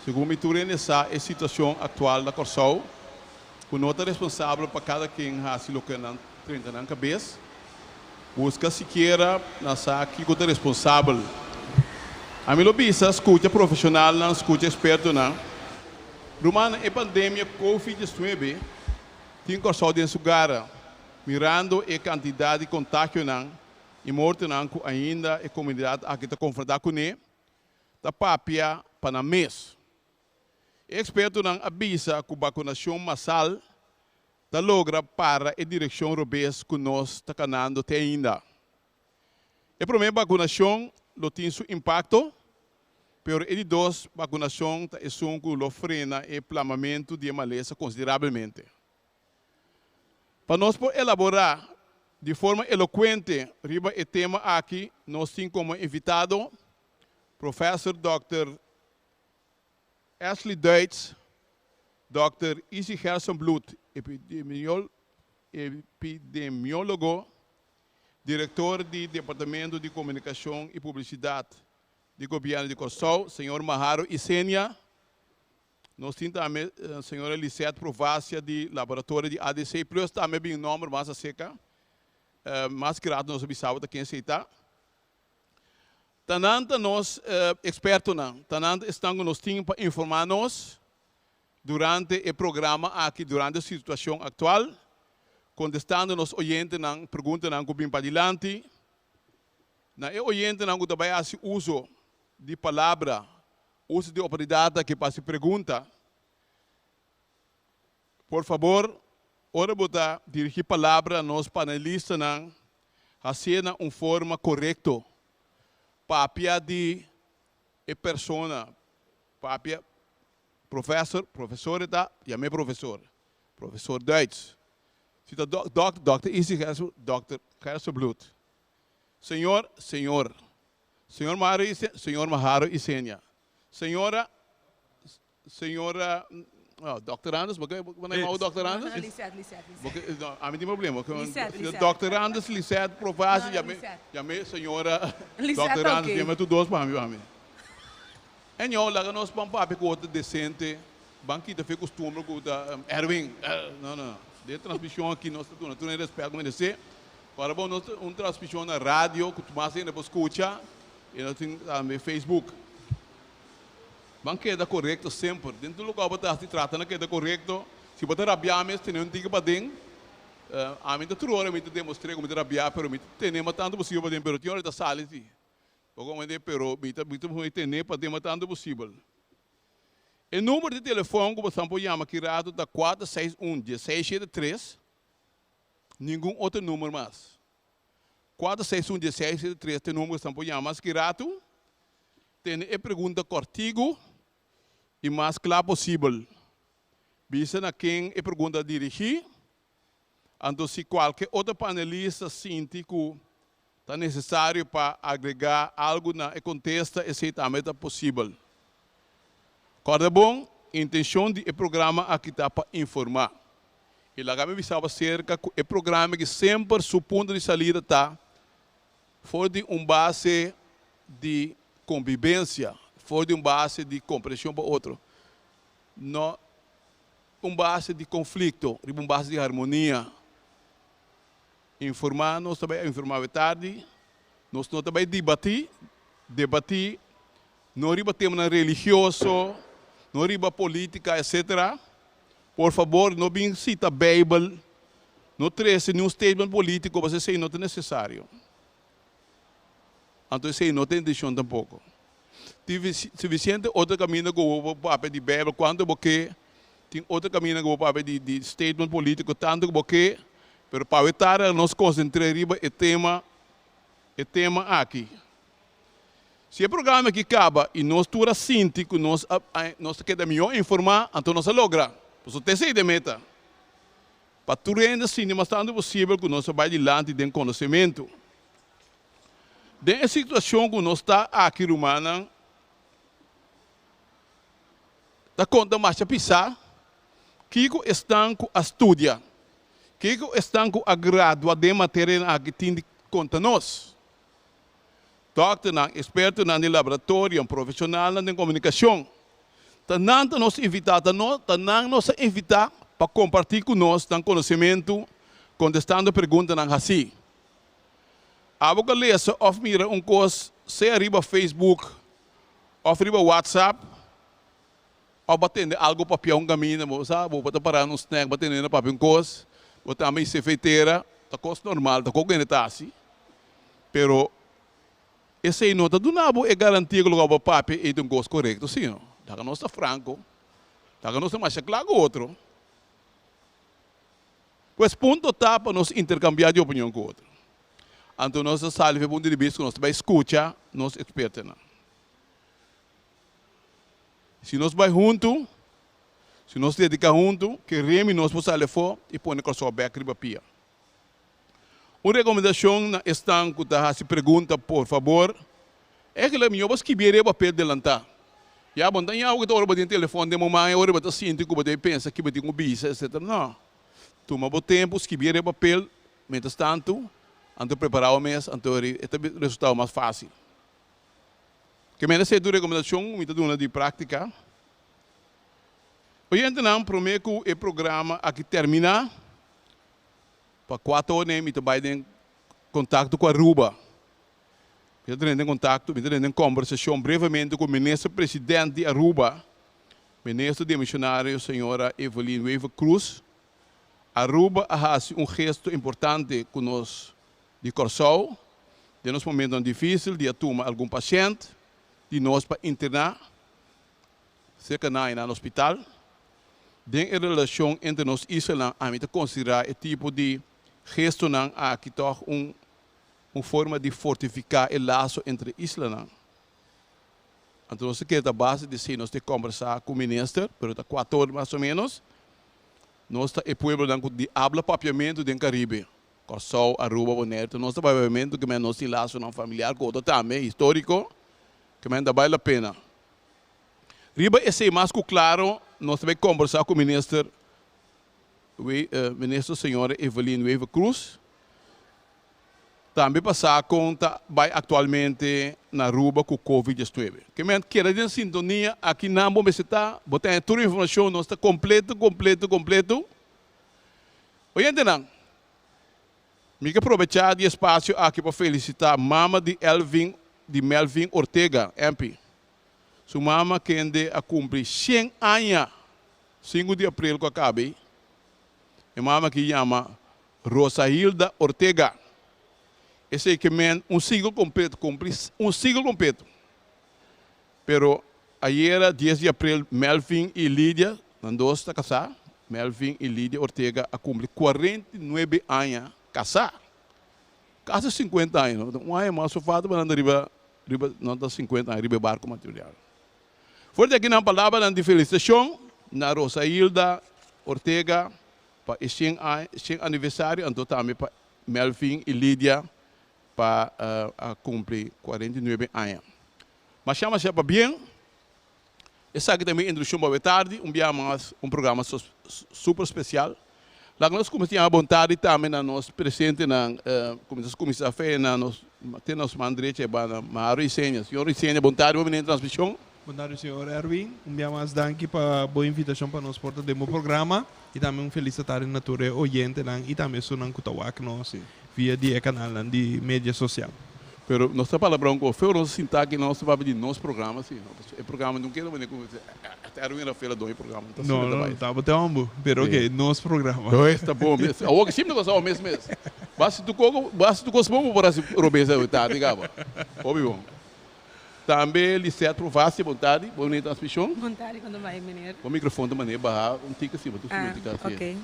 Segun mi tur hende sa e situashon aktual na Kòrsou, ku no ta responsabel pa kada ken hasi loke nan trenta nan kabes, buska sikiera na sa kiko ta responsabel. Ami lo bisa, skucha profeshonalnan, skucha ekspertonan. Rumannan, e pandemia Covid 19 tin Kòrsou den su gara, mirando e kantidat di kontagionan i mortonan ku ainda e komunidat aki ta konfrontá kuné. Ta papia pa nan mes. E ekspertonan a bisa ku bakunashon masal ta logra para e direkshon robes ku nos ta kanando te ainda. E promé bakunashon lo tin su impakto, pero e di dos bakunashon ta esun ku lo frena e plamamentu di e malesa konsiderabelmente. Pa nos por elaborá di forma elokuente riba e tema aki nos tin komo invitado Professor Dòkter Ashley Duits, Dòkter Izzy Gerstenbluth, epidemiólogo, direktor di Departamento di Komunikashon i Publisidat di Gobièrnu di Kòrsou, señor Maharo Isenia, Nos tin tambe señora Lisette Provacia di laboratorio di ADC Plus tambe bin nomber mas acerca. Mas ki rato nos a bisa bo ta ken esey ta. Ta nan ta nos expertonan, ta nan ta esnan cu nos tin pa informa nos durante e programa aki, durante e situacion actual, contestando nos oyentenan preguntanan cu bin padilanti. Na e oyentenan cu ta bay haci uso di palabra Uso di oportunidat aki pa hasi pregunta. Por fabor, ora bo ta dirigí palabra na nos panelistanan, hasié na un forma korekto. Papia di e persona, papia professor, profesor e ta, yam'é profesor, profesor Duits. Si ta dòkter, dòkter Izzy Gerso, dòkter Gersobloed. Señor, señor. Señor Maharo y Señor Maharo Isenia. Señora, señora, oh, Doctor Anders, bo ke bo na yama Doctor Anders? No, no, Lisette, Lisette, Lisette. Bo ke, no, ami tin problema. Lisette, Lisette. Doctor Anders, Lisette, Provasi, No, no, yame, Lisette. yame señora Lisette Doctor ta Anders, oké. yame tur dos pa mi, pa mi. Anyhow, laga nos ban papia ku otro decente, ban kita fe costumbre ku ta, Erwin, no, no, no. Den transmision aki nos ta duna tur e respet ku merece. Ora bo nos un transmision na radio cu mas hende por scucha y nos tin tambe Facebook. Ban keda corecto semper. Den tur locual bo ta haci trata na keda corecto. Si bo ta rabia mes tene un tiki paden. Ami ta tur ora mi ta demostre cu mi ta rabia pero mi ta tene mas tanto posibel paden pero tin ora ta sali si. Bo comprende? Pero mi ta mi ta tene paden mas tanto posibel. E number di telefon cu bosan por yama ki rato ta 461 1673. Ningun otro number mas. 4, 6, 1, 16, 7, 3 ta e number ku esnan por yama. Mas ki ratu, tene e pregunta kòrtigu i mas kla posibel. Bisa na ken e pregunta a dirigí. Anto si kualke otro panelista sinti ku ta nesesario pa agregá algu na e kontesta, esei tambe ta posibel. Kòrda bon, intenshon di e programa aki ta pa informá. I laga mi bisa bo aserka ku e programa aki semper su punto di salida ta for di un base di kombibensia, for di un base di komprenshon pa otro, no un base di konflikto, riba un base di harmonia. Informá nos ta bai informá awe tardi, nos no ta bai dibatí, debatí, no riba temanan religioso, no riba polítika, etcetera. Por fabor no bin cita Bijbel, no trece niun statement politico pasobra esey no ta necesario. Anto esey no ta intencion tampoco. Tin suficiente otro caminda cu bo por papia di Bijbel cuanto bo ke, tin otro caminda cu bo por papia di statement politico tanto cu bo ke, pero pa awe tarde nos concentre riba e tema e tema aki. Si e programa aki kaba i nos tur a sinti ku nos a nos ta keda mihó informá, anto nos a logra. Pasobra ta esei ta e meta, pa tur hende sinti mas tantu posibel ku nos a bai dilanti den konosementu. Den e situashon ku nos ta aki, rumannan, ta konta masha pisá kiko esnan ku a studia, kiko esnan ku a gradua den materianan aki tin di konta nos. Dòkternan, ekspertonan di laboratorio, profeshonalnan den komunikashon. Ta nan ta nos invitá, ta no, ta nan nos a invitá pa kompartí ku nos nan konosementu kontestando preguntanan hasí. Abo ka lesa òf mira un kos sea riba Facebook òf riba WhatsApp òf bo a tende algu papia un kaminda, bo sa, bo ta pará na un snack, bo a tende hende papia un kos, bo tambe i sefeitera, ta kos normal, ta kos ku hende ta hasi, pero Esei no ta duna bo e garantia ku loke bo papia ei ta un kos korekto, sino laga nos ta franko, laga nos ta masha kla ku otro. Pues punto ta pa nos interkambiá di opinion ku otro. Anto nos ta sali for e punto di bista ku nos ta bai skucha nos ekspertonan. Si nos bai huntu, si nos dediká huntu, ke remi nos por sali afó i pone Kòrsou bèk riba pia. Un rekomendashon na esnan ku ta hasi pregunta, por fabor, Eigenlijk mihó bo skibié riba papel delantá. Ya bo no ta ña ku ta ora bo tin telefòn den bo man e ora bo ta sinti ku bo debe pensa ki bo tin ku bisa etcetera. No. Tuma bo tempu skibié riba papel mientras tantu, anto prepará bo mes, anto e ta resultá bo mas fásil. Ke mester ser tur rekomendashon ku mi ta duna di práktika. Oyentenan, promé ku e programa aki terminá, Pa kua tone mi ta bai den kontakto ku Aruba. Mi ta tene den kontakto, mi ta tene den kombersashon brevemente ku Minister President di Aruba, Minister Demisionario Señora Evelyn Wever Croes. Aruba a hasi un gesto importante ku nos di Kòrsou den nos momentonan difísil di a tuma algun pashènt di nos pa interná Serka nan na hospital. Den e relashon entre nos islanan ami ta konsiderá e tipo di gestonan aki tòg un un forma di fortifiká e laso entre islanan. Anto nos ta kere ta base di esei nos ta kombersá ku minister, pero ta kuator mas o ménos. Nos ta e pueblonan ku di abla papiamentu den Karibe, Kòrsou, Aruba, Boneiru, nos ta bai papiamentu ke men nos tin lasonan familiar ku otro tambe, históriko, ke men ta bai la pena. Riba esei mas ku klaro nos ta bai kombersá ku Minister Minister señora Evelyn Wever Croes tambe pa sa kon ta bai aktualmente na Aruba ku Covid 19. Ke men keda den sintonia aki nan bo mester ta, bo ta haña tur informashon, nos ta kompleto kompleto kompleto. Oyentenan, mi ke probechá di e spasio aki pa felisitá mama di Elvin di Melvin Ortega, MP. Su mama kende a kumpli shen aña sinku di aprel ku a kabe. E mama aki yama Rosahilda Ortega. Esei ke men un siglo kompleto, kumpli un siglo kompleto. Pero ayera dies di aprel Melvin i Lidia, nan dos ta kasá, Melvin i Lidia Ortega a kumpli 49 aña kasá. Kasi 50 aña, no? Un aña mas so falta pa nan ta riba Riba nan ta 50 aña riba e barco matrimonial. For di aki nan palabranan di felicitacion na Rosailda Ortega pa e 100 aña, 100 aniversario anto tambe pa Melvin y Lidia pa a cumpli 49 aña. Masha masha pabien. Esaki ta mi introduccion pa awe tardi, un bia mas un programa super special. Laga nos cuminsa yama bon tardi tambe na nos presentenan, cuminsa cuminsa fe na nos te nos man derecha e banda Maru Isenia. Señor Isenia, bon tardi, bon bini den transmision. Bon tardi señor Erwin, un bia mas danki pa bo invitacion pa nos por ta den bo programa y tambe un feliz tardi na tur e oyentenan y tambe esunnan cu ta wak nos via di e canalnan di media social. Pero nos ta palabra un cos feo, nos a sinta aki nos ta papia di nos programa si, no, pasobra e programa no keda manera cu esta Erwin Rafael a doño e programa, no ta asina ta bai. No, no, tabata hombo, pero ok, nos programa. Pues ta bon mes, awor ki simple cosa awor mes mes, basta tu coco, basta tu cos bon bo por haci robes awe tardi caba, hopi bon. Tambe Lisette Provasti, bon tardi, bon bini transmision. Bon tardi, con ta bai meneer? Bo microfoon ta manera baha un tiki si, bo ta subi un tiki asi. Ah, ok,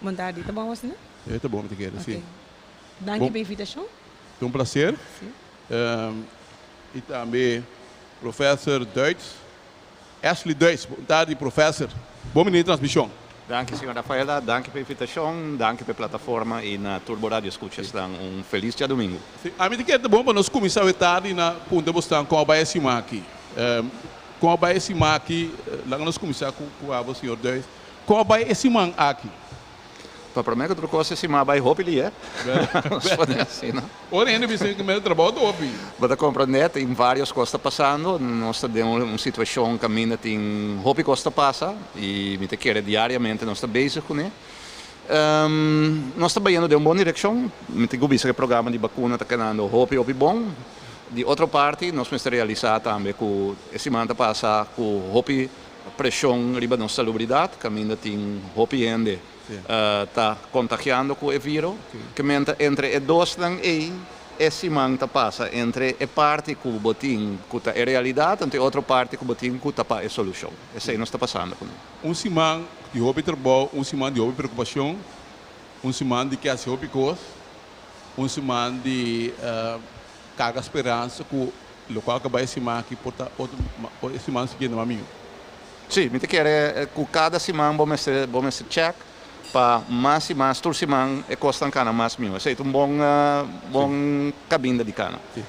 bon tardi, ta bon awor asina? E ta bon mi ta kere, si. Ok, danki pa e invitacion. Ta un placer. Y tambe Professor Duits, Ashley Duits. Bon tardi Professor. Bon bini den transmision. Danki señor Rafaela, danki pa invitacion, danki pa e plataforma y na tur bo radioescuchasnan un feliz djadomingo. Si, ami ta kere ta bon pa nos cuminsa awe tardi na punta bosnan con a bay e siman aki. Con a bay e siman aki, laga nos cuminsa cu abo señor Duits. Con a bay e siman aki? Pa promé ku tur kos e siman bai hopi lié. Nos pone asina. Ora hende bisa ku mi trabou ta hopi. Bo ta komprondé, tin vários kos ta pasando. Nos ta den un situashon kaminda tin hopi kos ta pasa i mi ta kere diariamente nos ta bezig kuné. Nos ta bayendo den un bon direkshon. Mi tin ku bisa ku e programa di bakuna ta kenando hopi hopi bon. Di otro parti nos mester realisá tambe ku e siman ta pasa ku hopi preshon riba nos salubridat, kaminda tin hopi hende ta kontagiando ku e viro. Ke men ta entre e dosnan ei e siman ta pasa entre e parti ku bo tin ku ta e realidat anto e otro parti ku bo tin ku ta pa e solushon. Esei nos ta pasando kuné. Un siman di hopi trabou, un siman di hopi preokupashon, un siman di ke hasi hopi kos, un siman di karga speransa ku lokual ku bai e siman aki por ta otro e siman siguiente mas mihó. Sí, mi ta kere ku kada siman bo mester bo mester check pa mas i mas tur siman e kosnan kana mas mihó. Esei ta un bon bon kabinda di kana. Sí.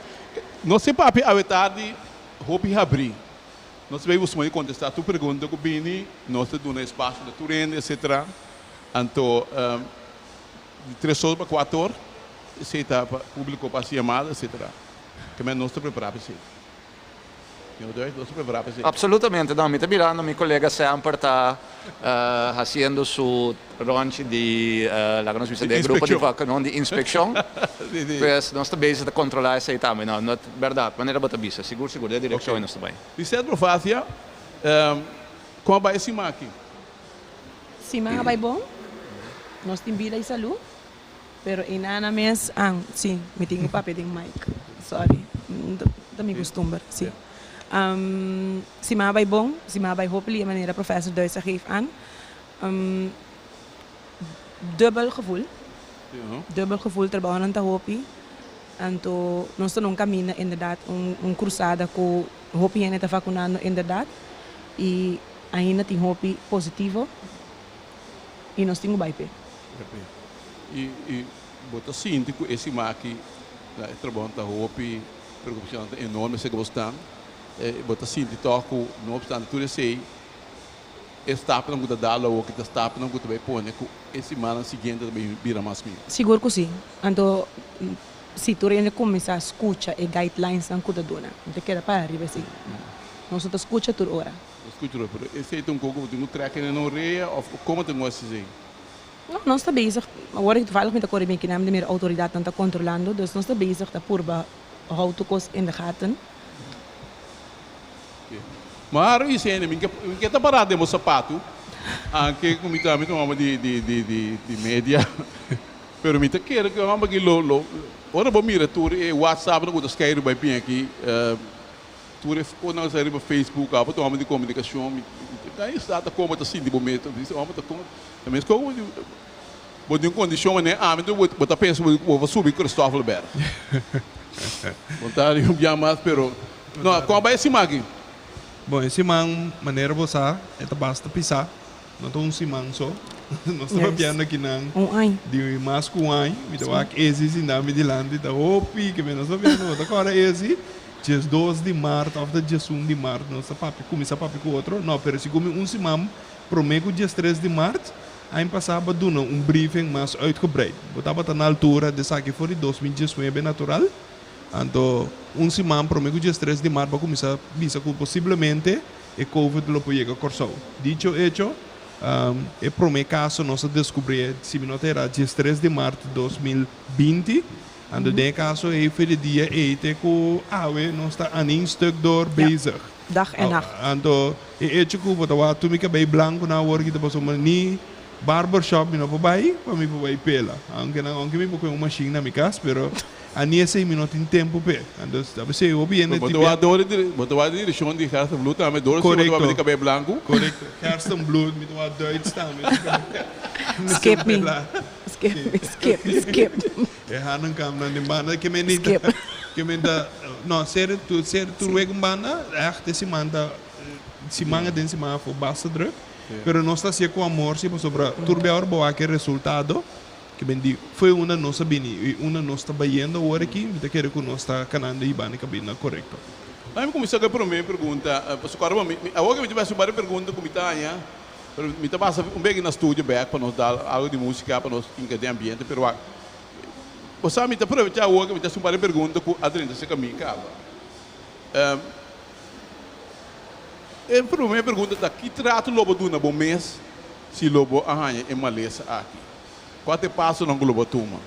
Nos tin papia awe tardi hopi habrí. Nos ta bay busca di contesta tur pregunta cu bini, nos ta duna espacio na tur hende etcetera. Anto di tres or pa cuatro or esey ta pa publico pa haci yamada etcetera. Kimen nos ta prepara pa esey. Señor Duijs, nos ta prepara pa esey. Absolutamente no, mi ta mirando mi colega semper ta haciendo su ronchi di laga nos bisa den grupo di vacunon di inspeccion. Pues nos ta bezig ta controla esey tambe. No, no ta berdad, manera bo ta bisa, sigur sigur den direccion nos ta bay. Lisette Profacia, con a bay e siman aki? Siman a bay bon, nos tin bida y salud, pero e nana mes, ah, si, mi tin cu papia den mic, sorry, ta mi custumber, si. Siman a bay bon, siman a bay hopi e manera Professor Duits a geef aan. Dubbel gevoel, dubbel gevoel, trabounan ta hopi, anto nos ta na un caminda inderdaad, un cruzada cu hopi hende ta vacunando inderdaad y ainda tin hopi positivo y nos tin cu bay p'e. Y bo ta sinti cu e siman aki e trabounan ta hopi, preocupacionnan ta enorme esei cu bo stan, bo ta sinti toch cu no obstante tur esei e stapnan ku ta dal awor ki ta stapnan ku ta bai pone ku e simannan siguiente ta bai bira mas mihó? Sigur ku si. Anto si tur hende kuminsá skucha e guidelinesnan ku ta duna, no ta keda para riba esei. Nos no ta skucha tur ora. No skucha tur ora, pero esei ta un kos ku bo tin ku trèk hende na orea òf komo ta ngosi esei? No, nos ta bezig, awor aki toevallig mi ta kore mi kinan di mira outoridatnan ta kontrolando, dus nos ta bezig ta purba hou tur kos in de gaten. Maar Isene, mi ke ta pará den bo sapatu, anke ku mi ta mi ta un hòmber di di di di di media, pero mi ta kere ku e hòmber aki lo lo ora bo mira tur e whatsappnan ku ta skei riba e pin aki, tur e kosnan ku ta sai riba Facebook, abo ta un hòmber di komunikashon, mi ta ta komo ta sinti bo mes, ta bisa hòmber ta komo ta mes komo bo tin un kondishon manera ami bo ta pensa bo bo subi Christoffelberg. Bo ta riba un bia mas pero. No, kon a bai e siman aki? Bon, e siman, manera bo sa, e ta basta pisá. No ta un siman so. Nos ta papiando akinan di mas ku un aña. Mi ta wak esi sintá mi dilanti ta hopi ke nos ta papiando. Bo ta kòrda esi? 12 di mart òf ta 11 di mart nos ta papia, kuminsá papia ku otro. No, pero si ku mi un siman promé ku 13 di mart, aña pasá bo a duna un briefing mas uitgebreid. Bo tabata na altura di esaki for di 2019 natural. Anto un siman prome ku 13 di mart bo a kuminsá bisa ku posiblemente e covid lo por yega Kòrsou. Dicho hecho, e prome kaso nos a deskubrié, si mi no ta erá, 13 di mart 2020. Anto den e kaso ei for di dia ei te ku awe nos ta aan een stuk door bezig. Dag en nacht. Anto e hecho ku bo ta wak tur mi kabei blanku na awor kita pasobra ni barbershop mi no por bai pa mi por bai pela. Aunke nan aunke mi por kohe un mashin na mi kas pero A ni esei mi no tin tempu p'e. Anto ta p'esei hopi hende Bo ta wak dor di bo ta wak di direkshon di Gerstenbloed tambe dor si bo ta wak miti kabei blanku. Korekto. Gerstenbloed mi ta wak Duits tambe. Skip mi. Skip mi skip skip. E hanenkam nan den banda ke men ta ke men ta no ser tur ser tur wek un banda ègt e siman ta siman aden siman afó basta druk pero nos ta hasié ku amor si pasobra tur bia ora bo wak e resultado. Ke men di, Foe unda nos a bini i unda nos ta bayendo awor aki, mi ta kere ku nos ta kanando i banda e kabinda korekto. Laat mi kuminsá ku e promé pregunta, pasobra kòrda bo, mi, awor ke mi ta bai hasi un par di pregunta ku mi ta haña. Pero mi ta pasa un beki na studio bek pa nos dal algo di musica pa nos hinca den ambiente pero wak bo sa mi ta aprovecha awor cu mi ta haci un par di pregunta cu a drenta cerca mi caba. E prome pregunta ta ki trato lo bo duna bo mes si lo bo a haña e malesa aki? Cua ta e pasonan cu lo bo a tuma?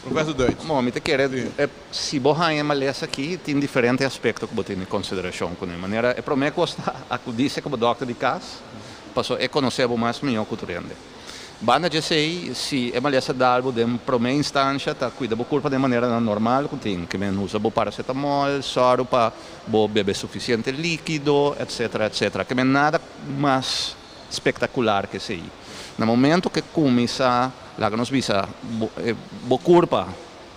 Professor Duits. Bon, mi ta kere si bo haña e malesa aki tin diferente aspecto cu bo tin den consideracion cu ne. Manera e prome cos ta acudi cerca bo dokter di cas paso e conoce bo mas miho cu tur hende. Banda djesei, si e malesa dal bo den prome instancia ta cuida bo curpa den maneranan normal cu tin, ke men usa bo paracetamol, sòru pa bo bebe suficiente likido, etcetera, etcetera. Ke men nada mas spectacular ke esei. Na momento ke cuminsa, laga nos bisa, bo curpa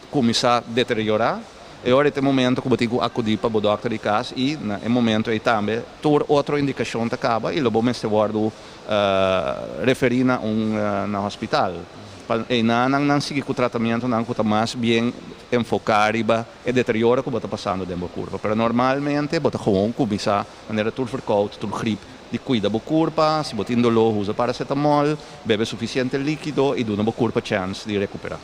cuminsa deteriora, e ora ei ta e momento cu bo tin cu acudi pa bo dokter di cas y na e momento ei tambe tur otro indicacion ta caba y lo bo mester wordo referí na un na hospital. Pa einan nan sigui ku tratamientonan ku ta mas bien enfoká riba e deterioro ku bo ta pasando den bo kurpa. Pero normalmente bo ta gewoon kuminsá manera tur verkoud, tur grip, di kuida bo kurpa, si bo tin doló usa paracetamol, bebe sufisiente líkido i duna bo kurpa chèns di rekuperá.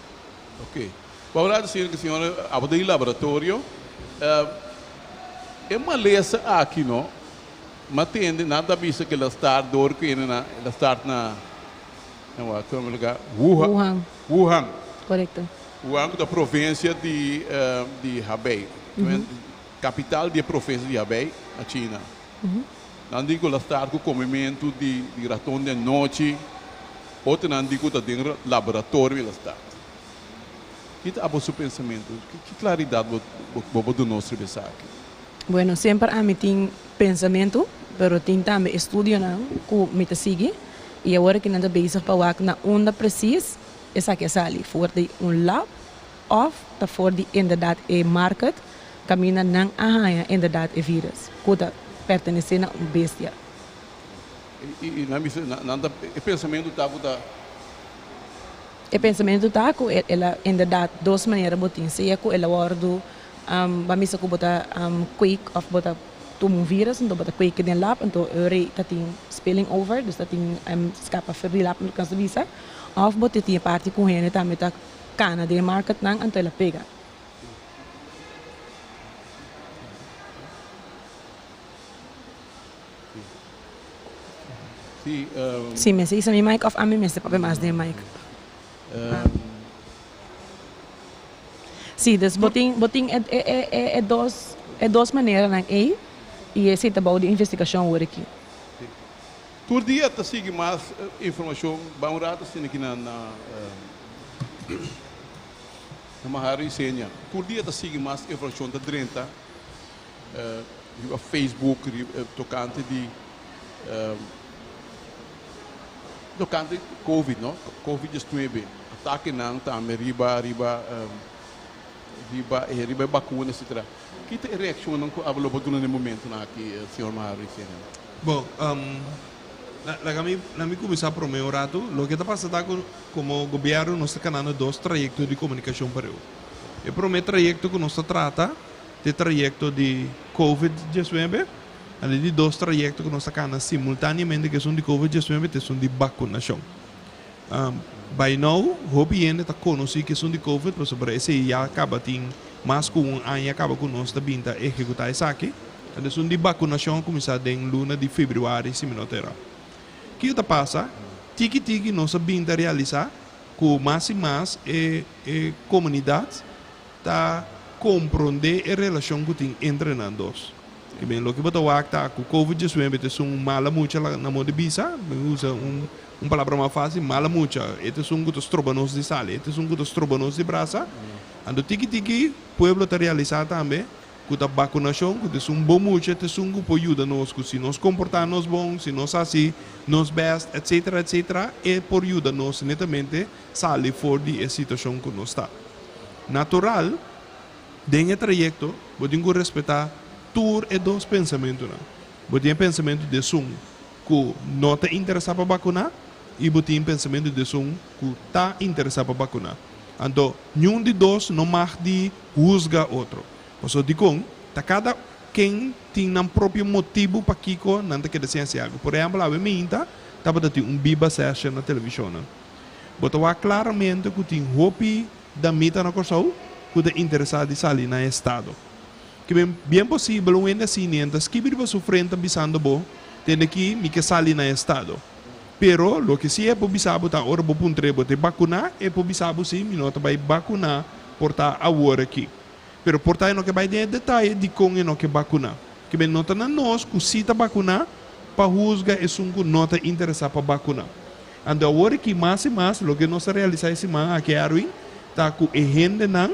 Ok. Bo a disi ku señora abo den laboratorio. E malesa aki no Ma tende nan ta bisa ku el a start dor ku ene na el a start na na wak kome lugar Wuhan. Wuhan. Wuhan. Korekto. Wuhan ku ta provinsia di di Habei. Kapital di e provinsia di Habei na China. Nan di ku el a start ku komementu di di raton den nochi. Otronan di ku ta den laboratorio el a start. Ki ta abo su pensamentu? Ki klaridat bo bo bo duna nos riba esaki? Bueno, semper ami tin pensamentu, pero tin tambe estudionan ku mi ta sigui i awor aki nan ta bezig pa wak na unda presis esaki a sali, for di un lab òf ta for di inderdat e market kaminda nan a haña inderdat e virus ku ta pertenesé na un bestia. I nan bisa, nan ta, e pensamentu ta ku ta. E pensamentu ta ku el a inderdat dos manera bo tin, sea ku el a wòrdu Ba misa ku bo ta kweek òf bo ta tuma un virus anto bo ta kweek den lab anto e ora ta tin spilling over dus ta tin skapa for di lab loke nos ta bisa òf bo ta tin e parti ku hende tambe ta kana den e marketnan anto el a pega. Si mester isa mi mic òf ami mester papia mas den mic. Sí, dus bo tin bo tin e e e e dos e dos maneranan ei i esei ta bou di investigashon awor aki. Sí. Tur dia ta sigui mas informashon. Ban un rato asina aki na na na Maharo i Senia. Tur dia ta sigui mas informashon ta drenta riba Facebook riba tokante di Tokante Covid no, Covid diesnuebe, atakenan tambe riba riba riba e riba e bakuna etcetera. Ki ta e reakshonnan ku abo lo por duna na e momentunan aki señor Maharu Senior? Bon, laga mi laga mi kuminsá promé un ratu. Loke ta pasa ta ku komo gobièrnu nos ta kanando dos trayekto di komunikashon pareu. E promé trayekto ku nos ta trata ta e trayekto di Covid diesnuebe. Ali di dos trayekto ku nos ta kana simultaneamente ku esun di Covid diesnuebe ta esun di bakunashon. By now hopi hende ta konosí ku esun di Covid pasobra esei ya kaba tin mas ku un aña kaba ku nos ta bin ta ehekutá esaki. Anto esun di bakunashon a kuminsá den luna di febrüari si mi no ta erá. Kiko ta pasa? Tiki tiki nos a bin ta realisá ku mas i mas e e komunidat ta komprondé e relashon ku tin entre nan dos. Ke ben loke bo ta wak ta ku Covid diesnuebe ta esun mala mucha la na modo di bisa, mi usa un un palabra mas fácil, mala mucha, e ta esun ku ta stroba nos di sali, e ta esun ku ta stroba nos di brasa. Anto tiki tiki pueblo ta realisá tambe ku ta bakunashon ku ta esun bon mucha, ta esun ku por yuda nos ku si nos komportá nos bon, si nos hasi nos bèst, etcetera, etcetera, e por yuda nos netamente sali for di e situashon ku nos ta. Natural. Den e trayekto, bo tin ku respetá tur e dos pensamentunan. Bo tin e pensamentu di esun ku no ta interesá pa bakuná i bo tin pensamentu di esun ku ta interesá pa bakuná. Anto, niun di dos no mag di husga otro. Pasobra dikon? Ta kada. ken tin nan propio motibu pakiko nan ta keda sin hasi algu. Por ehèmpel, awe mainta tabata tin un biba session na televishonnan. Bo ta wak klaramente ku tin hopi damita na Kòrsou ku ta interesá di sali na estado. Ke ben bien posibel un hende asina ta skibi riba su frenta bisando bo, Tende ki mi ke sali na estado. Pero loke si e por bisa bo ta ora bo puntr'é bo te bakuná, e por bisa bo si mi no ta bai bakuná por ta awor aki. Pero por ta e no ke bai den e detaye dikon e no ke bakuná. Ke ben no ta na nos ku si ta bakuná pa husga esun ku no ta interesá pa bakuná. Anto awor aki mas i mas loke nos a realisá e siman aki Erwin ta ku e hendenan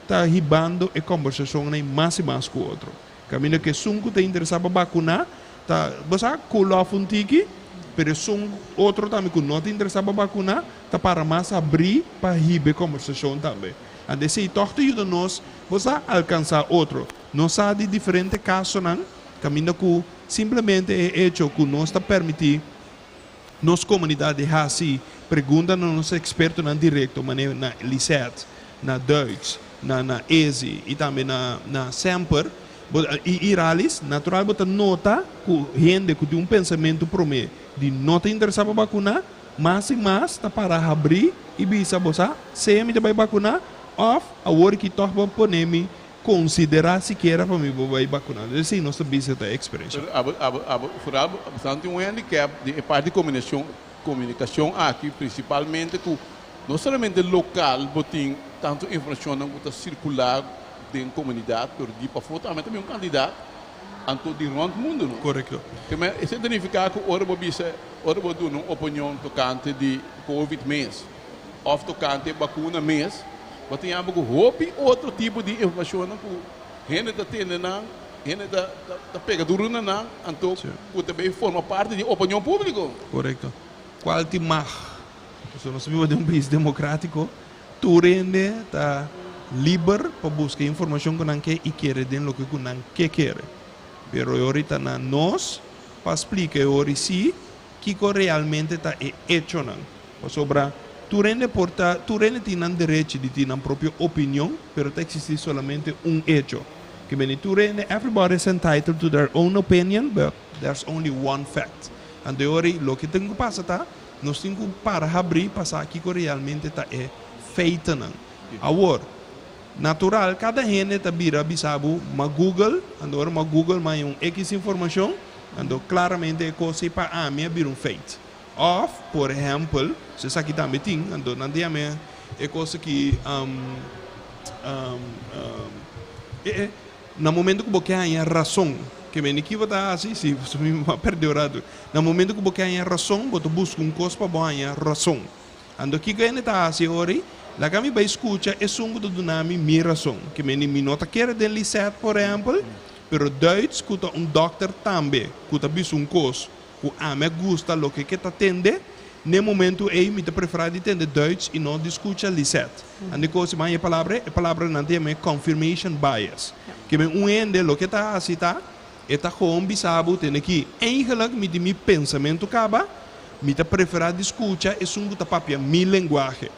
ta hibando e kòmbersashonnan mas i mas ku otro. Kaminda ku esun ku ta interesá pa bakuná ta, bo sa, cool off un tiki, pero esun otro tambe ku no ta interesá pa bakuná ta para mas abrí pa hiba e kòmbersashon tambe. Anto esei tòg ta yuda nos, bo sa, alkansá otro. Nos sa di diferente kasonan kaminda ku simplemente e echo ku nos ta permití nos komunidat di hasi pregunta na nos ekspertonan direkto, manera na Lisette, na Duits, na na Ezi i tambe na na Semper, bo i Iralis, natural bo ta nota ku hende ku tin un pensamentu promé di no ta interesá pa bakuná, mas i mas ta para habrí i bisa bo sa, sea mi ta bai bakuná òf awor ki tòg bo pone mi Konsiderá sikiera pa mi bo bai bakuná. Entonces sí, nos ta bisa ta eksperensha. Pero abo, abo, abo, foral bo tin un handicap den e parti di komunikashon, komunikashon aki, prinsipalmente ku no solamente lokal bo tin tantu informashonnan ku ta sirkulá den komunidat, pero di pafó tambe ta bin un kantidat anto di rònt mundu, no? Korekto. Ke men, esei ta nifiká ku ora bo bisa, ora bo duna un opinion tokante di covid mes, òf tokante bakuna mes, bo ta yama ku hopi otro tipo di informashonnan ku hende ta tende nan, hende ta ta pega duru na nan, anto ku ta bay forma parti di opinion públiko. Korekto. Kual tin mag? Pasobra nos ta biba den un pais demokratiko, tur hende ta liber pa buska e informashon ku nan ke i kere den loke ku nan ke kere. Pero e ora ta na nos pa splika e ora si kiko realmente ta e echonan. Pasobra tur hende por ta, tur hende tin nan derechi di tin nan propio opinion, pero ta existi solamente un hecho. Ke meni tur hende, everybody is entitled to their own opinion, but there's only one fact. Anto e ora ei loke tin ku pasa ta, nos tin ku para habri pa sa kiko realmente ta e feitennan. Awor, natural kada hende ta bira bisa bo, ma Google, anto ora ma Google ma haña un X informashon, anto klaramente e kos ei pa ami a bira un feit. Òf, por ehèmpel, si esaki tambe tin, anto nan ta yama e kos aki, na momento ku bo ke haña rason, ke mende ki bo ta hasi? Si, mi a pèrdè un ratu. Na momento ku bo ke haña rason, bo ta buska un kos pa bo haña rason. Anto kiko hende ta hasi ora ei? Laga mi bai skucha esun ku ta duna mi mi rason. Ke mende mi no ta kere den Lisette, por ehèmpel, pero Duits ku ta un dòkter tambe, ku ta bisa un kos Ku ami a gusta loke ke ta tende, n'e momentu ei mi ta preferá di tende Duits i no di skucha Lisette. Ande kos i e palabra, e palabra nan ta yam'é confirmation bias. Ke men un hende loke ta hasi ta, e ta gewoon bisa bo tende ki eigenlijk mi tin mi pensamentu kaba, mi ta preferá di skucha esun ku ta papia mi lenguahe.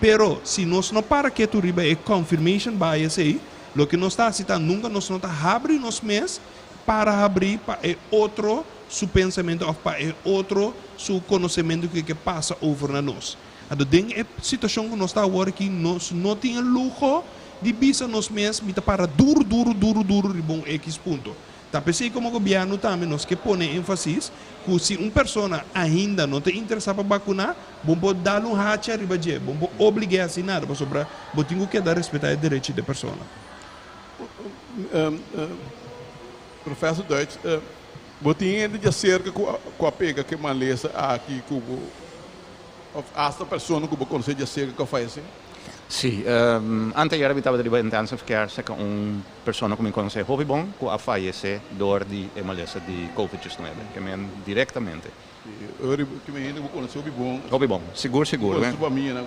Pero si nos no para ketu riba e confirmation bias ei, loke nos ta hasi ta nunka nos no ta habri nos mes para habrí pa e otro su pensamentu òf pa e otro su konosementu ku e ke pasa over na nos. Anto den e situashon ku nos ta awor aki nos no tin e luho di bisa nos mes mi ta para duru duru duru duru riba un ekis punto. Ta p'esei komo gobièrnu tambe nos ke pone énfasis ku si un persona ainda no ta interesá pa bakuná bo por dal un hacha riba dje, bo por oblig'é hasi nada pasobra bo tin ku keda respetá e derechi di e persona. Professor Duits, bo tin hende djaserka ku a pega ku e malesa aki ku bo òf asta persona ku bo konosé djaserka ku a fayesé? Sí, anteayer mi tabata riba intensive care serka un persona ku mi konosé hopi bon ku a fayesé dor di e malesa di covid diesnuebe, ke men direktamente. Ki men hende ku bo konosé hopi bon? Hopi bon, sigur sigur. Ku su famia?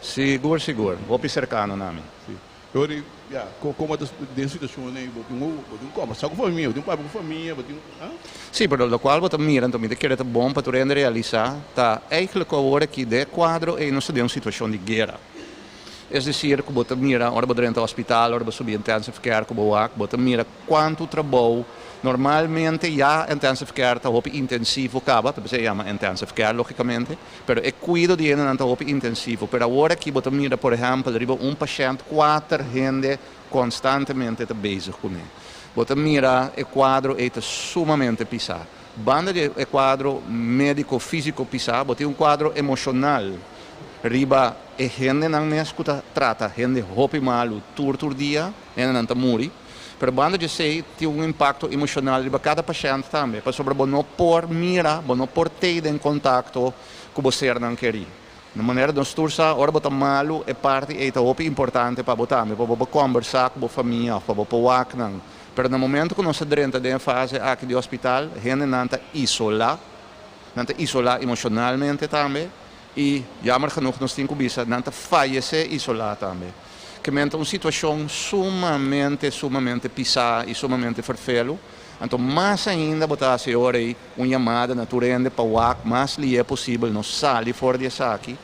Sigur sigur, hopi serkano na mi. Sí. Pero di, ya, como ta den situacion ei, bo tin bo tin conversa cu famia, bo tin papia cu famia, bo tin, ah? Sí, pero locual bo ta mira, anto mi ta kere ta bon pa tur hende realisa, ta eigenlijk awor aki den e cuadro ei nos ta den un situacion di guera. Es decir, ku bo ta mira, ora bo drenta hospital, ora bo subi intensive care ku bo wak, bo ta mira kuantu trabou. Normalmente ya intensive care ta hopi intensivo kaba, ta p'esei e yama intensive care logicamente, pero e kuido di hendenan ta hopi intensivo. Pero awor aki bo ta mira por ehèmpel riba un pashènt kuater hende konstantemente ta bezig kuné. Bo ta mira e kuadro ei ta sumamente pisá. Banda di e kuadro médiko físiko pisá, bo tin un kuadro emoshonal riba e hendenan mes ku ta trata hende hopi malu tur tur dia, hendenan ta muri. Pero banda di esei tin un impakto emoshonal riba kada pashènt tambe, pasobra bo no por mira, bo no por tei den kontakto ku bo sernan kerí. Na manera nos tur sa, ora bo ta malu, e parti ei ta hopi importante pa bo tambe, pa bo por kòmbersá ku bo famia òf pa bo por wak nan. Pero na momento ku nos a drenta den e fase aki di hospital, hendenan ta isolá, nan ta isolá emoshonalmente tambe i, jammer genoeg nos tin ku bisa, nan ta fayesé isolá tambe. Ke men ta un situashon sumamente, sumamente pisá i sumamente ferfelu. Anto mas ainda bo ta hasi e ora ei un yamada na tur hende pa wak mas lié posibel nos sali for di esaki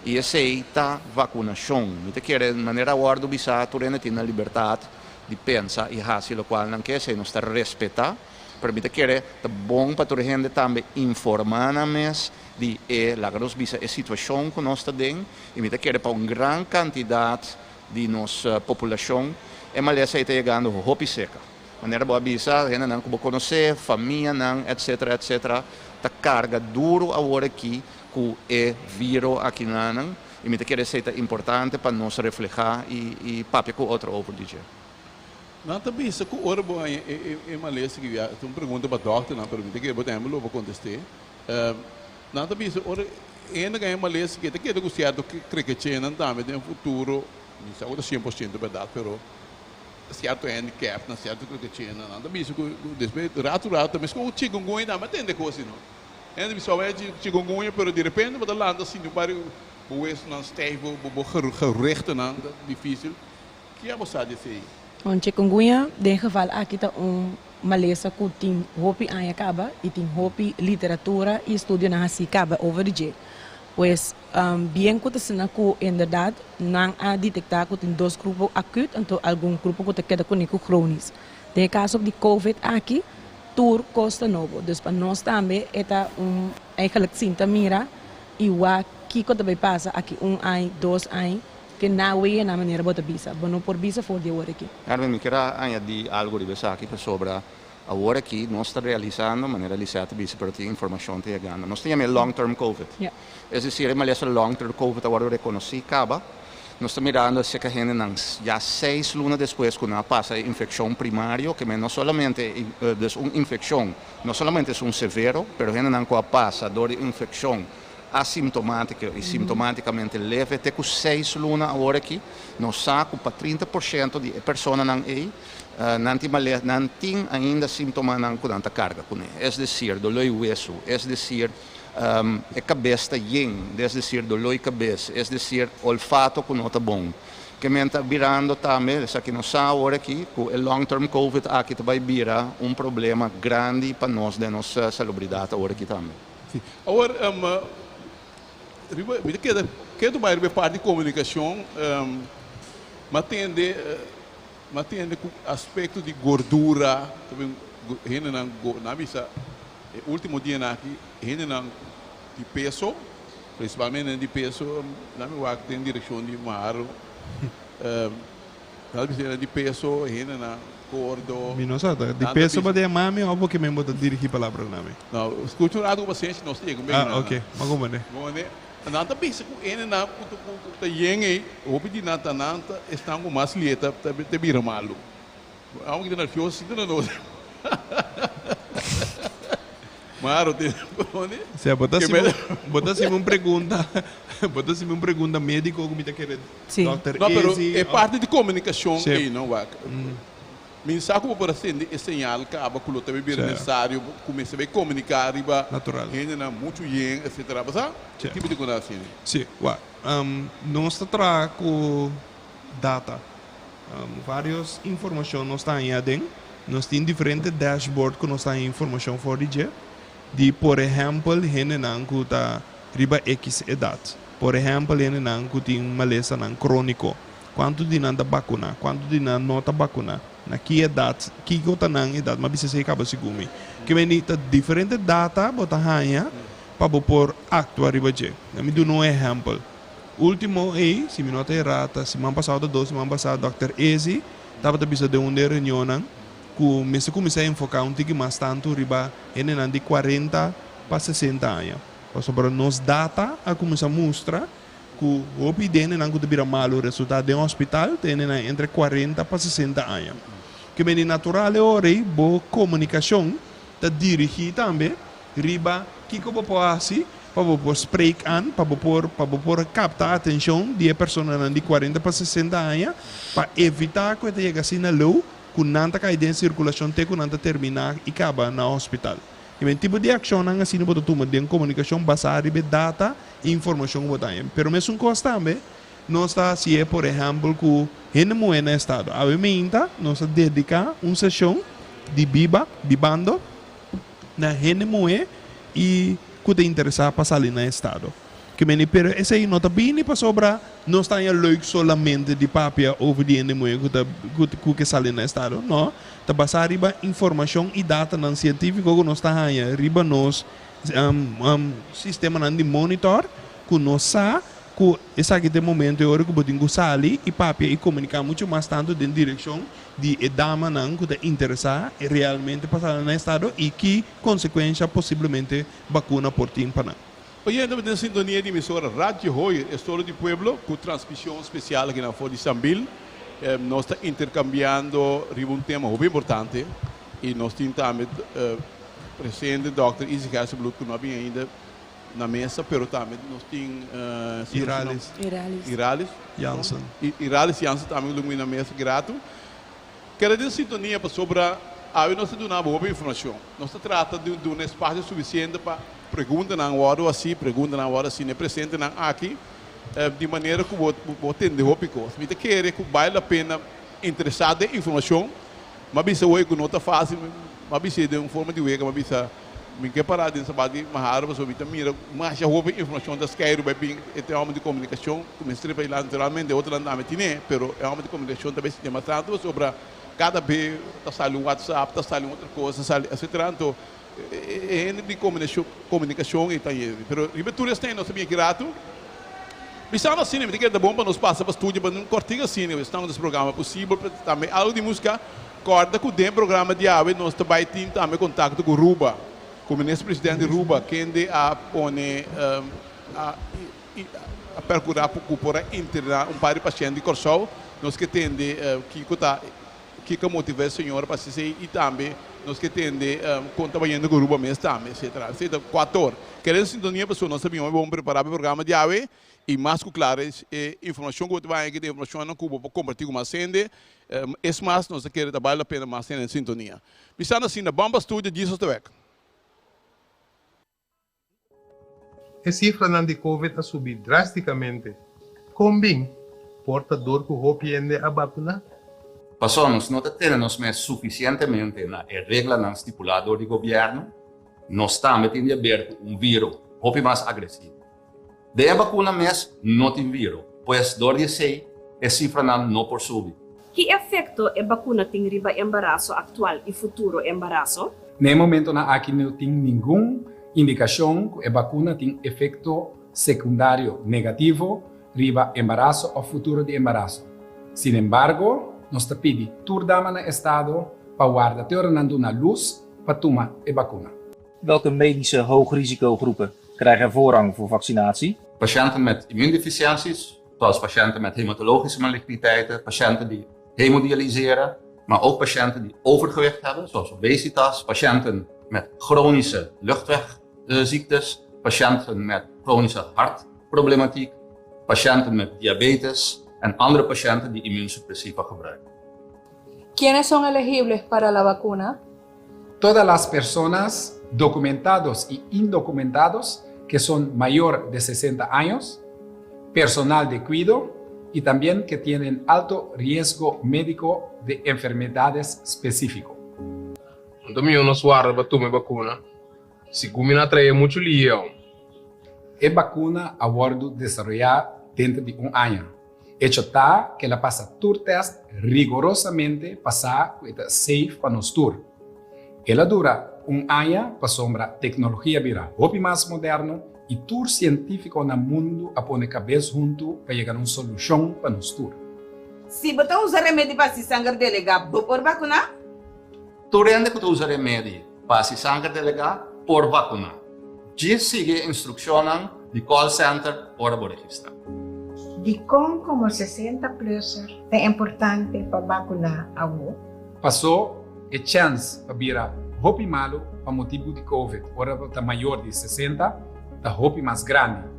i esei ta vakunashon. Mi ta kere manera a wòrdu bisá tur hende tin nan libertat di pensa i hasi lokual nan ke, esei nos ta respetá, pero mi ta kere ta bon pa tur hende tambe informá nan mes di e, laga nos bisa, e situashon ku nos ta den i mi ta kere pa un gran kantidat di nos populashon e malesa ei ta yegando hopi seka. Manera bo a bisa, hendenan ku bo konosé, famianan, etcetera, etcetera, ta karga duru awor aki ku e viro akinanan i mi ta kere esei ta importante pa nos reflehá i papia ku otro over di dje. Nan ta bisa ku ora bo haña e malesa ki ya, ta un pregunta pa dòkternan, pero mi ta kere bo tambe lo bo kontest'é. Nan ta bisa ora hende haña e malesa ki e ta keda ku sierto krekechenan tambe den futuro, mi sa ku ta 100% bèrdat, pero Cierto handicap na cierto krokechena nan ta bisa ku despues ratu ratu ta mes kon chikungunya tambe a tende kos no. Hende ta bisa awor chikungunya pero di repente bo ta lanta sinti un par di bo wesonan stijf bo bo gewrichtennan ta dificil. Ke abo sa di esei? Un chikungunya den geval aki ta un malesa ku tin hopi aña kaba i tin hopi literatura i estudionan hasi kaba over di dje. Pues Bien ku ta asina ku inderdat nan a detektá ku tin dos grupo akut anto algun grupo ku ta keda kuné ku kronis. Den e kaso di covid aki tur kos ta nobo dus pa nos tambe e ta un eigenlijk sinta mira i wak kiko ta bai pasa aki un aña dos aña ke na wea na manera bo ta bisa bo no por bisa for di awor aki. Erwin, mi kier a añadí algu riba esaki pasobra Awor aki nos ta realisando, manera Lisette a bisa, pero tin informacion ta yegando. Nos ta yama e long term covid. Es decir, e malesa long term covid a wordo reconoci caba. Nos ta mirando acerca hendenan ya seis luna despues cu nan a pasa e infeccion primario, ke men no solamente dus un infeccion, no solamente esun severo, pero hendenan cu a pasa door di infeccion asintomatico y sintomaticamente leve te cu seis luna awor aki, nos sa cu pa 30% di e personanan ey, Nan tin malesa, nan tin ainda síntomanan ku nan ta karga kuné. Es desir, doló i wesu, es desir, e kabes ta yen, es desir, doló i kabes, es desir, olfato ku no ta bon. Ke men ta birando tambe, esaki nos sa awor aki, ku e long term covid aki ta bai bira un problema grandi pa nos den nos salubridat awor aki tambe. Sí. Awor, riba, mi ta keda, ketu bai riba e parti di komunikashon, mi a tende. Ma tende ku aspekto di gordura ta bin hendenan nan a bisa e ultimo dianan aki hendenan di peso principalmente hende di peso nan mi wak den direkshon di Maro nan a bisa hendenan di peso hendenan gordo. Mi no sa ta di peso bo ta yama mi of bo ke men bo ta dirigi palabra na mi? No skucha un rato ku pasenshi nos ta yega un bek Ah ok ma komprende. Nan ta bisa ku hendenan ku ta yen ei, hopi di nan ta nan ta esnan ku mas lie ta ta bira malu. Amo kita nervioso sinta na nos. Maro tin pone. Sea, bo ta hasi bo ta hasi mi un pregunta, bo ta hasi mi un pregunta médiko ku mi ta kere dòkter No, pero e parti di komunikashon ei no wak. Mi sa ku bo por a sende e señal kaba ku lo ta bira nesesario ku mester bai komuniká riba hendenan muchu yen etsetera. Bo sa? E tipo di kos asina. Sí, wak. Nos ta traha ku data. Vários informashon nos ta haña aden. Nos tin diferente dashboard ku nos ta haña informashon for di dje. Di por ehèmpel hendenan ku ta riba ekis edat. Por ehèmpel, hendenan ku tin malesanan króniko, kuantu di nan ta bakuná, kuantu di nan no ta bakuná, na ki edat, kiko ta nan edat, m'a bisa esei kaba segun mi. Ke meni ta diferente data bo ta haña pa bo por aktua riba dje. Mi duna un ehèmpel. Último ei, si mi no ta erá, ta siman pasá o ta dos siman pasá, dòkter Ezi tabata bisa den un di e reunionnan ku mester kuminsá enfoká un tiki mas tantu riba hendenan di kuarenta pa sesenta aña. Pasobra nos data a kuminsá mustra ku hopi di hendenan ku ta bira malu resultá den hospital ta hendenan entre kuarenta pa sesenta aña. Ke mende natural e ora ei bo komunikashon ta dirigí tambe riba kiko bo por hasi pa bo por spreek aan, pa bo por pa bo por kapta atenshon di e personanan di kuarenta pa sesenta aña pa evitá ku e ta yega asina leu ku nan ta kai den sirkulashon te ku nan ta terminá i kaba na hospital. I men tipo di akshonnan asina bo ta tuma den komunikashon basá riba e data i informashon ku bo ta haña. Pero mesun kos tambe nos ta hasié por ehèmpel ku hende muhé na estado. Awe meinta nos a dediká un seshon di biba, bibando, na hende muhé i ku ta interesá pa sali na estado. Ke meni pero esei no ta bini pasobra nos ta haña leuk solamente di papia over di hende muhé ku ta ku ke sali na estado. No, ta basá riba informashon i datanan sientífiko ku nos ta haña riba nos sistemanan di monitor ku nos sa ku esaki ta e momento e ora ku bo tin ku sali i papia i komuniká muchu mas tantu den direkshon di e damanan ku ta interesá realmente pa sali na estado i ki konsekuensha posiblemente bakuna por tin pa nan. Oyente bo den sintonia di emisora Radio Hoyer, e solo di pueblo, ku transmision spesial aki na for di Sambil. Nos ta interkambiando riba un tema hopi importante i nos tin tambe presente dòkter Izzy Gerstenbluth ku no a bin ainda na mesa, pero tambe nos tin Iralis. Iralis. Jansen. Iralis Jansen tambe lo bin na mesa grato. Keda den sintonia pasobra awe nos ta duna bo hopi informacion. Nos ta trata di duna espacio suficiente pa preguntanan wordo haci, preguntanan wordo haci na e presentenan aki, di manera cu bo bo tende hopi cos. Mi ta kere cu bale la pena interesa den informacion. M'a bisa hoy cu no ta facil, m'a bis'e den un forma di wega, m'a bisa mi ke para den sabat di Maharo pasobra mi ta mira masha hopi informacion ta skeiru bai bin e te homber di comunicacion cu mester bai la naturalmente otronan tambe tine pero e homber di comunicacion ta bai sinti mas tanto pasobra cada be ta sali un whatsapp ta sali un otro cos ta sali etcetera anto e hende di comunicacion e ta yezi pero riba tur esnan nos ta bin aki rato bisando asina mi ta kere ta bon pa nos pasa pa studio pa un cortico asina esnan nos programa posibel tambe algo di musica. Kòrda ku den programa di awe nos ta bai tin tambe kontakto ku Ruba, ku minister president di Ruba kende a pone a a perkurá ku por a interná un par di pashènt di Kòrsou. Nos ke tende kiko ta kiko a motivá e señora pa hasi esei i tambe nos ke tende kon ta bayendo ku Ruba mes tambe etcetera. Esei ta kuator. Kere den sintonia pasobra nos ta bin hopi bon prepará pa e programa di awe i mas ku klaro e informashon ku bo ta bai aki ta informashonnan ku bo por kompartí ku mas hende. Es mas, nos ta kere ta bale la pena mas tene sintonia. Bisando asina, ban pa studio Jesus ta wek. E sifranan di Covid a subi drástikamente. Kon bin? Por ta dor ku hopi hende a bakuná? Pasobra nos no ta tene nos mes sufisientemente na e reglanan stipulá dor di gobièrnu, nos tambe tin di haber ku un viro hopi mas agresivo. Den e bakuna mes no tin viro, pues dor di esei e sifranan no por subi. Ki efekto e bakuna tin riba embaraso aktual i futuro embaraso? Na e momentonan aki no tin ningun indikashon ku e bakuna tin efekto sekundario negativo riba embaraso òf futuro di embaraso. Sinembargo, nos ta pidi tur dama na estado pa warda te ora nan duna lus pa tuma e bakuna. Welke medische hoogrisicogroepen krijgen er voorrang voor vaccinatie? Patiënten met immuundeficiënties, zoals patiënten met hematologische maligniteiten, patiënten die hemodialyseren, maar ook patiënten die overgewicht hebben, zoals obesitas, patiënten met chronische luchtwegziektes, patiënten met chronische hartproblematiek, patiënten met diabetes en andere patiënten die immuunsuppressiva gebruiken. ¿Quiénes son elegibles para la vacuna? Todas las personas documentados y indocumentados que son mayor de 60 años, personal de cuido y también que tienen alto riesgo médico de enfermedades específico. Anto mihó nos warda pa tuma e bakuna. Segun mi na trae muchu lieu. E bakuna a wòrdu desaroyá denter di un aña. Echo ta ku el a pasa tur tèst rigorosamente pa sa ku e ta safe pa nos tur. El a dura un aña pasobra teknologia bira hopi mas moderno i tur sientífiko na mundu a pone kabes huntu pa yega na un solushon pa nos tur. Si bo ta usa remedi pa hasi sanger delegá, bo por bakuná? Tur hende ku ta usa remedi pa hasi sanger delegá por vakuná. Djis sigui e instrukshonnan di call center ora bo registrá. Dikon komo 60 plusser ta importante pa bakuná awo? Pasó e chèns pa bira hopi malu pa motibu di covid ora bo ta mayor di 60 ta hopi mas grandi.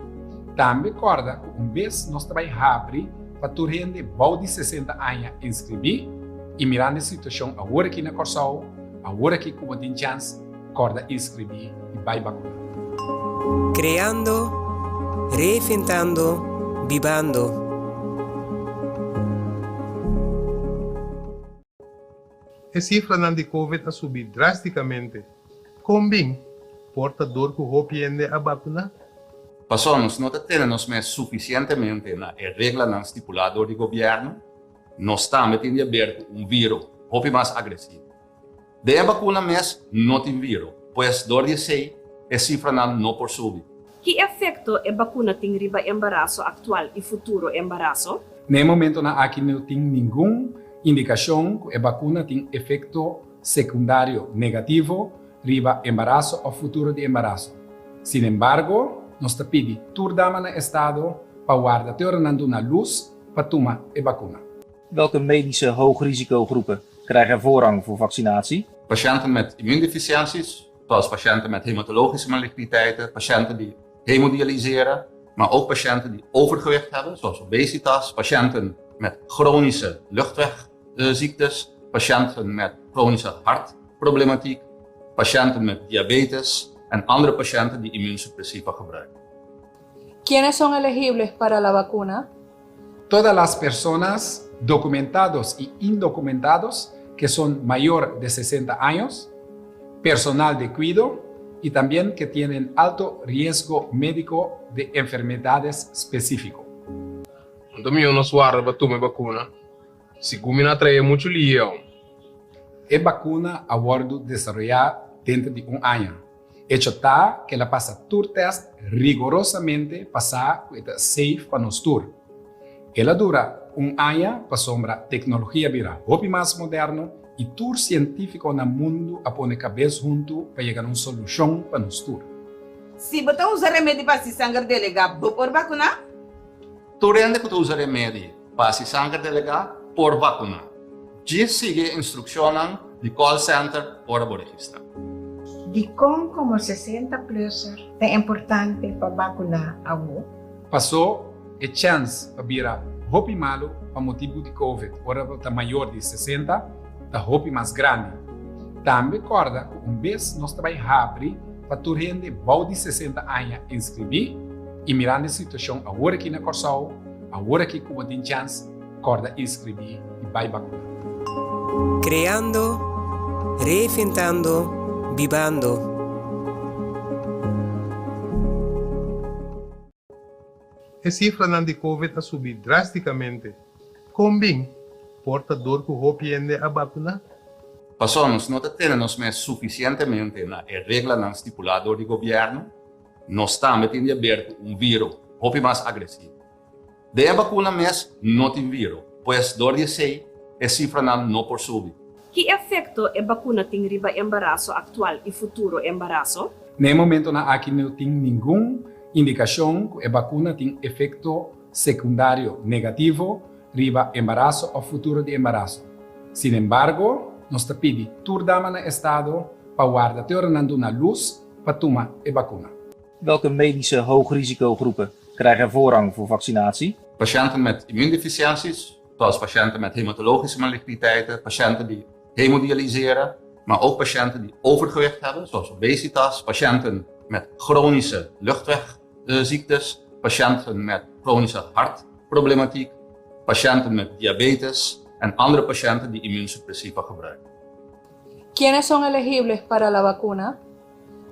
Tambe kòrda ku un bes nos ta bai habri pa tur hende bou di 60 aña inskribí i mirando e situashon awor aki na Kòrsou, awor aki ku bo tin chèns, kòrda inskribí i bai bakuná. Kreando, reinventando, bibando. E sifranan di Covid a subi drástikamente. Kon bin? Por ta dor ku hopi hende a bakuná? Pasobra nos no ta tene nos mes sufisientemente na e reglanan stipulá dor di gobièrnu, nos tambe tin di haber ku un viro hopi mas agresivo. Den e bakuna mes no tin viro, pues dor di esei e sifranan no por subi. Ki efekto e bakuna tin riba embaraso aktual i futuro embaraso? Na e momentonan aki no tin ningun indikashon ku e bakuna tin efekto sekundario negativo riba embaraso òf futuro di embaraso. Sinembargo, nos ta pidi tur dama na estado pa warda te ora nan duna lus pa tuma e bakuna. Welke medische hoogrisicogroepen krijgen voorrang voor vaccinatie? Patiënten met immuundeficiënties, zoals patiënten met hematologische maligniteiten, patiënten die hemodialyseren, maar ook patiënten die overgewicht hebben, zoals obesitas, patiënten met chronische luchtwegziektes, patiënten met chronische hartproblematiek, patiënten met diabetes en andere patiënten die immuunsuppressiva gebruiken. ¿Quiénes son elegibles para la vacuna? Todas las personas documentados y indocumentados que son mayor de 60 años, personal de cuido y también que tienen alto riesgo médico de enfermedades específico. Anto mihó nos warda pa tuma e bakuna, sigun mi no a trae muchu lion. E bakuna a wòrdu desaroyá denter di un aña. Echo ta ku el a pasa tur tèst rigorosamente pa sa ku e ta safe pa nos tur. El a dura un aña pasobra teknologia bira hopi mas moderno i tur sientífiko na mundu a pone kabes huntu pa yega na un solushon pa nos tur. Si bo ta usa remedi pa hasi sanger delegá, bo por bakuná? Tur hende ku ta usa remedi pa hasi sanger delegá por bakuná. Djis sigui e instrukshonnan di call center ora bo registrá. Dikon komo 60 plusser ta importante pa bakuná awo? Pasó e chèns pa bira hopi malu pa motibu di covid ora bo ta mayor di 60 ta hopi mas grandi. Tambe kòrda ku un bes nos ta bai habri pa tur hende bou di 60 aña inskribí i mirando e situashon awor aki na Kòrsou, awor aki ku bo tin chèns, Kòrda inskribí i bai bakuná. Kreando, reinventando, bibando. E sifranan di Covid a subi drástikamente. Kon bin? Por ta dor ku hopi hende a bakuná? Pasobra nos no ta tene nos mes sufisientemente na e reglanan stipulá dor di gobièrnu, nos tambe tin di haber ku un viro hopi mas agresivo. Den e bakuna mes no tin viro, pues dor di esei e sifranan no por subi. Ki efekto e bakuna tin riba embaraso aktual i futuro embaraso? Na e momentonan aki no tin ningun indikashon ku e bakuna tin efekto sekundario negativo riba embaraso òf futuro di embaraso. Sinembargo, nos ta pidi tur dama na estado pa warda te ora nan duna lus pa tuma e bakuna. Welke medische hoogrisicogroepen krijgen voorrang voor vaccinatie? Patiënten met immuundeficiënties, zoals patiënten met hematologische maligniteiten, patiënten die hemodialyseren, maar ook patiënten die overgewicht hebben, zoals obesitas, patiënten met chronische luchtwegziektes, patiënten met chronische hartproblematiek, patiënten met diabetes en andere patiënten die immuunsuppressiva gebruiken. ¿Quiénes son elegibles para la vacuna?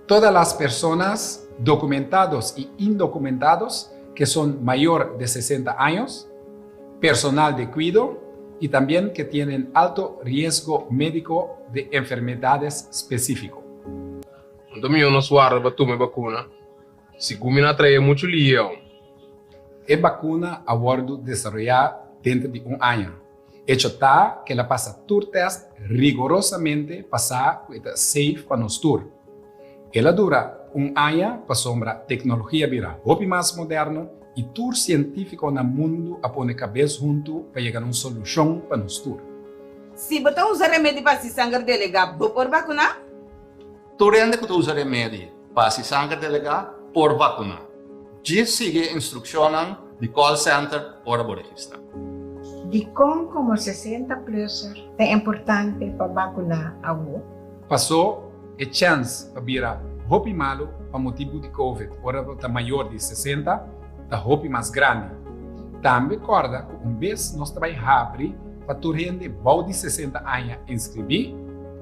Todas las personas documentados y indocumentados que son mayor de 60 años, personal de cuido y también que tienen alto riesgo médico de enfermedades específico. Anto mihó nos warda pa tuma e bakuna, segun mi no a trae muchu lieu. E bakuna a wòrdu desaroyá denter di un aña. Echo ta ku el a pasa tur tèst rigorosamente pa sa ku e ta safe pa nos tur. El a dura un aña pasobra teknologia bira hopi mas moderno i tur sientífiko na mundu a pone kabes huntu pa yega na un solushon pa nos tur. Si bo ta usa remedi pa hasi sanger delegá, bo por bakuná? Tur hende ku ta usa remedi pa hasi sanger delegá por vakuná. Djis sigui e instrukshonnan di call center ora bo registrá. Dikon komo 60 plusser ta importante pa bakuná awo? Pasó e chèns pa bira hopi malu pa motibu di covid ora bo ta mayor di 60 ta hopi mas grandi. Tambe kòrda ku un bes nos ta bai habri pa tur hende bou di 60 aña inskribí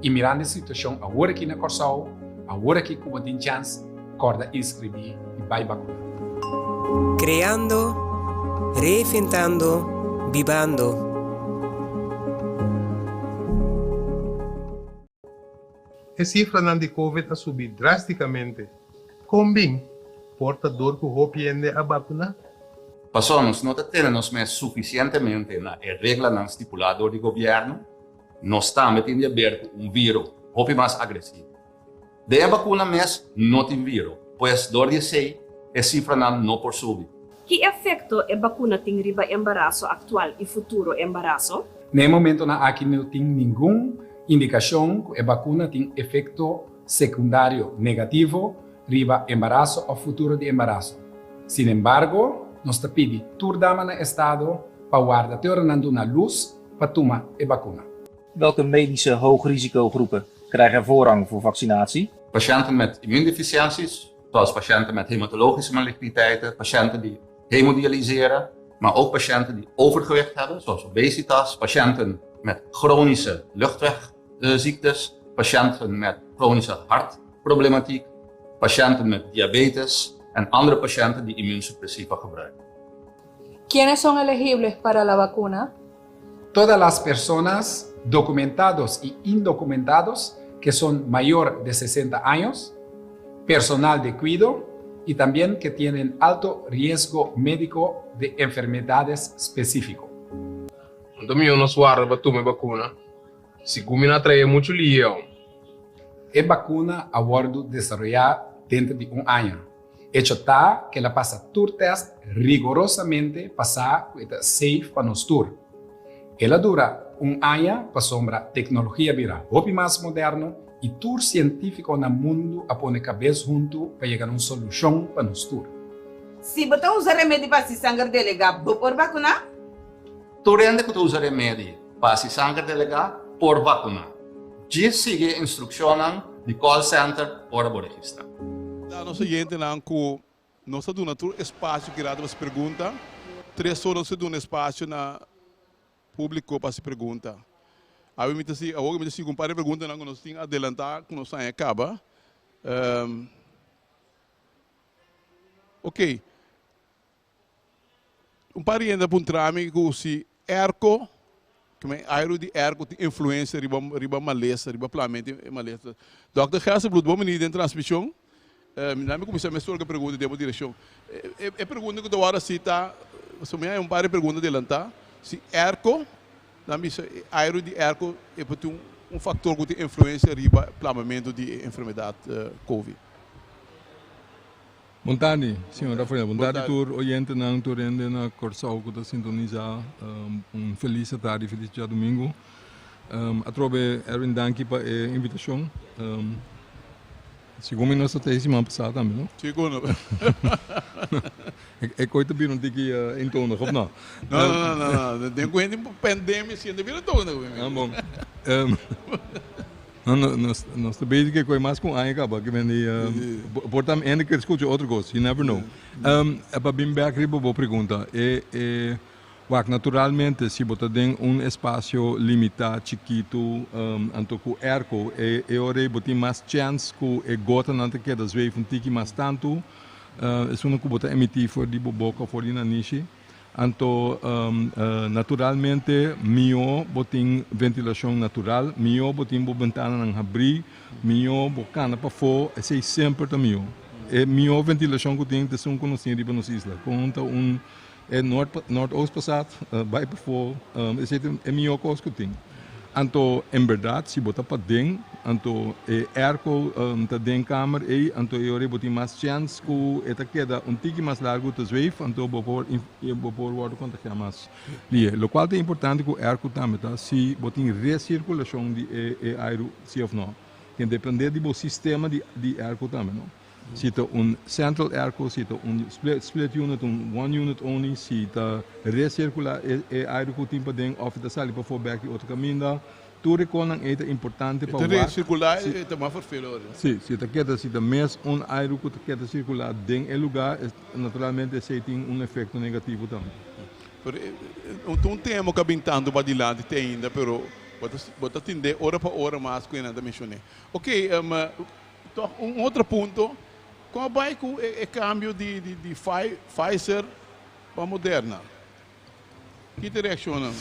i mirando e situashon awor aki na Kòrsou, awor aki ku bo tin chèns, kòrda inskribí i bai bakuná. Kreando, reinventando, bibando. E sifranan di Covid a subi drástikamente. Kon bin? Por ta dor ku hopi hende a bakuná? Pasobra nos no ta tene nos mes sufisientemente na e reglanan stipulá dor di gobièrnu, nos tambe tin di haber ku un viro hopi mas agresivo. Den e bakuna mes no tin viro, pues dor di esei e sifranan no por subi. Ki efekto e bakuna tin riba embaraso aktual i futuro embaraso? Na e momentonan aki no tin ningun indikashon ku e bakuna tin efekto sekundario negativo riba embaraso òf futuro di embaraso. Sinembargo, nos ta pidi tur dama na estado pa warda te ora nan duna lus pa tuma e bakuna. Welke medische hoogrisicogroepen krijgen voorrang voor vaccinatie? Patiënten met immuundeficiënties, zoals patiënten met hematologische maligniteiten, patiënten die hemodialyseren, maar ook patiënten die overgewicht hebben, zoals obesitas, patiënten met chronische luchtwegziektes, patiënten met chronische hartproblematiek, patiënten met diabetes en andere patiënten die immuunsuppressiva gebruiken. ¿Quiénes son elegibles para la vacuna? Todas las personas documentados y indocumentados que son mayor de 60 años, personal de cuido y también que tienen alto riesgo médico de enfermedades específico. Anto mihó nos warda pa tuma e bakuna, segun mi no a trae muchu lieu. E bakuna a wòrdu desaroyá denter di un aña. Echo ta ku el a pasa tur tèst rigorosamente pa sa ku e ta safe pa nos tur. El a dura un aña pasobra teknologia bira hopi mas moderno i tur sientífiko na mundu a pone kabes huntu pa yega na un solushon pa nos tur. Si bo ta usa remedi pa hasi sanger delegá, bo por bakuná? Tur hende ku ta usa remedi pa hasi sanger delegá por bakuná. Djis sigui e instrukshonnan di call center ora bo registrá. Da nos oyentenan ku nos ta duna tur espasio ki rato pa hasi pregunta. Tres ora nos ta duna espasio na públiko pa hasi pregunta. Awe mi ta sigui, awor mi ta sigui un par di preguntanan ku nos tin adelantá ku nos aña kaba. Oké. Un par di hende a puntra mi ku si airco, ku men airu di airco tin influensia riba riba malesa, riba plamento di malesa. Dòkter Gerstenbluth, bon bini den transmishon. Mi mi kuminsá mesora ku e pregunta den bo direkshon. E pregunta ku ta wòrdu hasi ta, pasobra mi haña un par di pregunta delantá, si airco, nan bisa e airu di airco e por tin un faktor ku tin influensia riba plamamentu di e enfermedat covid. Bon tardi, señor Rafael. Bon tardi tur oyentenan, tur hende na Kòrsou ku ta sintonisá. Un felis atardi, felis djadumingu. Atrobe Erwin danki pa e invitashon. Segun mi nos ta tei siman pasá tambe, no? Sigur no. E koi ta bira un tiki eentonig, of no? No, no, no, no. Den ku hende pandemia siente bira eentonig. Ah, bon. No, no, nos, nos ta bezig ke koi mas ku un aña kaba, ke men di, por ta hende ker skucha otro kos, you never know. Pa bin bek riba bo pregunta, e, e. Wak, naturalmente, si bo ta den un espasio limitá, chikitu, anto ku airco, e e ora ei bo tin mas chèns ku e gotanan ta keda zweef un tiki mas tantu, esun ku bo ta emití for di bo boka òf for di nanishi. Anto, naturalmente, mihó bo tin ventilashon natural, mihó bo tin bo bentananan habrí, mihó bo kana pafó, esei semper ta mihó. E mihó ventilashon ku tin ta esun ku nos tin riba nos isla. Kon ta un E noord noordoost pasat bai pafó esei ta e mihó kos ku tin. Anto en bèrdat si bo ta paden anto e airco ta den kamer ei anto e ora ei bo tin mas chèns ku e ta keda un tiki mas largu ta zweef anto bo por bo por wòrdu kontagiá mas lihe. Lokual ta importante ku airco tambe ta si bo tin resirkulashon di e e airu si òf no. Tin dependé di bo sistema di di airco tambe no. Si ta un central airco, si ta un split unit, un one unit only, si ta recircula e aire cu tin paden of e ta sali pafo bek di otro caminda. Tur e conan ey ta importante pa wak. E ta recircula e ta mas verveel ora. Si, si ta keda, si ta mes un aire cu ta keda circula den e lugar, naturalmente esey tin un efecto negativo tambe. Pero no ta un tema cu a bin tanto padilanti te ainda, pero bo ta tende ora pa ora mas cu e nan ta mencione. Ok, Toch un otro punto, con a bay cu e cambio di di Pfizer pa Moderna? Ki ta e reaccionnan?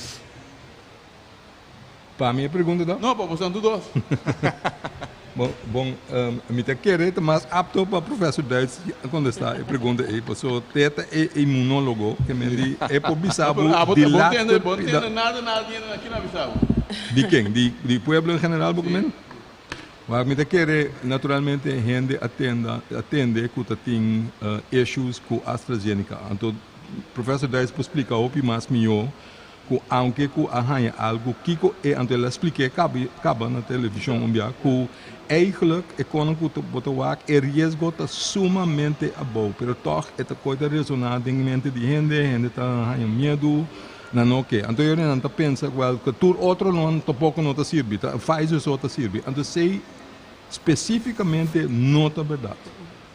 Pa mi e pregunta ta? No, pa boso tur dos. Bon, bon, mi ta kere ta mas apto pa Professor Duits contesta e pregunta ey, paso te ta e inmunologo ke men di e por bisa bo di laster. Bo no tende nada nada di hende aki na bisa bo. Di ken? Di pueblo en general bo ke men? Wak mi ta kere naturalmente hende a tenda a tende ku ta tin issues ku AstraZeneca. Anto Professor Duits por splika hopi mas mihó ku aunke ku a haña algu kiko e anto el a splik'é kaba na televishon un bia ku eigenlijk e konan ku bo ta wak e riesgo ta sumamente abou pero tòg e ta koi ta resoná den mente di hende, hende ta haña miedu. Nan no ke. Anto yori nan ta pensa wel ku tur otro nan tampoko no ta sirbi, ta Pfizer so ta sirbi. Anto esei spesifikamente no ta bèrdat.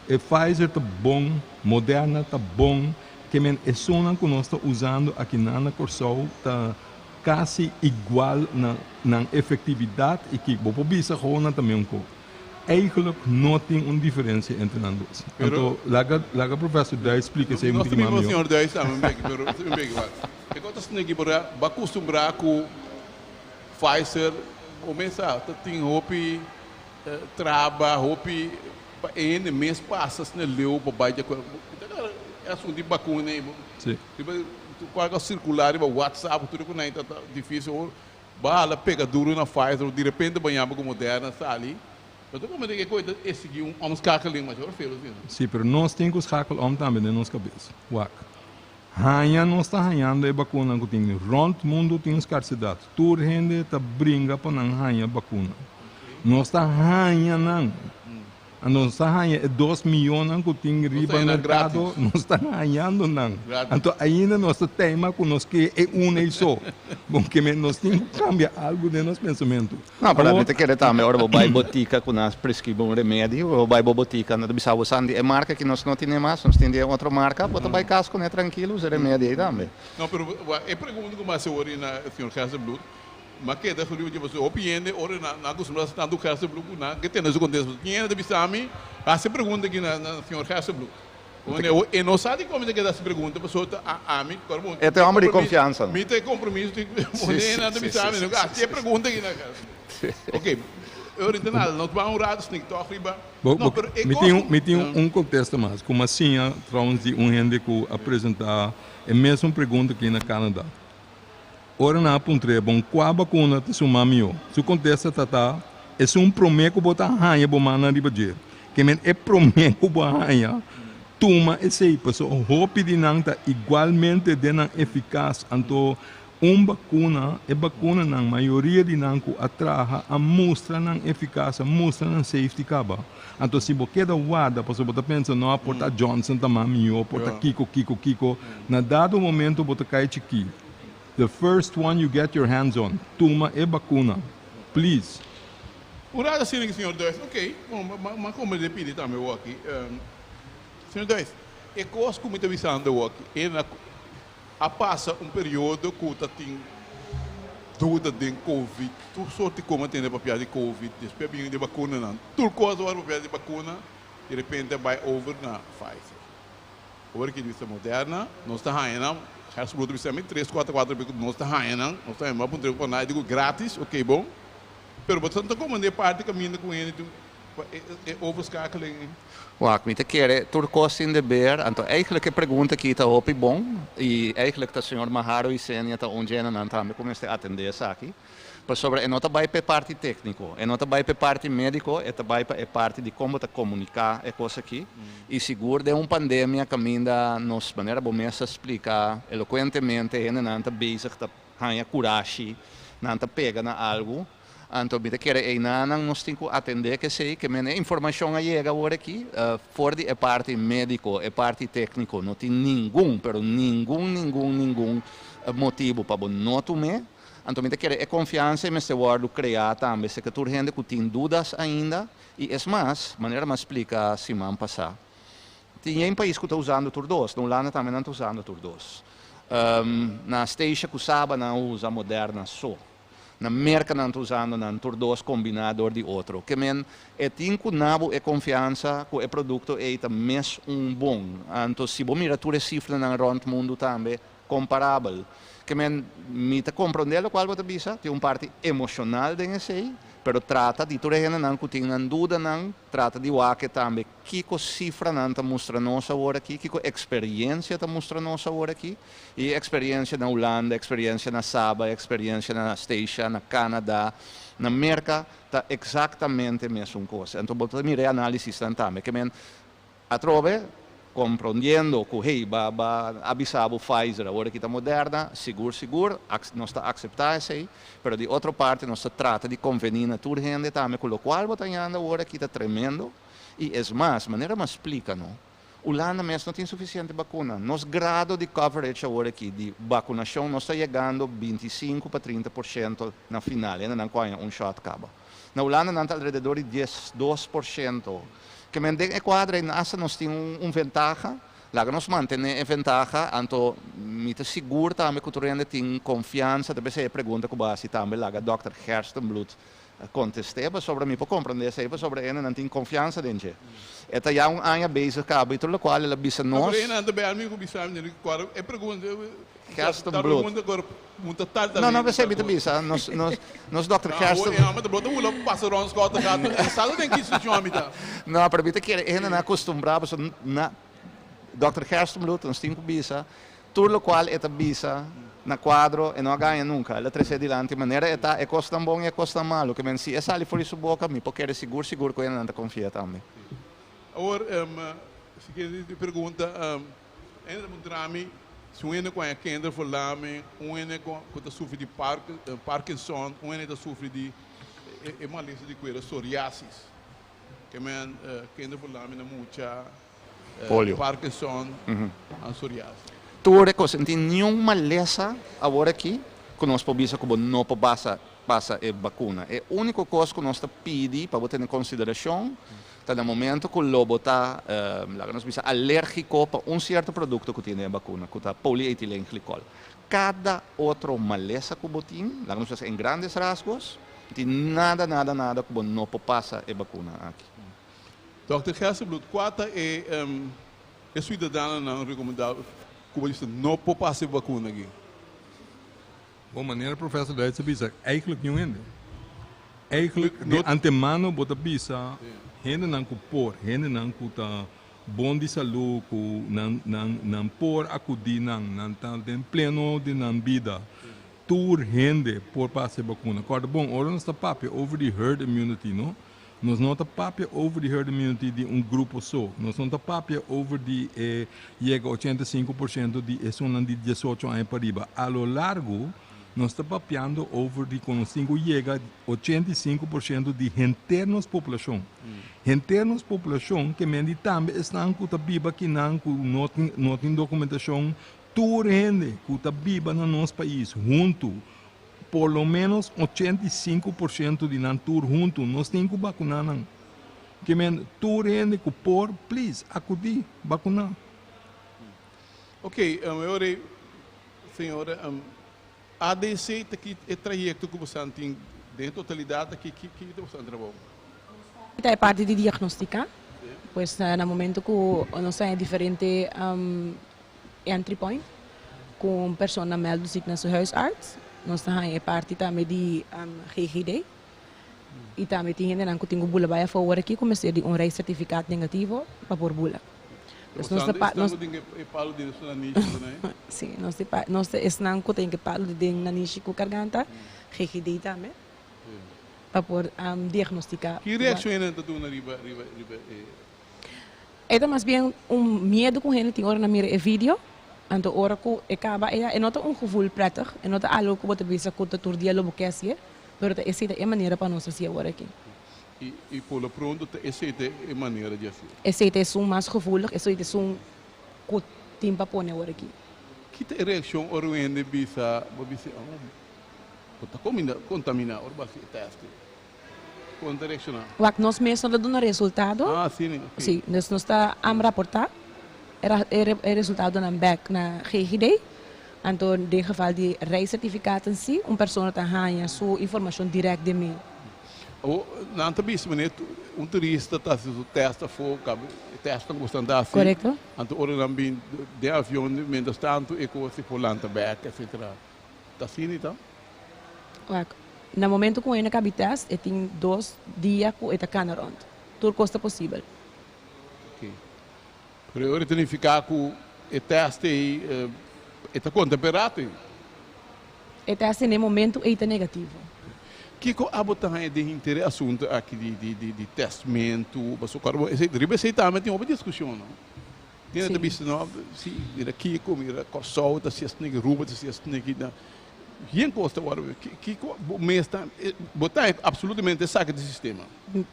E Pfizer ta bon, Moderna ta bon, ke men esunnan ku nos ta usando akinan na Kòrsou ta kasi igual na nan efektividat i ki bo por bisa gou nan ta meun ko. Eigenlijk no tin un diferensia entre nan dos. Anto laga laga professor Duits splika esei un Nos tiki tambe mas mihó. Señor Duits tambe un beki, pero un beki wak. E kos ta sneki por a bo a kustumbrá ku Pfizer kuminsá ta tin hopi traba, hopi pa e hende mes pasa asina leu pa bai di akuerdo. E asuntu di bakuna ei, riba kual ku a sirkulá riba WhatsApp tur e ku nan ta difísil. Bala pega duro na Pfizer di repente bañaba ku Moderna sali. Pero ta como e koe ta exigi un omschakeling mas ora felo asina. Sí, pero nos tin ku schakel om tambe den nos kabes. Wak. Haña nos ta hañando e bakunanan ku tin. Rònt mundu tin skarsidat. Tur hende ta bringa pa nan haña bakuna. Nos ta haña nan. Nos ta haña e dos mionnan ku tin riba merkado, nos ta hañando nan. Anto ainda nos ta teima ku nos ke e un ei so. Bon, ke men nos tin ku kambia algu den nos pensamentu. No, pero mi ta kere tambe ora bo bai botika ku nan prescribi un remedi, ora bo bai bo botika nan ta bisa bo san di e marka ki nos no tine mas, nos tin di e otro marka, bo ta bai kas kuné trankilo usa e remedi ei tambe. No, pero e pregunta ku mi a hasi awor na señor Gerstenbluth, M'a keda su riba dje pasobra hopi hende ora nan a kustumbrá sa tantu Gerstenbloed ku nan ke tende su kontesta. Tin hende ta bisa mi, hasi e pregunta aki na señor Gerstenbloed. Wanneer e no sa dikon mi ta keda hasi pregunta pasobra ta ami ku mi E ta e homber di konfiansa. Mi ta e kompromiso di pone nan ta bisa mi hasi e pregunta aki na Gerstenbloed. Oke, ora ta nada nos ban un rato snik tòg riba. No, pero e kos ku. Mi tin un kontesta mas ku mi a siña trouwens di un hende ku a presentá e mesun pregunta aki na Canada. Ora nan a puntr'é, Bon, kua bakuna ta suma mihó? Su kontesta ta ta, Esun promé ku bo ta haña bo mannan riba dje. Ke men e promé ku bo a haña, tuma esei, pasobra hopi di nan ta igualmente den nan efikas. Anto un bakuna, e bakunanan, mayoria di nan ku a traha a mustra nan efikas, a mustra nan safety kaba. Anto si bo keda warda pasobra bo ta pensa no por ta Johnson ta mas mihó, por ta kiko, kiko, kiko, na dado momento bo ta kai chikí. The first one you get your hands on, tuma e bakuna. Please. Un rato asina ki señor Duis, ok, bon, m'a komprendé pidi tambe awor aki. Señor Duis, e kos ku mi ta bisando awor aki, e na. A pasa un periodo ku ta tin duda den Covid, tur sorti kos a tende papia di Covid, despues a bini di bakunanan, tur kos a wòrdu papia di bakuna, di repente a bai over na Pfizer. Ora ki bisa Moderna, nos ta haña nan, Gerson ta bisa mi tres kuater kuater bes ku nos ta haña nan, nos ta haña nan, bo a puntra ku nan, e di ku gratis, oke bon, pero bo ta komand'é parti kaminda ku hende tin pa e overschakeling ei. Wak, mi ta kere tur kos tin deber, anto eigenlijk e pregunta aki ta hopi bon i eigenlijk ta señor Maharo Isenia ta un djena nan tambe ku mester atendé esaki. Pasobra e no ta bai pa e parti tékniko, e no ta bai pa e parti médiko, e ta bai pa e parti di kon bo ta komuniká e kos aki. I sigur den un pandemia kaminda nos, manera bo mes a splika elokuentemente, hendenan ta bezig ta haña kurashi, nan ta pega na algu. Anto mi ta kere einanan nos tin ku atendé kesei, ke men e informashon a yega awor aki for di e parti médiko, e parti tékniko, no tin ningun, pero ningun, ningun, ningun motibu pa bo no tum'é. Anto mi ta kere e konfiansa ei mester wòrdu kreá tambe seka tur hende ku tin dudas ainda. I es mas, manera mi a splika siman pasá, tin yen pais ku ta usando tur dos. Na Hulanda tambe nan ta usando tur dos. Na Statia ku Saba nan a usa Moderna so. Na Merka nan ta usando nan tur dos kombiná dor di otro. Ke men e tin ku na bo e konfiansa ku e produkto ei ta mes un bon. Anto si bo mira tur e sifranan rònt mundu tambe, Komparabel. Ke men, mi ta komprondé lokual bo ta bisa, tin un parti emoshonal den esei, pero trata di tur e hendenan ku tin nan dudanan, trata di wak tambe kiko sifranan ta mustra nos awor aki, kiko eksperiensia ta mustra nos awor aki. I e eksperiensia na Hulanda, eksperiensia na Saba, eksperiensia na Statia, na Canada, na Merka, ta eksaktamente mesun kos. Anto bo ta mira e análisisnan tambe. Ke men, Atrobe, komprondiendo ku hey, ba ba a bisa bo Pfizer, awor aki ta Moderna, sigur sigur nos ta akseptá esei, pero di otro parti nos ta trata di konvení na tur hende tambe ku lokual bo ta yanda awor aki ta tremendo i es mas, manera mi a splika no, Hulanda mes no tin sufisiente bakuna. Nos grado di coverage awor aki di bakunashon nos ta yegando 25 pa 30% na final, hendenan ku haña un shot kaba. Na Hulanda nan ta alrededor di 12%. Ke men den e kuadra ei asta nos tin un ventaha, laga nos mantené e ventaha, anto mi ta sigur tambe ku tur hende tin konfiansa, ta p'esei e pregunta ku bo hasi tambe laga dòkter Gerstenbluth kontest'é, pasobra mi por komprendé esei pasobra e hendenan tin konfiansa den dje. E ta ya un aña bezig kaba i tur lokual el a bisa nos. Pero e hendenan ta bai almi ku bisa mi kuadra e pregunta. Gerstenbluth. No, no, p'esei mi ta bisa, nos, nos, nos dòkter Gersten. No, pero mi ta kere e hendenan acostumbrá pasobra na dòkter Gerstenbluth nos tin ku bisa tur lokual e ta bisa na kuadro e no a gaña nunka. El a trese dilanti manera e ta, e kosnan bon i e kosnan malu. Ke men si e sali for di su boka mi por kere sigur sigur ku e hendenan ta konfia tambe. Awor, si ke pregunta. Hende ta puntra mi si un hende ku haña kinder verlamming, un hende ku ta sufri di Parkinson, un hende ta sufri di e malesa di kuera psoriasis. Ke men kinder verlamming na mucha, Parkinson an psoriasis. Tur e kos, no tin niun malesa awor aki ku nos por bisa ku bo no por basa pasa e bakuna. E úniko kos ku nos ta pidi pa bo tene konsiderashon Ta na momento ku lo bo ta, laga nos bisa, alérgiko pa un sierto produkto ku tin den e bakuna, ku ta polyetilenglikol. Kada otro malesa ku bo tin, laga nos bisa en grandes rasgos, no tin nada, nada, nada ku bo no por pasa e bakuna aki. Dòkter Gerstenbluth, kua ta e e suidadanonan rekomendá ku bo bisa no por pasa e bakuna aki? Bon, manera Professor Duits a bisa, eigenlijk niun hende. Eigenlijk di antemano bo ta bisa hendenan ku por, hendenan ku ta bon di salú, ku nan nan nan por akudí nan, nan ta den pleno di nan bida. Tur hende por pasa e bakuna. Kòrda bon, ora nos ta papia over di herd immunity, no? Nos no ta papia over di herd immunity di un grupo so. Nos no ta papia over di e yega 85% di esunnan di 18 aña pa riba. A lo largo nos ta papiando over di con nos tin cu yega 85% di henter nos poblacion. Henter nos poblacion ke men di tambe esnan cu ta biba kinan cu no tin no tin documentacion, tur hende cu ta biba na nos pais hunto Por lo menos 85% di nan tur huntu nos tin ku bakuná nan. Ke men tur hende ku por, please, akudí, bakuná. Ok, e ora ei Señora, ADC ta ki e trayecto cu boso tin den totalidad aki, ki ki ta boso trabou? Ta e parti di diagnostica, pues na momento cu nos tin diferente entry point, cu un persona meldt zich na su huisarts, nos tin e parti tambe di GGD, y tambe tin hendenan cu tin cu bula bay afo aki, cu mester di un reiscertificaat negativo pa por bula. Dus nos ta nos e palo di nanishi, ne? Si, nos ta nos ta esnan cu tin cu palo di den nanishi cu garganta, GGD tambe. Pa por diagnostica. Ki reaccion nan ta duna riba riba riba e? E ta mas bien un miedo cu hende tin ora nan mira e video, anto ora cu e caba e no ta un gevoel prettig, e no ta algo cu bo ta bisa cu ta tur dia lo bo ke hacié, pero ta esey ta e manera pa nos hacié awor aki. Y por lo pronto ta esey ta e manera di hacié. Esey ta esun mas gevoelig, esey ta esun cu tin pa pone awor aki. Ki ta e reaccion ora un hende bisa, bo bisa, oh, bo ta contamina ora bo haci e test? Con ta reacciona? Wak, nos mes no ta duna resultado. Ah, si, ne, ok. Si, dus nos ta raporta e resultadonan bek na GGD. Anto den geval di reiscertificaten si, un persona ta haña su informacion direct den mail. Awor, nan ta bisa manera un turista ta haci su test afo, caba e testnan cu boso ta haci. Corecto. Anto ora nan bin den avion, mientras tanto e cos si por lanta bek, etcetera. Ta asina ta? Wak, na momento cu hende caba e test, e tin dos dia cu e ta cana rond. Tur cos ta posibel. Ok. Pero ora ta nifica cu e test ey e ta conta pe rato ey? E test na e momento ey ta negativo. Kico abo ta haña den henter e asunto aki di di di testmento? Pasobra cuando bo esey riba esey tambe tin hopi discusion no. Tin ta bisa no si mira kico mira Corsou ta haci esaki Aruba ta haci esaki na bien cos ta worde kico bo mes ta bo ta absolutamente saki di sistema?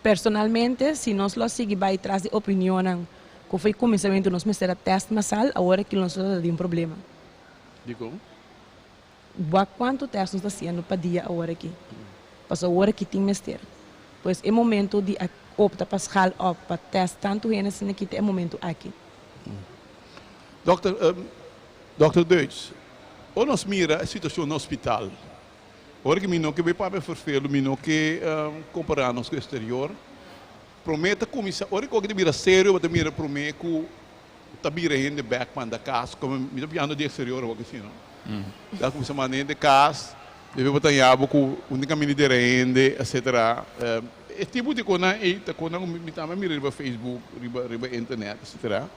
Personalmente si nos lo a sigui bay tras di opinionnan cu foi cuminsamentu nos mester a test masal, awor aki nos lo ta den problema. Dicon? Wak cuanto test nos ta haciendo pa dia awor aki. Pasobra awor aki tin mester. Pues e momento di a opta pa schaal op pa test tanto hende asina aki ta e momento aki. Dokter, Dokter Duits, ora nos mira e situacion na hospital, ora ki mi no ke bay papia vervelo, mi no ke compara nos cu exterior, Promé ta kuminsá, ora ku ta bira serio bo ta mira promé ku ta bira hende bèk manda kas, komo mi ta piando di eksterior awor si no. Ta kuminsá manda hende kas, despues bo ta haña bo ku un kaminda di dera hende etcetera. E tipo di konan ei ta konan ku mi tambe a mira riba Facebook, riba riba internet etcetera.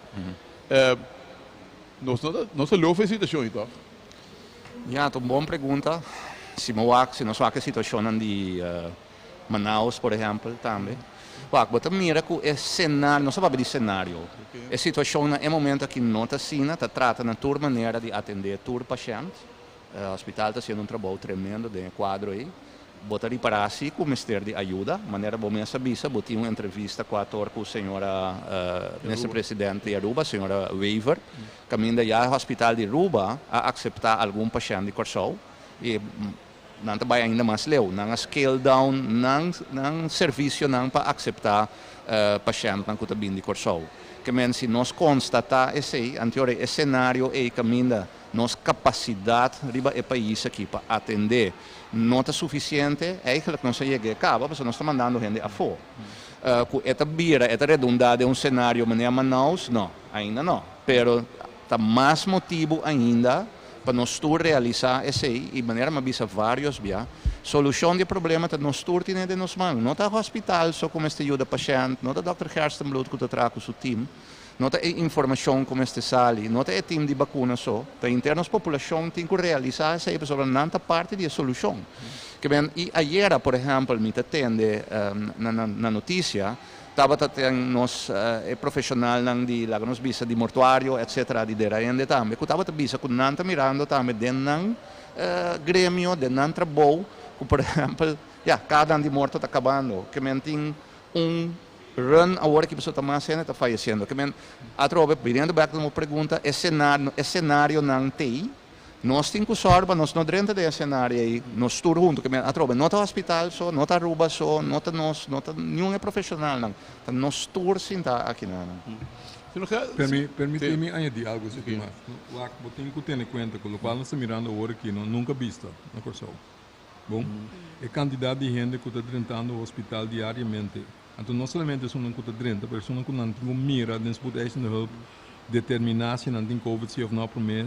Nos no ta nos ta lof e situashon ei tòg? Ya, ta un bon pregunta. Si bo wak, si nos wak e situashonnan di Manaus, por ehèmpel, tambe. Wak, bo ta mira ku e senario, nos ta papia di senario, e situashon na e momento aki no ta asina, ta trata na tur manera di atendé tur pashènt. Hospital ta hasiendo un trabou tremendo den e kuadro ei. Bo ta ripará si ku mester di ayuda. Manera bo mes a bisa, bo tin un entrevista ku ator ku señora Minister President di Aruba, señora Wever, kaminda ya e hospital di Aruba a akseptá algun pashènt di Kòrsou i Nan ta bai ainda mas leu. Nan a scale down nan nan servicionan pa acepta pashentnan cu ta bin di Corsou. Ke men si nos constata esey, anteora e scenario ey caminda nos capacidad riba e pais aki pa atende no ta suficiente, eigenlijk nos a yega e caba pasobra nos ta mandando hende afo. Cu e ta bira, e ta redunda den un scenario manera Manaus? No, ainda no. Pero ta mas motibo ainda Pa nos tur realisá esei, i manera mi a bisa vários bia, solushon di e problema ta nos tur tine den nos man. No ta hospital so ku mester yuda pashènt, no ta dòkter Gerstenbluth ku ta traha ku su tim, no ta e informashon ku mester sali, no ta e tim di bakuna so, ta henter nos populashon tin ku realisá esei pasobra nan ta parti di e solushon. Ke men, i ayera por ehèmpel mi ta tende na na notisia, Tabata ten nos e profesionalnan di, laga nos bisa, di mortuario etcetera, di dera hende tambe, cu tabata bisa cu nan ta mirando tambe den nan gremio, den nan trabou, cu por ehempel, ya, cada di morto ta cabando, ke men tin un run awor aki pasobra ta mas hende ta fayeciendo. Ke men, atrobe, biniendo bek na bo pregunta, e scenario, e scenarionan t'ey. Nos tin cu sòru pa nos no drenta den e scenario ey, nos tur hunto, ke men atrobe no ta hospital so, no ta Aruba so, no ta nos, no ta niun e profesionalnan, ta nos tur sinta aki nan. Permi, permiti mi añadi algo si mas. Wak, bo tin ku tene kuenta ku lokual nos ta mirando awor aki no nunka bista na Kòrsou. Bon, e kantidat di hende ku ta drentando hospital diariamente, anto no solamente esunnan ku ta drenta, pero esunnan ku nan tin ku mira den spoedeisende hulp, determiná si nan tin covid si òf no promé,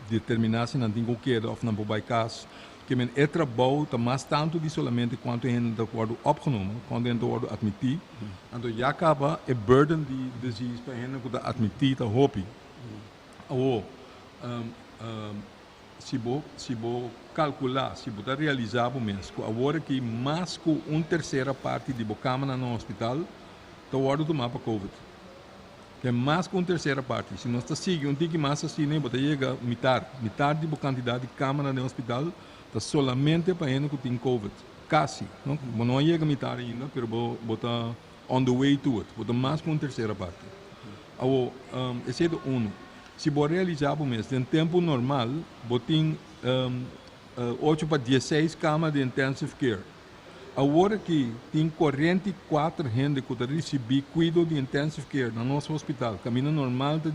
determiná si nan tin ku keda òf nan por bai kas. Ke men e trabou ta mas tantu di solamente kuantu hende ta wòrdu opgenomen, kuantu hende ta wòrdu atmití. Anto ya kaba e burden di disease pa e hende ku ta atmití ta hopi. Awor, si bo si bo kalkulá, si bo ta realisá bo mes ku awor aki mas ku un tersera parti di bo kamanan na hospital ta wòrdu tumá pa covid. Ke mas ku un tersera parti. Si nos ta sigui un tiki mas asina bo ta yega mitar. Mitar di bo kantidat di kamanan den hospital ta solamente pa hende ku tin covid. Kasi, no? Bo no a yega mitar ainda, pero bo bo ta on the way to it. Bo ta mas ku un tersera parti. Awor, esei ta unu. Si bo a realisá bo mes, den tempu normal bo tin ocho pa diesseis kama di intensive care. Awor aki tin 44 hende ku ta risibí kuido di intensive care na nos hospital, kaminda normal ta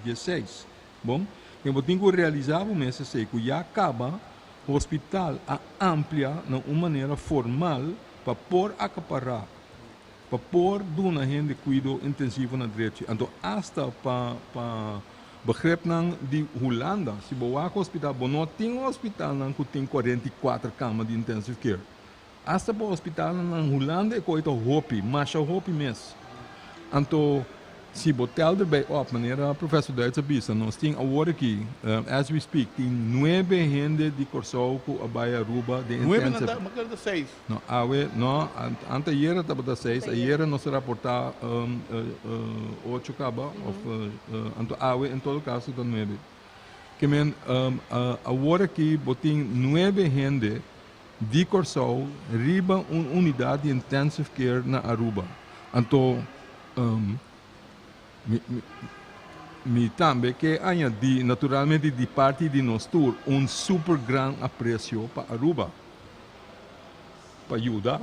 16. Bon, ken bo tin ku realisá bo mes esei ku ya kaba hospital a amplia na un manera formal pa por akapará, pa por duna hende kuido intensivo na drechi. Anto asta pa pa begripnan di Hulanda, si bo wak hospital, bo no tin hospitalnan ku tin 44 kama di intensive care. Asta pa hospitalnan na Hulanda e koi ta hopi, masha hopi mes. Anto si bo tel erbij op, manera professor Duits a bisa, nos tin awor aki, as we speak, tin nuebe hende di Kòrsou ku a bai Aruba den Nuebe nan intensive. ta, mi kere ta seis. No, awe, no, anteayera tabata seis, ayera nos a raportá ocho kaba, òf anto awe en todo kaso ta nuebe. Ke men, awor aki bo tin nuebe hende di Kòrsou riba un unidat di intensive care na Aruba. Anto mi mi tambe ke añadí naturalmente di parti di nos tur un super gran apresio pa Aruba pa yuda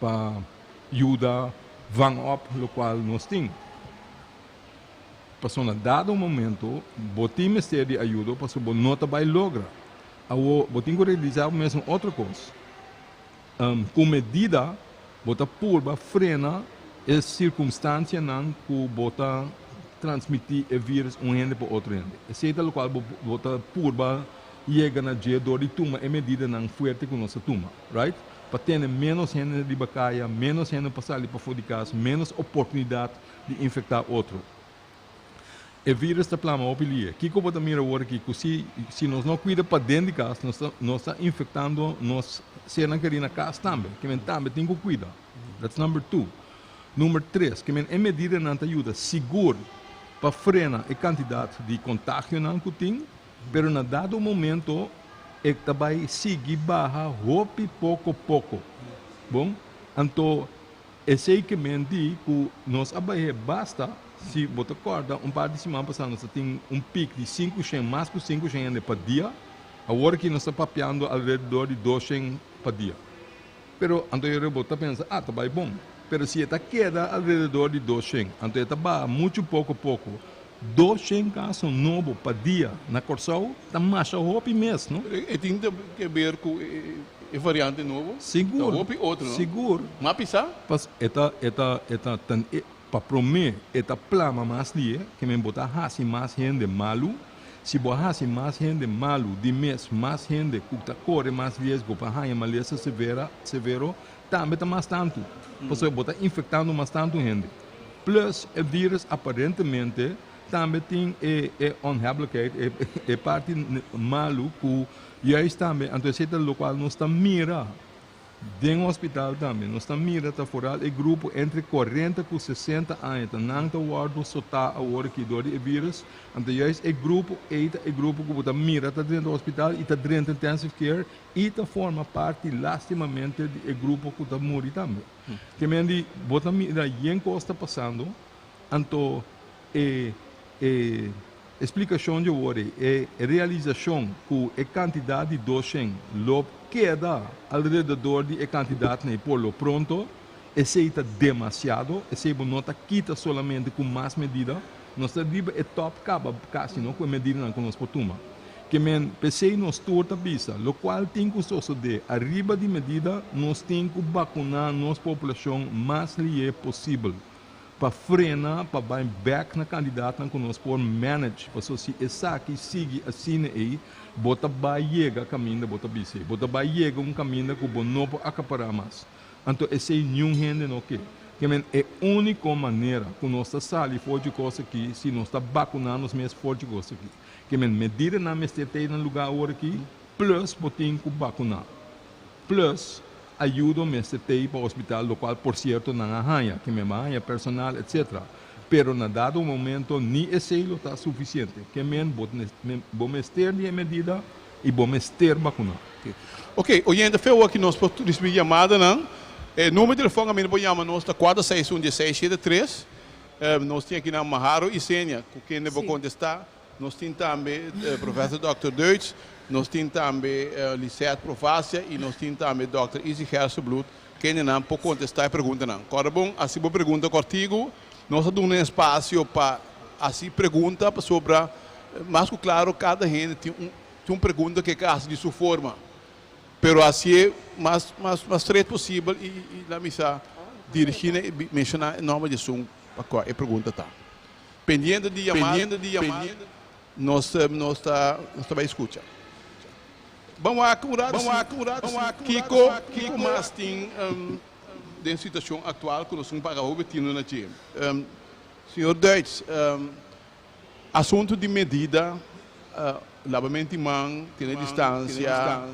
pa yuda vang op lokual nos tin. Pasobra na dado momento bo tin mester di ayudo pasobra bo no ta bai logra. Awor bo tin ku realisá bo mes un otro kos. Ku medida bo ta purba frena e sirkunstansianan ku bo ta transmití e vírus un hende pa otro hende. Esei ta lokual bo bo ta purba yega na dje dor di tuma e medidanan fuerte ku nos ta tuma, right? Pa tene ménos hende riba kaya, ménos hende pa sali pafó di kas, ménos oportunidat di infektá otro. E virus ta plama hopi lie. Kiko bo ta mira awor aki? Ku si si nos no kuida paden di kas, nos ta nos ta infektando nos sernan kerí na kas tambe. Ke men tambe tin ku kuida. That's number two. Number tres, ke men e medidanan ta yuda sigur pa frena e kantidat di kontagionan ku tin, pero na dado momento e ta bai sigui baha hopi poko poko. Bon, anto Esei ke men di ku nos a bah'é basta, si bo ta kòrda un par di siman pasá nos a tin un pik di 500, mas ku 500 hende pa dia, awor aki nos ta papiando alrededor di 200 pa dia. Pero anto yora bo ta pensa, ah ta bai bon, pero si e ta keda alrededor di 200, anto e ta baha muchu poko poko, 200 kaso nobo pa dia na Kòrsou ta masha hopi mes, no? E tin ke ber ku e variante nobo? Sigur. Ta hopi otro, no? Sigur. Mas pisá? Pas e ta e ta e ta ten e pa promé e ta plama mas lihe, ke men bo ta hasi mas hende malu. Si bo a hasi mas hende malu di mes mas hende ku ta kore mas riesgo pa haña malesa severa severo tambe ta mas tantu, pasobra bo ta infektando mas tantu hende. Plus e virus aparentemente tambe tin e e onhebbelijkheid, e e parti malu ku juist tambe, anto esei ta lokual nos ta mira den hospital tambe, nos ta mira ta foral e grupo entre 40 ku 60 aña ta nan ta wòrdu sotá awor aki dor di e virus, anto juist e grupo ei ta e grupo ku bo ta mira ta drenta hospital i ta drenta intensive care i ta forma parti lastimamente di e grupo ku ta muri tambe. Ke men di bo ta mira yen kos ta pasando, anto e e splikashon dje wor ei, e realisashon ku e kantidat di 200 lo keda alrededor di e kantidatnan ei por lo pronto. Esei ta demasiado, esei bo no ta kita solamente ku mas medida, nos ta riba e top kaba kasi no ku e medidanan ku nos por tuma. Ke men p'esei nos tur ta bisa lokual tin ku sosodé ariba di medida nos tin ku bakuná nos populashon mas lié posibel pa frena pa bai bèk na kandidatnan ku nos por manage paso si esaki sigui asina ei bo ta bai yega kaminda bo ta bisa ei bo ta bai yega un kaminda ku bo no por akapará mas. Anto esei niun hende no ke. Ke men e úniko manera ku nos ta sali for dje kos aki si nos ta bakuná nos mes for dje kos aki. Ke men medidanan mester ta ei na lugá awor aki, plus bo tin ku bakuná. Plus ayudo mester ta ei pa hospital lokual por sierto nan a haña, ke men a haña personal etcetera. Pero na dado momento ni esei lo ta sufisiente. Ke men bo bo mester di e medida i bo mester bakuná. Ok, oyente feo aki nos por ricibi yamadanan. E numero di telefon caminda por yama nos ta cuatro seis un dies seis siete tres. Nos tin aki nan Maharo Isenia cu kende por contesta. Nos tin tambe Professor Dòkter Duits, nos tin tambe Lisette Provacia y nos tin tambe Dòkter Izzy Gerstenbluth kendenan por contesta e preguntanan. Corda bon, haci bo pregunta cortigo. Nos a duna espacio pa haci pregunta pasobra mas cu claro cada hende tin un Tin un pregunta ke ka hasi di su forma, pero hasié mas mas mas stret posibel i i la misa dirigí na e menshoná e nòmber di esun pa kua e pregunta ta. Pendiente di yamada, nos nos ta nos ta bai skucha. Ban wak un rato si kiko kiko mas tin den situashon aktual ku nos tin paga hopi tino na dje. Señor Duits, Asuntu di medida, labamento di man, tene distancia,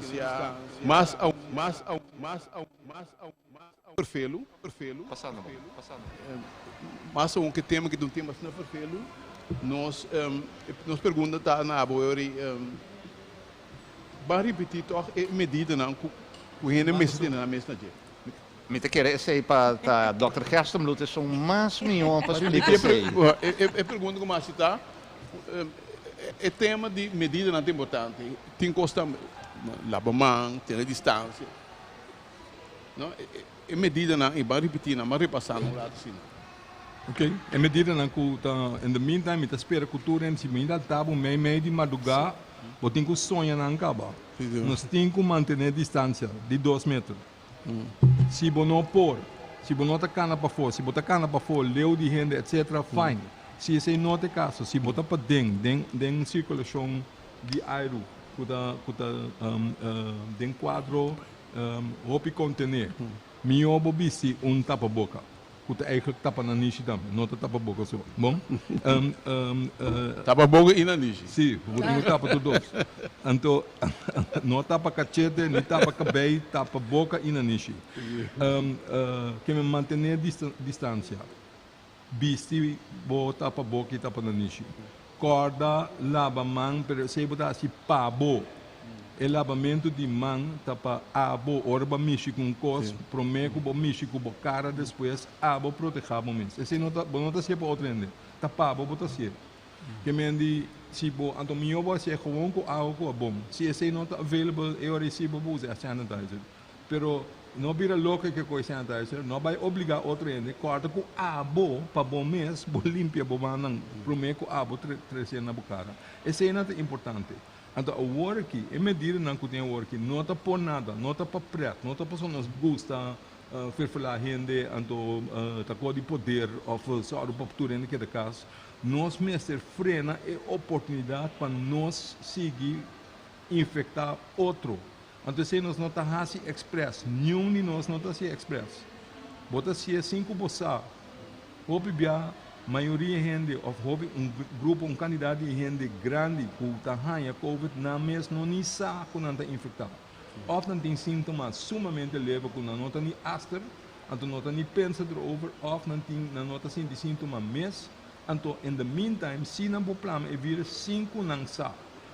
mas aun, mas aun, mas aun, mas aun, ferfelu, ferfelu, mas aun ke tema ke ta un tema asina ferfelu, nos, nos pregunta ta na abo ori, ban ripiti tog e medidanan ku hende mester tene nan mes na dje. Mi ta kere esei pa ta Dòkter Gerstenbluth esun mas mihó pa splika esei. E pregunta ku mi hasi ta, e tema di medidanan ta importante. Tin kos ta laba man, tene distansia. No, e medidanan, i ban ripití nan, ban repasá nan un ratu asina. Ok, e medidanan ku ta, in the meantime mi ta spera ku tur hende, si mi ta tabo mei mei di madrugá, bo tin ku soña nan kaba. Nos tin ku mantené distansia di dos meter. Si bo no por, si bo no ta kana pafó, si bo ta kana pafó leu di hende etcetera, fine. Si esei no ta e kaso, si bo ta paden den den sirkulashon di airu ku ta ku ta den kuadro hopi kontené, mihó bo bisti un tapaboka. Ku ta eigenlijk tapa nanishi tambe, no ta tapa boka so. Bon? Tapa boka i nanishi. Sí, bo tin ku tapa tur dos. Anto, no tapa kachete, ni tapa kabei, tapa boka i nanishi. Ke men mantené distansia. Bisti bo tapa boka i tapa nanishi. Kòrda laba man, pero esei bo ta hasi pa bo. E labamentu di man ta pa abo. Ora bo a mishi ku un kos, promé ku bo mishi ku bo kara despues, abo protehá bo mes. Esei no ta, bo no ta hasié pa otro hende, ta pa bo bo ta hasié. Ke men di, si bo, anto mihó bo hasié gewoon ku awa ku abon. Si esei no ta available, e ora ei si bo por usa e sanitizer. Pero no bira loco ke koe sanitizer, no bai obliga otro hende, corda ku abo pa bo mes bo limpia bo mannan prome ku abo trece na bo cara. Eseinan ta importante. Anto awor aki, e medidanan ku tin awor aki no ta por nada, no ta pa pret, no ta pasobra nos gusta ferfelá hende anto ta ko di poder of sòru pa tur hende keda kas. Nos mester frena e oportunidat pa nos sigui infektá otro. Anto esei nos no ta hasi express, niun di nos no ta hasi express. Bo ta hasié sin ku bo sa. Hopi bia, mayoria hende òf hopi un grupo, un kantidat di hende grandi ku ta haña covid nan mes no ni sa ku nan ta infektá. Òf nan tin síntoma sumamente leve ku nan no ta ni aster, anto no ta ni pensa erover, òf nan tin nan no ta sinti síntoma mes, anto in the meantime si nan por plama e virus sin ku nan sa.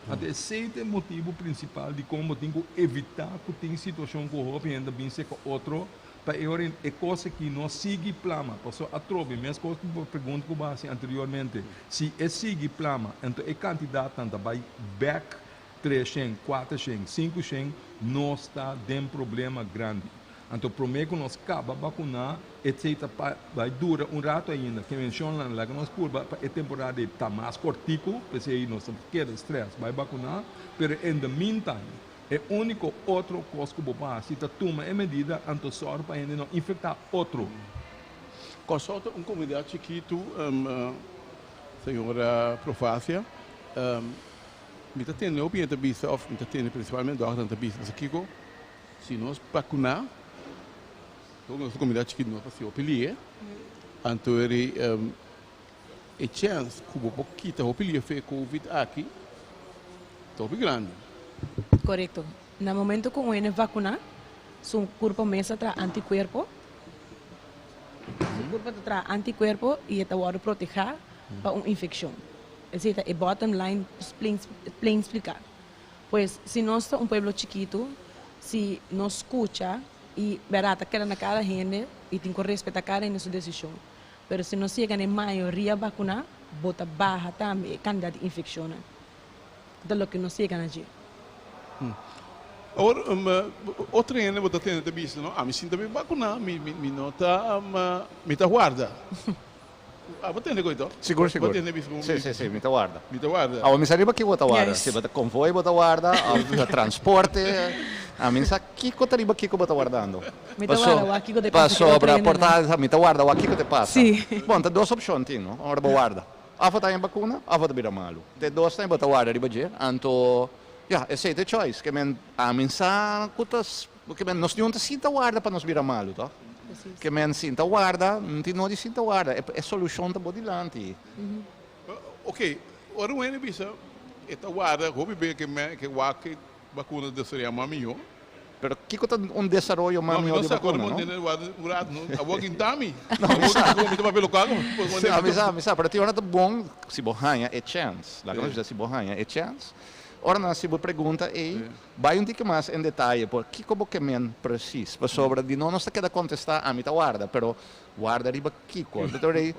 Anto esei ta e motibu prinsipal dikon bo tin ku evitá ku tin situashon ku hopi hende ta bin seka otro pa e ora e kos aki no sigui plama. Pasobra atrobe, meskos ku bo pregunta ku bo a hasi anteriormente, si e sigui plama, anto e kantidatnan ta bai bèk treshen, kuatershen, sinkushen, nos ta den problema grandi. Anto promé ku nos kaba bakuná etcetera pa bai dura un rato ainda. Ke menshonnan laga nos purba pa e temporada ei ta mas kortiku, p'esei nos ta keda stress bai bakuná, pero in the meantime e úniko otro kos ku bo por hasi ta tuma e medida anto sòru pa hende no infektá otro. Kòrsou ta un komunidat chikitu, señora Profacia. Mi ta tende hopi hende ta bisa òf mi ta tende prinsipalmente dòkternan ta bisa, pasobra kiko? Si nos bakuná, tur nos komunidat chikitu nos ta hasi hopi lie, anto eri e chèns ku bo por kita hopi lie fe e covid aki ta hopi grandi. Korekto. Na momento ku un hende vakuná, su kurpo mes ta traha antikuerpo, su kurpo ta traha antikuerpo i e ta wòrdu protehá pa un infekshon. Esei ta e bottom line plain spliká. Pues, si nos ta un pueblo chikitu, si nos skucha i bèrdat ta keda na kada hende i tin ku respetá kada hende su desishon. Pero si nos yega na e mayoria bakuná, bo ta baha tambe e kantidat di infekshonnan. Ku ta loke nos yega na dje. Awor, otro hende bo ta tende ta bisa, no, ami sin ta bin bakuná, mi no ta, mi ta warda. Ah, bo tende koe to? Sigur, sigur. Bo tende bisa como Si, si, si, mi ta warda. Mi ta warda. Awo mi sa riba kiko bo ta warda. Si bo ta konvoi bo ta warda, of ta transporte. Ami no sa kiko ta riba kiko bo ta wardando. Mi ta warda wak kiko te pasa ku otro Pasobra hende por nan. ta, mi ta warda wak kiko te pasa. Si. Bon, ta dos opshon tin, no? Ora bo warda. Of bo ta haña bakuna, of bo ta bira malu. Te dos ta bo ta warda riba dje. Anto, ya, esei ta e choice. Ke men, ami sa ku ta Ke men nos niun ta sinta warda pa nos bira malu, toh? Ke men sinta warda, no tin nodi sinta warda, e solushon ta bo dilanti. Ok, ora un hende bisa e ta warda, hopi be ke men ke wak ke bakuna desaroyá mas mihó. Pero kiko ta un desaroyo mas mihó di bakuna, no? No, mi no sa, ora warda un rato, no, awor kin ta mi. Awor kin mi ta papia lokal. Mi sa, mi sa, pero tin ora ta bon si bo haña e chèns. Laga nos bisa si bo haña e chèns. Ora nan hasi bo pregunta ei, Bai un tiki mas en detaye por kiko bo ke men precies, pasobra di no nos ta keda kontestá ami ta warda, pero warda riba kiko? Anto ta rei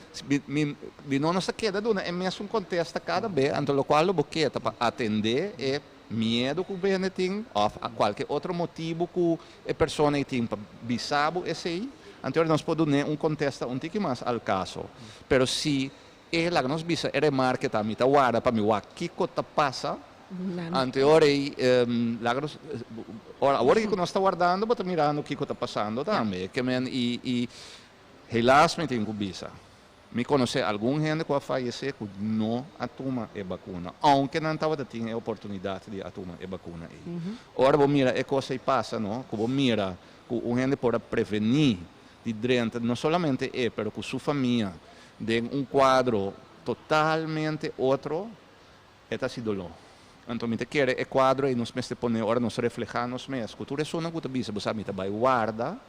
mi di no nos ta keda duna e mesun kontesta kada be, anto lokual lo bo ke ta pa atendé e miedu ku hende tin òf kualke otro motibu ku e persona ei tin pa bisa bo esei, anto nos por dun'é un kontesta un tiki mas al kaso. Pero si E laga nos bisa e remarke ta mi ta warda pa mi wak kiko ta pasa. Anto e ora ei laga nos ora awor ku nos ta wardando bo ta mirando kiko ta pasando tambe. Ke men i i helaas mi tin ku bisa mi konosé algun hende ku a fayesé ku no a tuma e bakuna ounke nan tabata tin e oportunidat di a tuma e bakuna ei. Ora bo mira e kos ei pasa no ku bo mira ku un hende por a prevení di drenta no solamente e pero ku su famia den un kuadro totalmente otro, e ta hasi doló. Anto mi ta kere e kuadro ei nos mester pone ora nos reflehá nos mes ku tur esunnan ku ta bisa bo sa mi ta bai warda,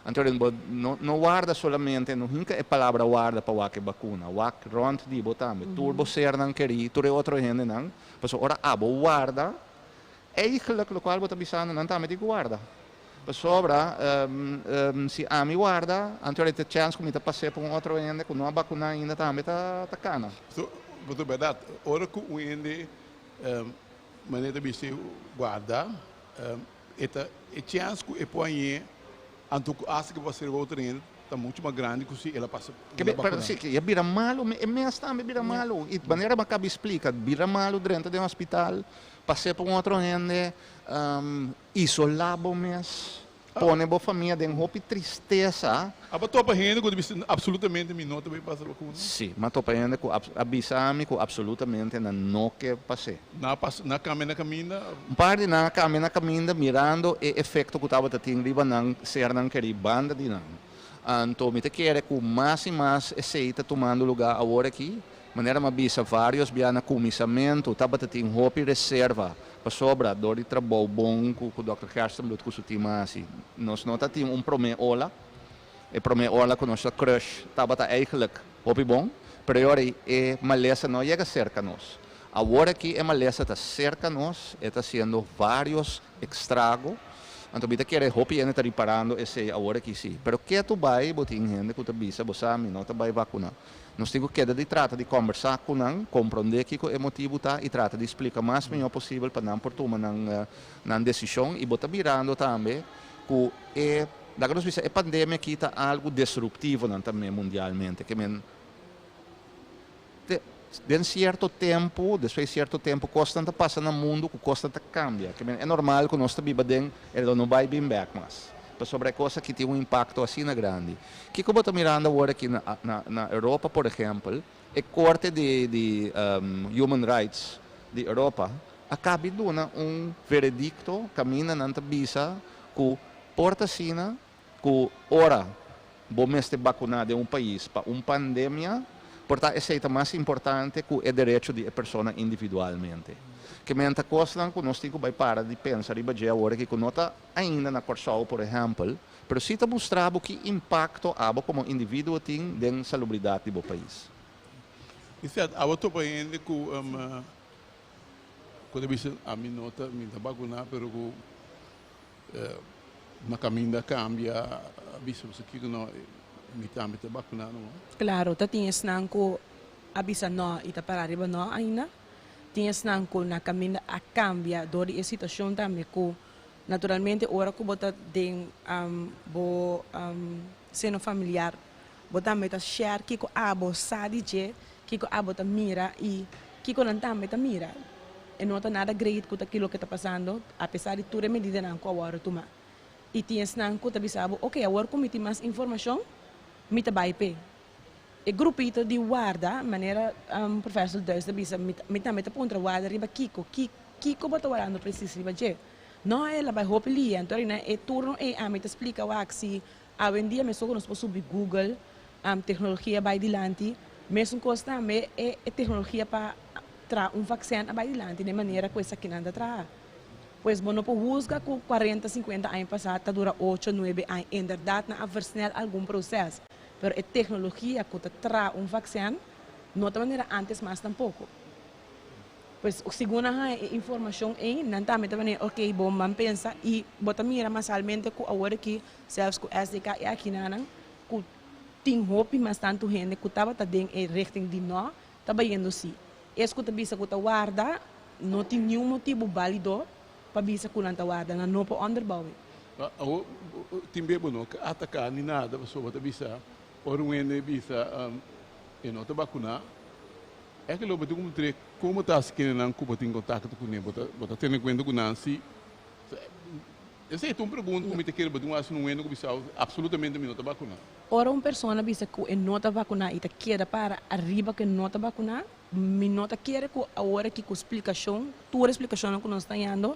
anto bo no no warda solamente, no hinka e palabra warda pa wak e bakuna, wak rònt di bo tambe, tur bo sernan kerí, tur e otro hendenan, pasobra ora abo warda, Eigenlijk lokual bo ta bisando nan tambe tin ku warda. Pasobra si ami warda, anto e ta chèns ku mi ta pas'é pa un otro hende ku no a bakuná ainda tambe ta kana. So, bo ta bèrdat, ora ku un hende manera ta bis'é warda, e ta e chèns ku e por hañ'é anto ku asta ku e por pas'é riba otro hende ta muchu mas grandi ku si el a pasa el a bakuná. Si, e bira malu, e mes tambe bira malu. I manera bo a kaba splika, bira malu drenta den hospital, Pas'é pa un otro hende, isolá bo mes, pone bo famia den hopi tristesa. Abo topa hende ku ta bisa absolutamente mi no ta bai pasa bakuna? Sí, m'a topa hende ku a bisa mi ku absolutamente nan no ke pas'é. Nan a pasa, nan a kambia na kaminda? Un par di nan a kambia na kaminda mirando e efekto ku tabata tin riba nan sernan kerí banda di nan. Anto mi ta kere ku mas i mas esei ta tumando lugá awor aki. Manera m'a bisa varios bia na kuminsamentu tabata tin hopi reserva pasobra dor di trabou bon ku ku Dòkter Gerstenbluth ku su tim a hasi nos no ta tin un promé ola. E promé ola ku nos ta crush tabata eigenlijk hopi bon pero e ora ei e malesa no a yega serka nos. Awor aki e malesa ta serka nos, e ta hasiendo varios ekstrago. Anto mi ta kere hopi hende ta riparando esei awor aki si. Pero ketu bai bo tin hende ku ta bisa bo sa mi no ta bai vakuna. Nos tin ku keda di trata di kòmbersá ku nan, komprondé kiko e motibu ta i trata di splika mas mihó posibel pa nan por tuma nan nan desishon. I bo ta mirando tambe ku e. Laga nos bisa e pandemia aki ta algu disruptivo nan tambe mundialmente, ke men te den sierto tempu, despues di sierto tempu kosnan ta pasa na mundu ku kosnan ta kambia. Ke men e normal ku nos ta biba den e lo no bai bin bèk mas, pasobra e kos aki tin un impakto asina grandi. Kiko bo ta mirando awor aki na na Europa por ehèmpel, e korte di di Human Rights di Europa a kabi duna un veredikto kaminda nan ta bisa ku por ta asina ku ora bo mester bakuná den un pais pa un pandemia, por ta esei ta mas importante ku e derecho di e persona individualmente. Ke men ta kosnan ku nos tin ku bai para di pensa riba dje awor aki ku no ta ainda na Kòrsou por ehèmpel, pero si ta mustra bo ki impakto abo komo individuo tin den salubridat di bo pais. Instead, abo topa hende ku ku ta bisa ami no ta mi ta bakuná pero ku Na caminda cambia a bisa boso kico no mi tambe ta vacuna no. Claro, ta tin esnan cu a bisa no y ta para riba no ainda. Tin esnan cu na caminda a cambia door di e situacion tambe cu naturalmente ora cu bo ta den bo seno familiar bo tambe ta share kico abo sa di dje, kico abo ta mira y kico nan tambe ta mira. E no ta nada great cu ta ki loke ta pasando, apesar di tur e medidanan cu a worde tuma. Y tin esnan cu ta bisa bo, ok, awor cu mi tin mas informacion, mi ta bay p'e. E grupito di warda, manera Professor Duis ta bisa, mi tambe ta puntra warda riba kico, kico bo ta wardando precies riba dje? No, el a bay hopi lia, anto riba e turno ey ami ta splica wak si awendia mesun cu nos por subi Google, Tecnologia bai dilanti, mesun cos tambe e tecnologia pa traha un vaccin a bai dilanti den manera cu esakinan ta traha. Pues bo no por huzga cu cuarenta, cincuenta aña pasa ta dura ocho, nuebe aña, inderdaad nan a versnel algun proces, pero e tecnologia cu ta traha un vaccin no ta manera antes mas tampoco. Pues segun nan haña e informacion ey nan tambe ta manera ok bo ban pensa y bo ta mira masalmente cu awor aki zelfs cu SDK y akinanan ku tin hopi mas tantu hende ku tabata den e richting di nò ta bayendo si. Es ku ta bisa ku ta warda no tin niun motibu balido pa bisa ku nan ta warda, nan no por onderbouwe. Awor tin bia bo no ke ataká ni nada pasobra bo ta bisa ora un hende bisa e no ta bakuná e ke lo bo tin ku mustr'é komo ta hasi kendenan ku bo tin kontakto kuné bo ta bo ta tene kuenta ku nan si. Esei ta un pregunta ku mi ta kere bo tin un hasi un hende ku bisa absolutamente mi no ta bakuná. Ora un persona bisa ku e no ta bakuná i ta keda para ariba ku e no ta bakuná, mi no ta kere ku awor aki ku splikashon, tur e splikashonnan ku nos ta yando,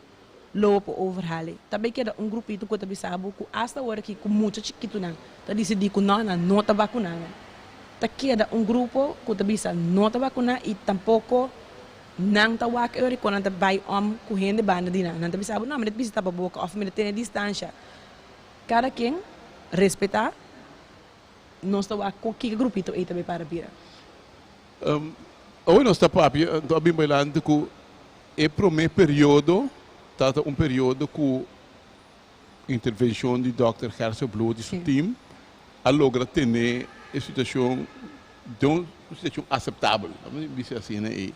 lo bo por overhale. Ta bay keda un grupito ku ta bisa bo ku asta awor aki ku mucha chikitunan ta disidí ku no, nan no ta bakuná. Ta keda un grupo ku ta bisa no ta bakuná i tampoko. Nan ta wak e ora ku nan ta bai om ku hende banda di nan. Nan ta bisa bo, no, mi ta bisa tapa boka òf mi ta tene distansha. Kada ken respetá, nos ta wak ku kiko grupito ei ta bai para bira. Awe nos ta papia, anto a bin bailante ku e promé periodo tabata un periodo ku intervenshon di dòkter Gerso Bloed i su tim a logra tene e situashon den un situashon aseptabel, laat mi bisa asina ei.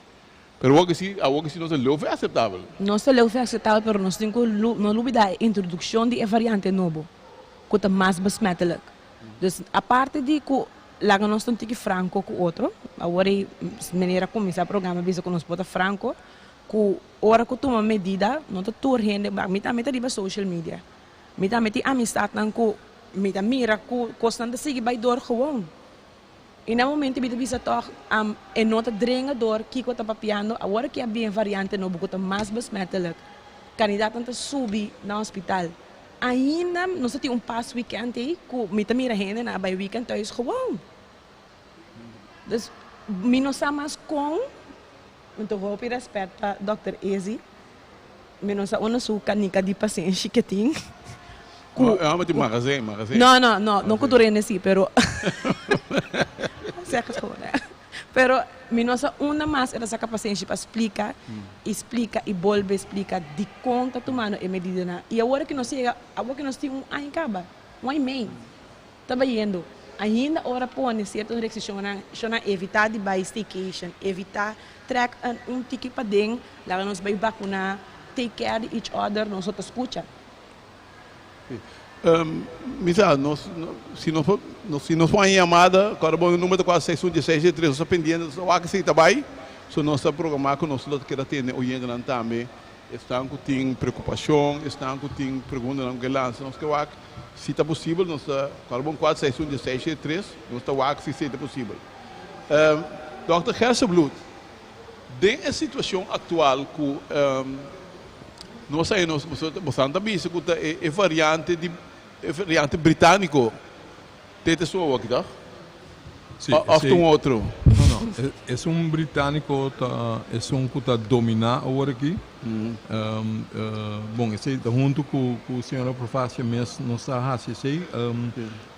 Pero awor si, awor si nos ta leu fe aseptabel. Nos ta leu fe aseptabel, pero nos tin ku no lubida e introdukshon di e variante nobo ku ta mas besmettelijk. Dus aparte di ku laga nos ta un tiki franko ku otro, awor ei manera kuminsá programa bisa ku nos por ta franko, ku ora ku tuma medida no ta tur hende, mi tambe ta riba social media, mi tambe tin amistatnan ku mi ta mira ku kosnan ta sigui bai dor gewoon. I na momento mi ta bisa tòg e no ta drenga dor kiko ta papiando, awor aki a bin e variante nobo ku ta mas besmettelijk, kandidatnan ta subi na hospital. Ainda nos ta tin un pas weekend ei ku mi ta mira hende nan a bai weekend thuis gewoon. Dus mi no sa mas kon. Mi ta hopi respet pa Dòkter Ezi. Mi no sa unda su kanika di pasenshi ke tin. Ku. E hòmber tin magazijn, magazijn. No, no, no, no ku tur hende si, pero zeg het gewoon, hè. Pero mi no sa unda mas e ta saka pasenshi pa splika i splika i bolbe splika dikon ta tumando e medidanan. I awor ku nos yega, awor ku nos tin un aña kaba, un aña i mei. Ta bayendo. Ainda ora pone cierto restriccionnan, shonnan evita di bay staycation, evita trek un un tiki paden, laga nos bay vacuna, take care di each other, nos no ta scucha. Sí. Mi sa, nos, si nos por, si nos por haña yamada, kòrda bo number ta kuater seis un dieseis diestres, nos ta pendiente, nos ta wak esei ta bai, so nos ta programá ku nos lo keda tende oyentenan tambe, esnan ku tin preokupashon, esnan ku tin preguntanan ku ke lansa, nos ke wak si ta posibel, nos ta, kòrda bo kuater seis un dieseis diestres, nos ta wak si esei ta posibel. Dòkter Gerstenbluth, den e situashon aktual ku Nos a nos bosan ta bisa ku ta e variante di e variante britániko te ta esun awoki tòg? Sí, Òf ta un otro? No, no. Esun britániko ta esun ku ta dominá awor aki. Bon, esei ta huntu ku ku señora Profacia mes nos ta hasi esei.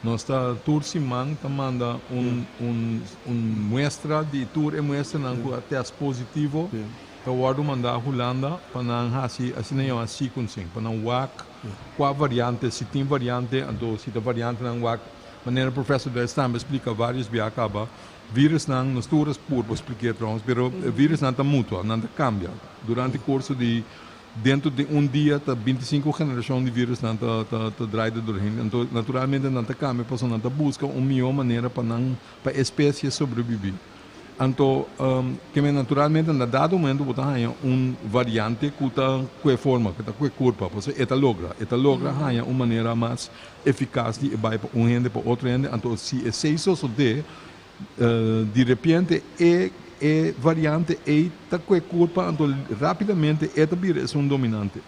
Nos ta tur siman ta manda un un un muestra di tur e muestranan ku a tèst positivo. Ta wòrdu mandá Hulanda pa nan hasi asina yamá sequencing, pa nan wak kua variante, si tin variante, anto si ta variante nan wak, manera Professor Duits tambe a splika vários bia kaba, virusnan, nos tur a purba splik'é trouwens, pero virusnan ta mutua, nan ta kambia durante kurso di dentro di un dia ta bintisinko generashon di virusnan ta ta draai der doorheen, anto naturalmente nan ta kambia pasobra nan ta buska un mihó manera pa nan pa e espesie sobrebibí. Anto, keme naturalmente na dado momento bo ta haña un variante ku ta ku e forma, ku ta ku e kurpa, pasobra e ta logra, e ta logra haña un manera mas efikas di e bai pa un hende pa otro hende. Anto si esei sosodé, di repente e e variante ei ta ku e kurpa, anto rápidamente e ta bira esun dominante.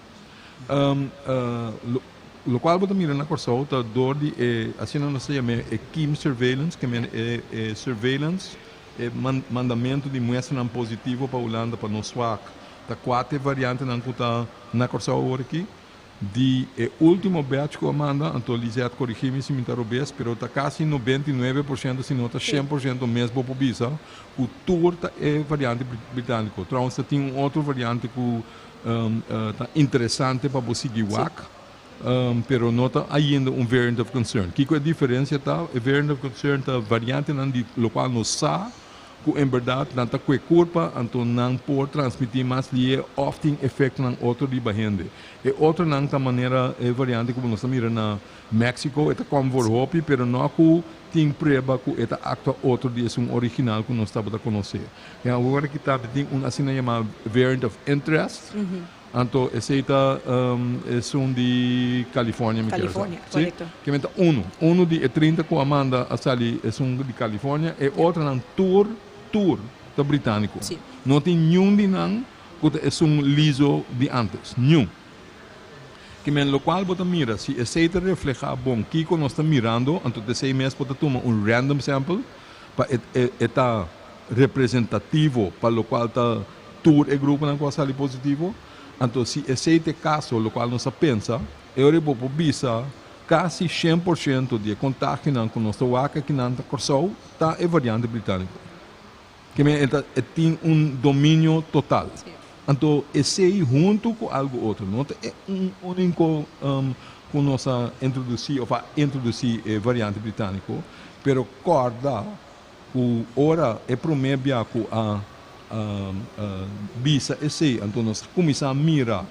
Lokual bo ta mira na Kòrsou ta dor di e, asina nos ta yam'é, e kiem surveillance, ke men e e surveillance, e mandamentu di muestranan positivo pa Hulanda pa nos wak ta kua ta e variantenan ku ta na Kòrsou awor aki. Di e último batch ku a manda, anto Lisette korigí mi si mi ta robes, pero ta kasi 99% si no ta 100% mes bo por bisa ku tur ta e variante britániko. Trouwens ta tin un otro variante ku Ta interesante pa bo sigui wak, pero no ta ainda un variant of concern. Kiko e diferencia ta? E variant of concern ta variantenan di locual nos sa cu en berdad nan ta cue curpa, anto nan por transmiti mas lihe of tin efectonan otro riba hende. E otronan ta manera e variante cu nos ta mira na Mexico, e ta come voor hopi, pero no cu tin prueba cu e ta actua otro di esun original cu nos tabata conoce. Den awor aki tambe tin un asina yama variant of interest. Anto esey ta esun di California mi kier sa. California, correcto. Si? Kimen ta uno. Uno di e 30 cu a manda a sali esun di California. E otronan tur, tur ta Britanico. Si. No tin niun di nan cu ta esun lizo di antes. Niun. Kimen locual bo ta mira si esey ta refleha bon kico nos ta mirando, anto t'esey mes bo ta tuma un random sample pa e e ta representativo pa locual ta tur e gruponan cu a sali positivo. Anto si esey ta e caso locual nos a pensa, e ora bo por bisa casi 100% di e contagionan cu nos ta wak akinan ta Corsou ta e variante Britanico. Kimen e ta e tin un dominio total. Anto esey hunto cu algo otro no ta e un unico cu nos a introduci of a introduci e variante Britanico, pero corda Ku ora e promé bia ku a bisa esei, anto nos a kuminsá mira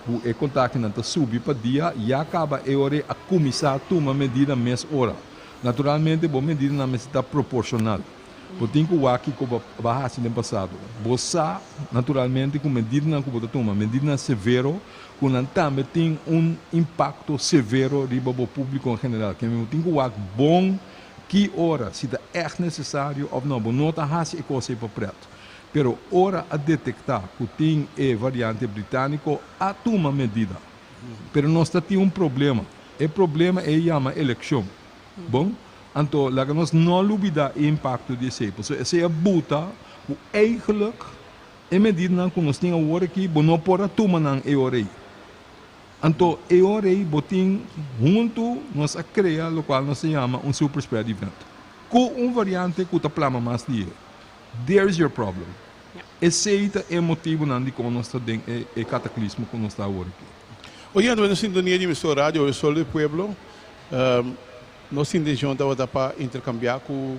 ku e kontaktonan ta subi pa dia, ya kaba e ora ei a kuminsá tuma medida mes ora. Naturalmente bo medidanan mester ta proporshonal. Bo tin ku wak kiko bo a hasi den pasado. Bo sa naturalmente ku medidanan ku bo ta tuma, medidanan severo, ku nan tambe tin un impakto severo riba bo públiko en general. Kende bo tin ku wak bon Ki ora, si ta ègt nesesario òf no, bo no ta hasi e kos ei pa prèt. Pero ora a detektá ku tin e variante britániko, a tuma medida. Pero nos ta tin un problema. E problema ei yama elekshon. Bon, anto laga nos no lubidá e impakto di esei, pasobra esei a buta ku eigelijk e medidanan ku nos tin awor aki, bo no por a tuma nan e ora ei. Anto e ora ei bo tin huntu nos a krea lokual nos ta yama un super spread event. Ku un variante ku ta plama mas di e. There is your problem. Esei ta e motibunan dikon nos ta den e kataklismo ku nos ta awor aki. Oyendo na sintonia di emisora Radio El Sol del Pueblo, nos intencion tabata pa intercambia cu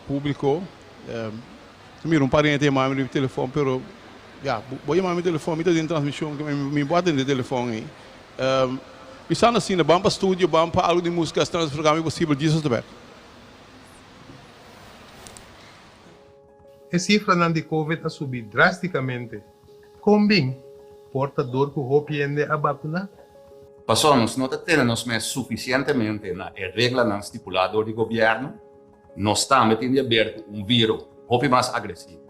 publico. Mi mira un pariente yama mi riba telefon pero ya bo yama mi telefon mi ta den transmision mi bo atende telefon ei. Bisando asina, ban pa studio, ban pa algu di músika, asina nos programa Imposibel Jesus ta bèk. E sifranan di Covid a subi drástikamente. Kon bin? Por ta dor ku hopi hende a bakuná? Pasobra nos no ta tene nos mes sufisientemente na e reglanan stipulá dor di gobièrnu, nos tambe tin di haber ku un viro hopi mas agresivo.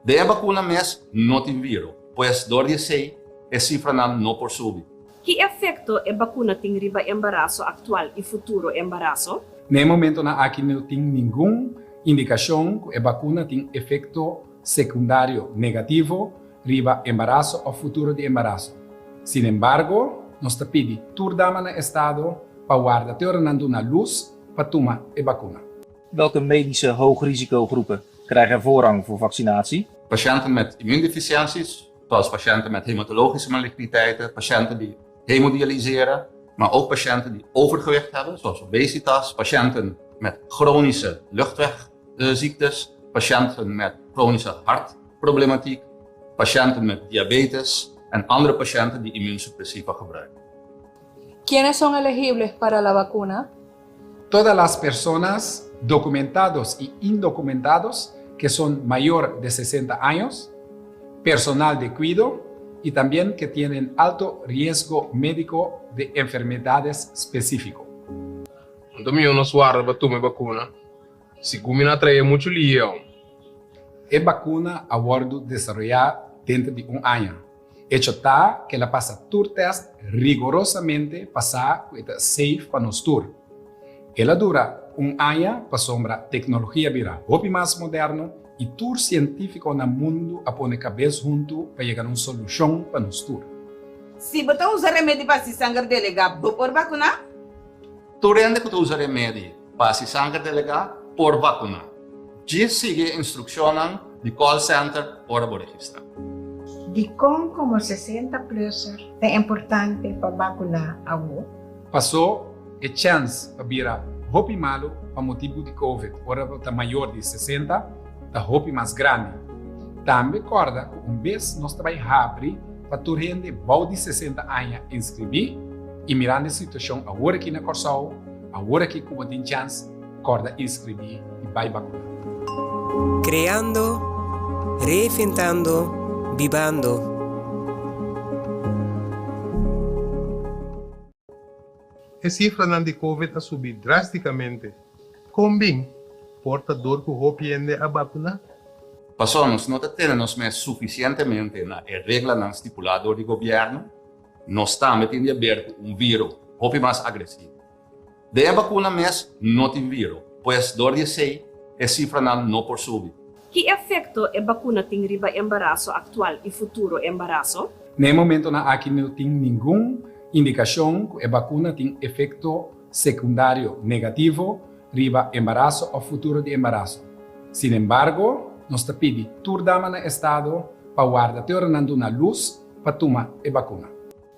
Den e bakuna mes no tin viro, pues dor di esei e sifranan no por subi. Ki efekto e bakuna tin riba embaraso aktual i futuro embaraso? Na e momentonan aki no tin ningun indikashon ku e bakuna tin efekto sekundario negativo riba embaraso òf futuro di embaraso. Sinembargo, nos ta pidi tur dama na estado pa warda te ora nan duna lus pa tuma e bakuna. Welke medische hoogrisicogroepen krijgen voorrang voor vaccinatie? Patiënten met immuundeficiënties, zoals patiënten met hematologische maligniteiten, patiënten die hemodialyseren, maar ook patiënten die overgewicht hebben, zoals obesitas, patiënten met chronische luchtwegziektes, patiënten met chronische hartproblematiek, patiënten met diabetes en andere patiënten die immuunsuppressiva gebruiken. ¿Quiénes son elegibles para la vacuna? Todas las personas documentados y indocumentados que son mayor de 60 años, personal de cuido y también que tienen alto riesgo médico de enfermedades específico. Anto mihó nos warda pa tuma e bakuna, segun mi na trae muchu lion. E bakuna a wòrdu desaroyá denter di un aña. Echo ta ku el a pasa tur tèst rigorosamente pa sa ku e ta safe pa nos tur. El a dura un aña pasobra teknologia bira hopi mas moderno i tur sientífiko na mundu a pone kabes huntu pa yega na un solushon pa nos tur. Si bo ta usa remedi pa hasi sanger delegá, bo por bakuná? Tur hende ku ta usa remedi pa hasi sanger delegá por bakuná. Djis sigui e instrukshonnan di call center ora bo registrá. Dikon komo 60 plusser ta importante pa bakuná awo? Pasó e chèns pa bira hopi malu pa motibu di covid ora bo ta mayor di 60 ta hopi mas grandi. Tambe kòrda ku un bes nos ta bai habri pa tur hende bou di 60 aña inskribí i mirando e situashon awor aki na Kòrsou, awor aki ku bo tin chèns, kòrda inskribí i bai bakuná. Kreando, reinventando, bibando. E sifranan di Covid a subi drástikamente. Kon bin? Por ta dor ku hopi hende a bakuná? Pasobra nos no ta tene nos mes sufisientemente na e reglanan stipulá dor di gobièrnu, nos tambe tin di haber ku un viro hopi mas agresivo. Den e bakuna mes no tin viro, pues dor di esei e sifranan no por subi. Ki efekto e bakuna tin riba embaraso aktual i futuro embaraso? Na e momentonan aki no tin ningun indikashon ku e bakuna tin efekto sekundario negativo riba embaraso òf futuro di embaraso. Sinembargo, nos ta pidi tur dama na estado pa warda te ora nan duna lus pa tuma e bakuna.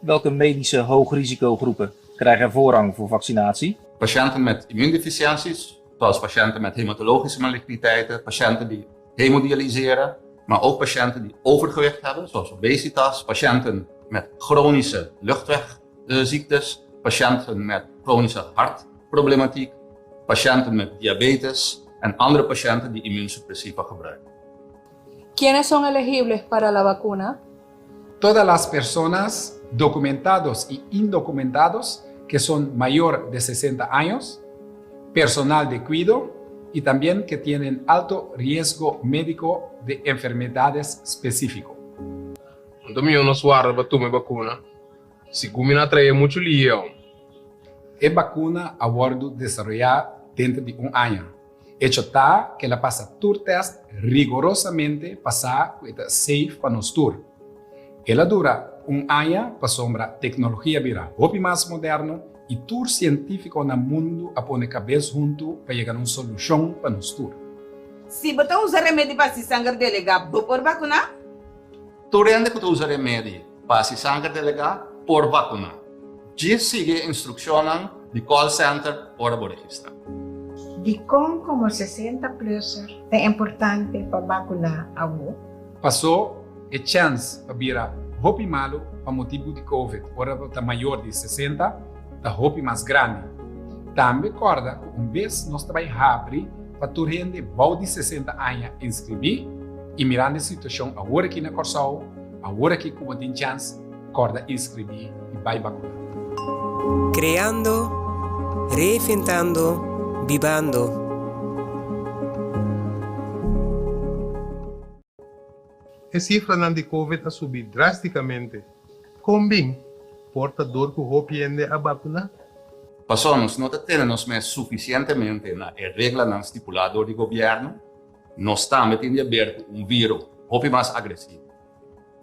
Welke medische hoogrisicogroepen krijgen voorrang voor vaccinatie? Patiënten met immuundeficiënties, zoals patiënten met hematologische maligniteiten, patiënten die hemodialyseren, maar ook patiënten die overgewicht hebben, zoals obesitas, patiënten met chronische luchtwegziektes, patiënten met chronische hartproblematiek, patiënten met diabetes en andere patiënten die immuunsuppressiva gebruiken. ¿Quiénes son elegibles para la vacuna? Todas las personas documentados y indocumentados que son mayor de 60 años, personal de cuido y también que tienen alto riesgo médico de enfermedades específico. Anto mihó nos warda pa tuma e bakuna, segun mi na trae muchu lion. E bakuna a wòrdu desaroyá denter di un aña. Echo ta ku el a pasa tur tèst rigorosamente pa sa ku e ta safe pa nos tur. El a dura un aña pasobra teknologia bira hopi mas moderno i tur sientífiko na mundu a pone kabes huntu pa yega na un solushon pa nos tur. Si bo ta usa remedi pa hasi sanger delegá, bo por bakuná? Tur hende ku ta usa remedi pa hasi sanger delegá por bakuná. Djis sigui e instrukshonnan di call center ora bo registrá. Dikon komo 60 plusser ta importante pa bakuná awo? Pasó e chèns pa bira hopi malu pa motibu di Covid ora bo ta mayor di 60 ta hopi mas grandi. Tambe kòrda ku un bes nos ta bai habri pa tur hende bou di 60 aña inskribí i mirando e situashon awor aki na Kòrsou, awor aki ku bo tin chèns, kòrda inskribí i bai bakuná. Kreando, reinventando, bibando. E sifranan di Covid a subi drástikamente. Kon bin? Por ta dor ku hopi hende a bakuná? Pasobra nos no ta tene nos mes sufisientemente na e reglanan stipulá dor di gobièrnu, nos tambe tin di haber ku un viro hopi mas agresivo.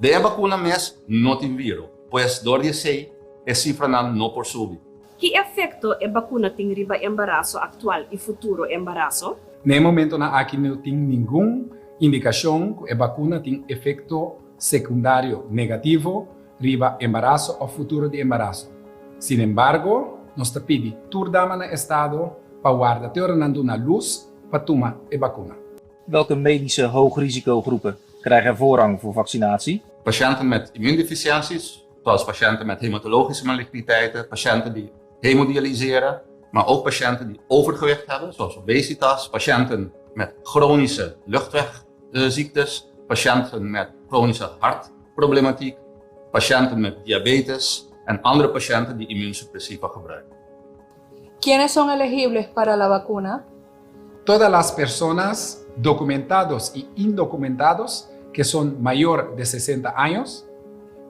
Den e bakuna mes no tin viro, pues dor di esei e sifranan no por subi. Ki efekto e bakuna tin riba embaraso aktual i futuro embaraso? Na e momentonan aki no tin ningun indikashon ku e bakuna tin efekto sekundario negativo riba embaraso òf futuro di embaraso. Sinembargo, nos ta pidi tur dama na estado pa warda te ora nan duna lus pa tuma e bakuna. Welke medische hoogrisicogroepen krijgen voorrang voor vaccinatie? Patiënten met immuundeficiënties, zoals patiënten met hematologische maligniteiten, patiënten die hemodialyseren, maar ook patiënten die overgewicht hebben, zoals obesitas, patiënten met chronische luchtwegziektes, patiënten met chronische hartproblematiek, patiënten met diabetes en andere patiënten die immuunsuppressiva gebruiken. ¿Quiénes son elegibles para la vacuna? Todas las personas documentados y indocumentados que son mayor de 60 años,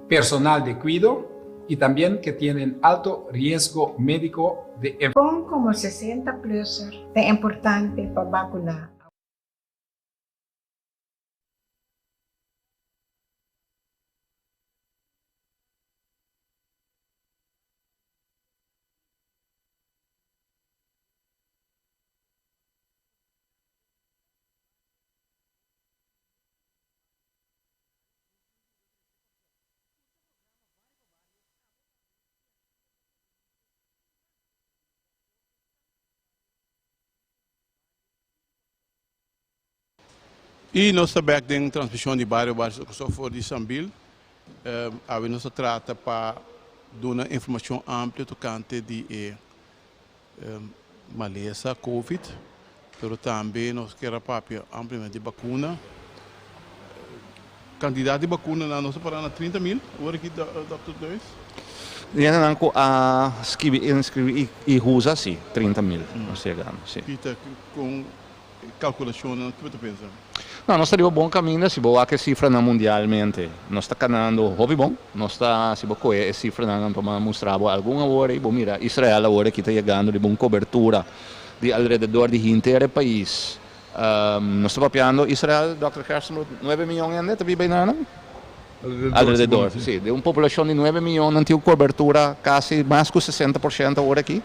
personal de cuido y también que tienen alto riesgo médico de Kon komo 60 plusser ta importante pa bakuná? I nos ta bek den transmishon di Bario Bario Kòrsou for di Sambil. Awe nos ta trata pa duna informashon amplio tokante di e malesa Covid, pero tambe nos kier a papia ampliamente di bakuna. Kantidat di bakunanan nos ta pará na 30 mil awor aki, Dòkter Duis? Hendenan ku a skibi, inskribí i usa si, 30 mil nos yegando, si. Pieter, kon kalkulashonnan ki bo ta pensa? No, nos ta riba bon kaminda si bo wak e sifranan mundialmente. Nos ta kanando hopi bon. Nos ta, si bo kohe e sifranan anto mi a mustra bo algun awor ei, bo mira Israel awor aki ta yegando riba un kobertura di alrededor di hinter e pais. Nos ta papiando Israel, Dòkter Gerstenbluth, nuebe miyon hende ta biba einanan? Alrededor, si. Di un populashon di nuebe miyon nan tin un kobertura kasi mas ku 60% awor aki.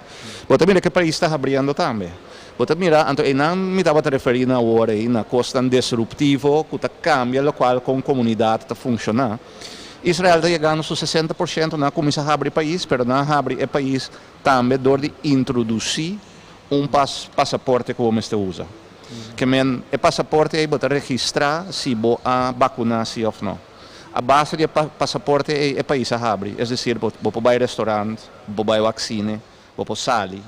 Bo ta mira ku e pais ta habriendo tambe. Bo ta mira, anto einan mi tabata referí na awor ei na kosnan disruptivo ku ta kambia lokual kon komunidat ta funshoná. Israel ta yegando su 60%, nan a kuminsá habri pais, pero nan a habri e pais tambe dor di introdusí un pas pasaporte ku bo mester usa. Ke men e pasaporte ei bo ta registrá si bo a bakuná si òf no. A base di e pasaporte ei e pais a habri, es desir bo por bai restorant, bo por bai wak sine, Bo por sali.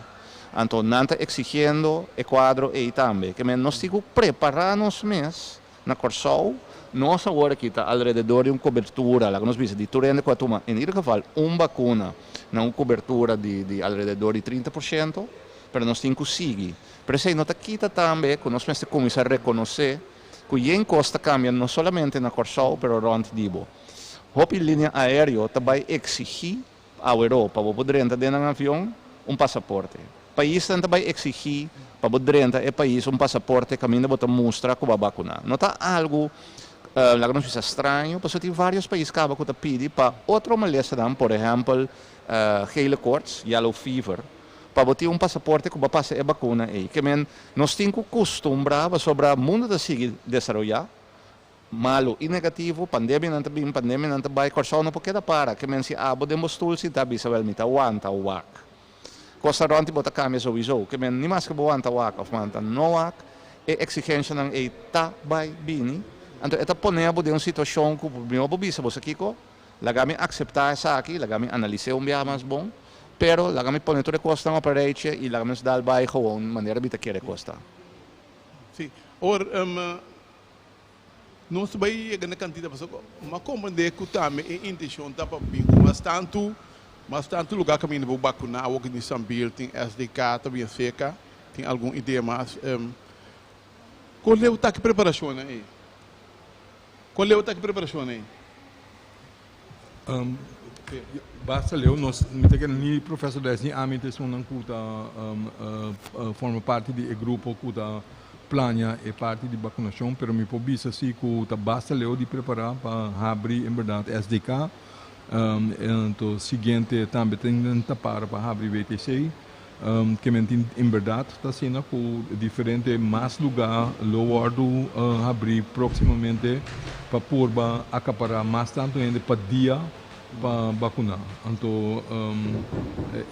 Anto nan ta exigiendo e cuadro ey tambe. Ke men nos tin cu prepara nos mes na Corsou. Nos awor aki ta alrededor di un cobertura, laga nos bisa, di tur hende cu a tuma in ieder geval un bacuna na un cobertura di di alrededor di 30%, pero nos tin cu sigui. Pero esey no ta kita tambe cu nos mester cuminsa reconoce cu yen cos ta cambia no solamente na Corsou pero rond di bo. Hopi linea aereo ta bay exigi Aweró, pa bo por drenta den nan avion, un pasaporte. Paisnan ta bai eksigí pa bo drenta e pais un pasaporte kaminda bo ta mustra ku bo a bakuná. No ta algu, laga nos bisa, straño, pasobra tin vários pais kaba ku ta pidi pa otro malesanan, por ehèmpel, gele koorts, yellow fever, pa bo tin un pasaporte ku bo a pasa e bakuna ei. Ke men, nos tin ku kustumbrá pasobra mundu ta sigui desaroyá. Malu i negativo, pandemianan ta bin, pandemianan ta bai, Kòrsou no por keda para, ke men si abo den bo stul sinta bisa wèl mi ta wanta wak. Kosnan rònt di bo ta kambia souiso, ke men ni maske bo wanta wak òf wanta no wak, e eksigenshanan ei ta bai bini, anto e ta pone bo den un situashon ku mihó bo bisa bo sa kiko? Laga mi akseptá esaki, laga mi analis'é un biaha mas bon, pero laga mi pone tur e kosnan op een rijtje i laga mi nos dal bai gewoon manera mi ta kere kos ta. Sí. Awor, nos ta bai yega na kantidat pasobra mi a komprendé ku tambe e intenshon ta pa bin ku mas tantu, mas tantu lugá kaminda bo bakuná. Awor ku tin Sambil, tin SDK ta bien serka, tin algun idea mas. Kon leu ta ki preparashonnan ei? Kon leu ta ki preparashon ei? Basta leu, nos mi ta kere ni Professor Duijs ni ami ta esunnan ku ta forma parti di e grupo ku ta plania e parti di bakunashon, pero mi por bisa si ku ta basta leu di prepará pa habri en bèrdat SDK, anto siguiente tambe tin ta para pa habri WTC. Ke men tin en berdad ta asina ku diferente mas lugá lo wòrdu habrí próksimamente pa purba akapará mas tantu hende pa dia pa bakuná. Anto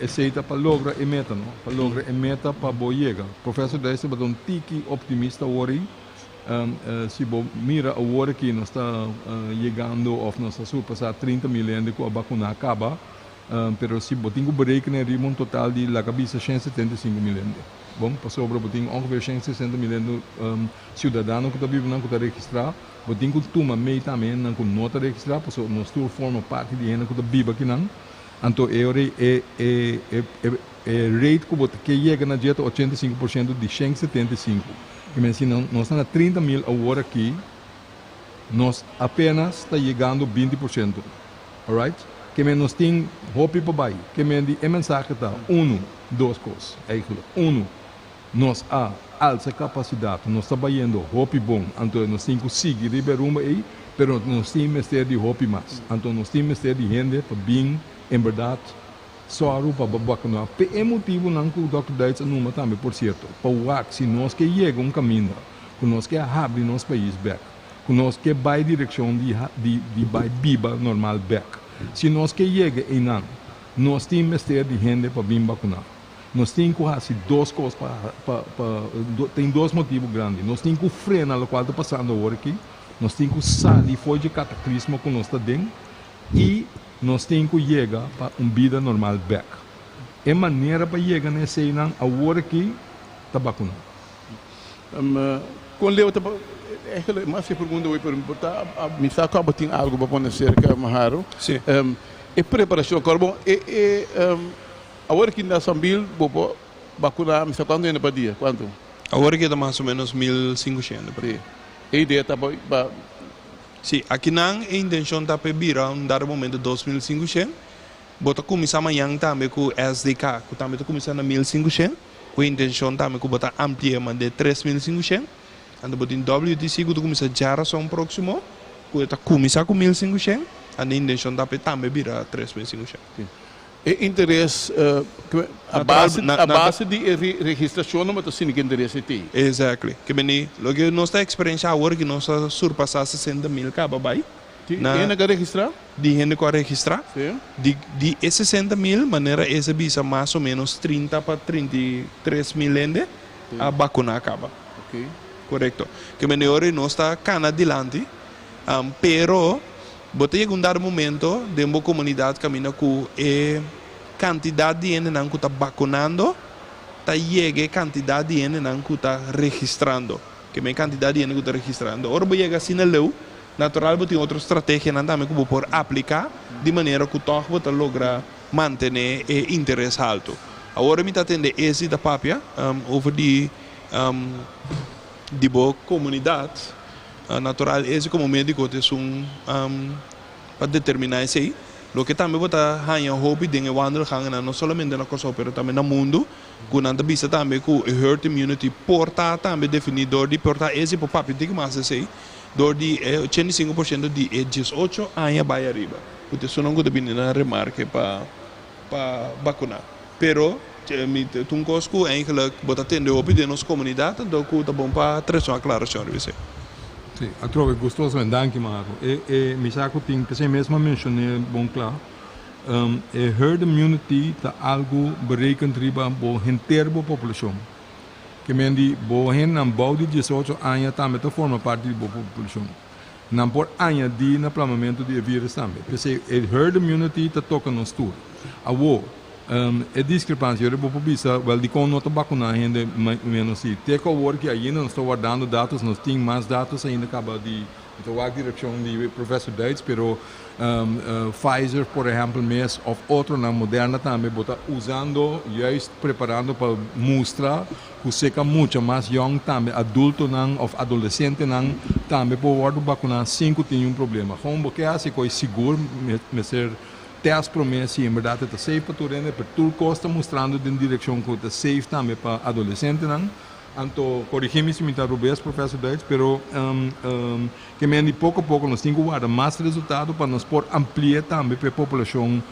esei ta pa logra e meta, no? Pa logra e meta pa bo yega. Professor Dijs tabata un tiki optimista awor ei. Si bo mira awor aki nos ta yegando òf nos ta surpasá 30 mil hende ku a bakuná kaba. Pero si bo tin ku berekenen riba un total di laga bisa 175 mil hende. Bon, pasobra bo tin ongeveer 160 mil hende siudadano ku ta biba nan ku ta registrá. Bo tin ku tuma mei tambe hendenan ku no ta registrá, pasobra nos tur forma parti di hende ku ta biba akinan. Anto e ora ei e e e e rate ku bo ta ke yega na dje ta 85% di 175. Ke men si nos ta na 30 mil awor aki, nos apenas ta yegando 20%. Alright? Ke men nos tin hopi pa bai. Ke men di e mensahe ta, unu, dos kos, eigenlijk. Unu, nos a alsa kapasidat, nos ta bayendo hopi bon, anto nos tin ku sigui riba e rumbo ei, pero nos tin mester di hopi mas. Anto nos tin mester di hende pa bin en bèrdat sòru pa bakuná. P'e e motibunan ku dòkter Duits a numa tambe, por sierto, pa wak si nos ke yega un kaminda ku nos ke habri nos pais bèk. Ku nos ke bai direkshon di di di bai biba normal bèk. Si nos ke yega einan, nos tin mester di hende pa bin bakuná. Nos tin ku hasi dos kos pa pa pa tin dos motibu grandi. Nos tin ku frena lokual ta pasando awor aki, nos tin ku sali for dje kataklismo ku nos ta den i nos tin ku yega pa un bida normal bèk. E manera pa yega na eseinan awor aki ta bakuná. Kon leu ta Eigenlijk mas e pregunta hoy pero mi ta mi sa ku abo tin algu pa pone serka Maharo. Si. E preparashon kor bon e e awor aki na Sambil bo por bakuna mi sa kuantu hende pa dia kuantu? Awor aki ta mas o menos 1500 hende pa dia. E idea ta pa. Si, akinan e intenshon ta pa e bira un dado momento 2500. Bo ta kuminsá mañan tambe ku SDK ku tambe ta kuminsá na 1500. Ku e intencion tambe ku bo ta amplia mand'é 3500. Anto bo tin WTC ku ta kuminsá djarason próksimo, ku e ta kuminsá ku 1500, anto e intencion ta pa e tambe bira 3500. E interes a base a base di e registrashon nan bo ta sinti ku e interes ei tin. Exactly. Ke bini loke nos ta eksperenshá awor ki nos a surpasá 60 mil kaba bai. Di hende ku a registrá? Di hende ku a registrá. Di di e 60 mil, manera es a bisa mas o ménos 30 pa 33 mil hende a bakuná kaba. Korekto. Ke mende ora nos ta kana dilanti, pero bo ta yega un dado momento den bo komunidat kaminda ku e kantidat di hendenan ku ta bakunando ta yega e kantidat di hendenan ku ta registrando. Ke men kantidat di hende ku ta registrando. Ora bo yega asina leu, Natural bo tin otro strategianan tambe ku bo por apliká di manera ku tòg bo ta logra mantené e interes haltu. Awor mi ta atendé Ezi ta papia over di di bo komunidat. Natural Ezi komo médiko ta esun pa determiná esei. Loke tambe bo ta haña hopi den e wandelgangennan no solamente na Kòrsou pero tambe na mundu ku nan ta bisa tambe ku e herd immunity por ta tambe definí dor di por ta Ezi por papia un tiki mas esei. Dor di e 85% di e 18 aña bai ariba, ku ta esunnan ku ta bini na remarke pa pa bakuná. Pero mi ta un kos ku eigenlijk bo ta tende hopi den nos komunidat, anto ku ta bon pa trese un aklarashon riba esei. Si, atrobe gustosamente, danki Marco. E e mi sa ku tin, p'esei mes mi a menshoné bon kla, e herd immunity ta algu berekend riba bo henter bo populashon. Ke men di bo hendenan bou di 18 aña tambe ta forma parti di bo populashon. Nan por añadí na plamamentu di e vírus tambe. P'esei e herd immunity ta toka nos tur. Awor, e diskrepansia, ora bo por bisa, wèl dikon no ta bakuná hende ménos si? Te ku awor ki ainda nos ta wardando datos, nos tin mas datos ainda kaba di, mi ta wak direkshon di Professor Duits, pero Pfizer por ehèmpel mes òf otronan, Moderna tambe, bo ta usando, juist preparando pa mustra ku seka mucha mas yòn tambe adultonan òf adolesentenan tambe por wòrdu bakuná sin ku tin un problema. Gewoon bo ke hasi koi sigur mester tèst promé si en bèrdat e ta safe pa tur hende, pero tur kos ta mustrando den direkshon ku ta safe tambe pa adolesentenan. Anto korigí mi si mi ta robes Professor Duits, pero ke men di poko poko nos tin ku warda mas resultado pa nos por ampli'é tambe pa e populashon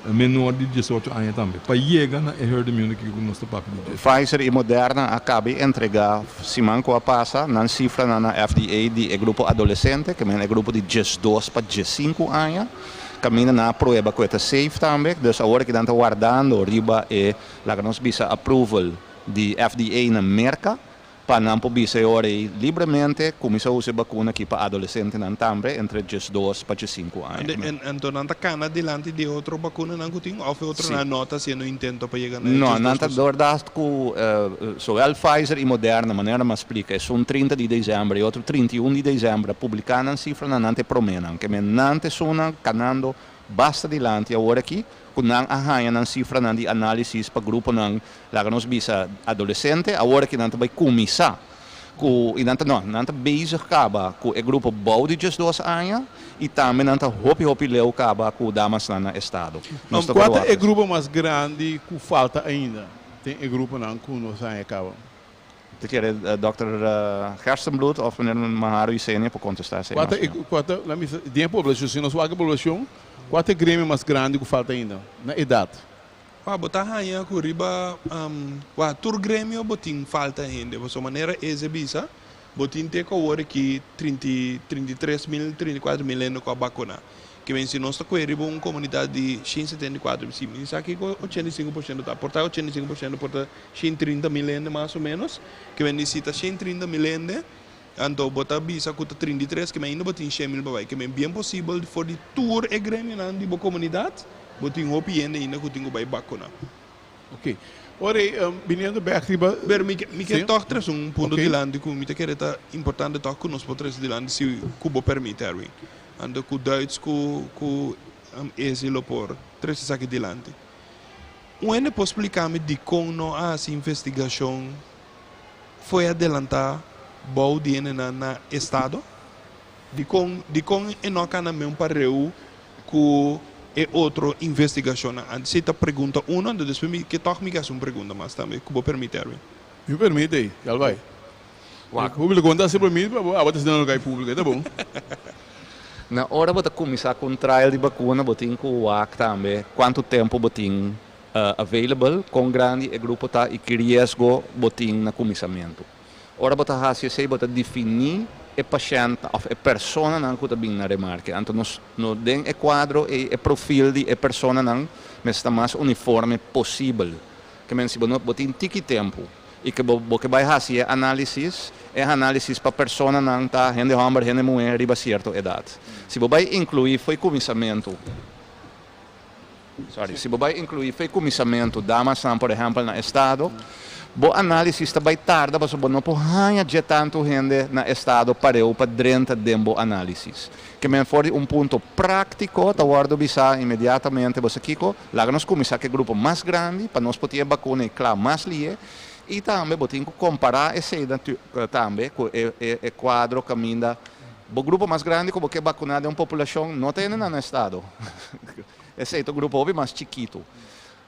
menor di diesocho aña tambe, pa yega na e herd immunity ku nos ta papia di dje. Pfizer i Moderna a kaba di entregá siman ku a pasa nan sifranan na FDA di e grupo adolesente, ke men e grupo di 12 pa 15 aña, kaminda nan a prueba ku e ta safe tambe. Dus awor ki nan ta wardando riba e, laga nos bisa, approval di FDA na Merka. Pa nan por bisa e ora ei libremente kuminsá usa e bakuna aki pa adolesentenan tambe entre 12 pa 15 aña. Anto nan ta kana dilanti di e otro bakunanan ku tin òf e otronan no ta hasiendo intento pa yega na e No, 12 nan ta por dor ku zowel Pfizer i Moderna, manera mi a splika, esun 30 di desèmber i otro 31 di desèmber a publiká nan sifranan, nan ta e proménan. Ke men nan ta esunnan kanando basta dilanti awor aki ku nan a haña nan sifranan di análisis pa gruponan Laga nos bisa adolesente, awor aki nan ta bai kuminsá ku, i nan ta, no, nan ta bezig kaba ku e grupo bou di 12 aña i tambe nan ta hopi hopi leu kaba ku damasnan na estado. Nos ta Kua ta verwachta. e grupo mas grandi ku falta ainda den e gruponan ku nos a haña kaba? Ta kere dòkter Gerstenbluth òf meneer Maharo Isenia por kontestá esei Kua ta mas e, mihó. kua ta, laat mi bisa, den e poblashon, si nos wak e poblashon, kua ta e gremio mas grandi ku falta ainda na edat? Wak bo ta haña ku riba wak tur gremio bo tin falta hende pasobra manera eze bisa bo tin te ku awor aki 30 33 mil 34 mil hende ku a bakuna ke men si nos ta kohe riba un komunidat di 174 si mi sa kiko 85% ta por ta 85% por ta 130 mil hende mas o menos ke men di si ta 130 mil hende anto bo ta bisa ku ta 33 ke men ainda bo tin 100 mil pa bai ke men bien posibel for di tur e gremionan di bo komunidat bo tin hopi hende ainda ku tin ku bai bakuna. Ok. Ora, biniendo bèk riba. Pero mi ke tòg trese un punto dilanti ku mi ta kere ta importante tòg ku nos por trese dilanti si ku bo permiti, Erwin. Anto ku Duits ku Ezi lo por trese esaki dilanti. Un hende por splika mi dikon no a hasi investigashon foi adelantá bou di hendenan na estado? Dikon e no a kana men pareu ku e otro investigashonnan? Antes ei ta pregunta uno, anto despues mi ke tòg mi ke hasi un pregunta mas tambe, ku bo permiti, Erwin. Mi permiti, kal bai. Públiko no ta hasi permiti, pero abo ta hasi na lugar públiko, e ta bon. Na ora bo ta kuminsá ku un trial di bakuna, bo tin ku wak tambe kuantu tempu bo tin available, kon grandi e grupo ta i ki riesgo bo tin na kuminsamentu. Ora bo ta hasi esei, bo ta definí e pashènt òf e personanan ku ta bin na remarke. Anto nos no den e kuadro ei e profil di e personanan mester ta mas uniforme posibel. Ke men si bo no bo tin tiki tempu i ke bo bo ke bai hasi e análisis, e análisis pa personanan ta hende hòmber, hende muhé riba sierto edat. Si bo bai inkluí fo'i kuminsamentu, sorry, si bo bai inkluí fo'i kuminsamentu damasnan por ehèmpel na estado, bo análisis ta bai tarda pasobra bo no por haña dje tantu hende na estado pareu pa drenta den bo análisis. Ke men for di un punto práktiko ta wòrdu bisá inmediatamente bo sa kiko, laga nos kuminsá ku e grupo mas grandi pa nos por tin e bakuna ei kla mas lihe i tambe bo tin ku kompará esei tambe ku e kuadro kaminda bo grupo mas grandi ku bo ke bakuná den un populashon no ta hende nan na estado. Esei ta un grupo hopi mas chikitu.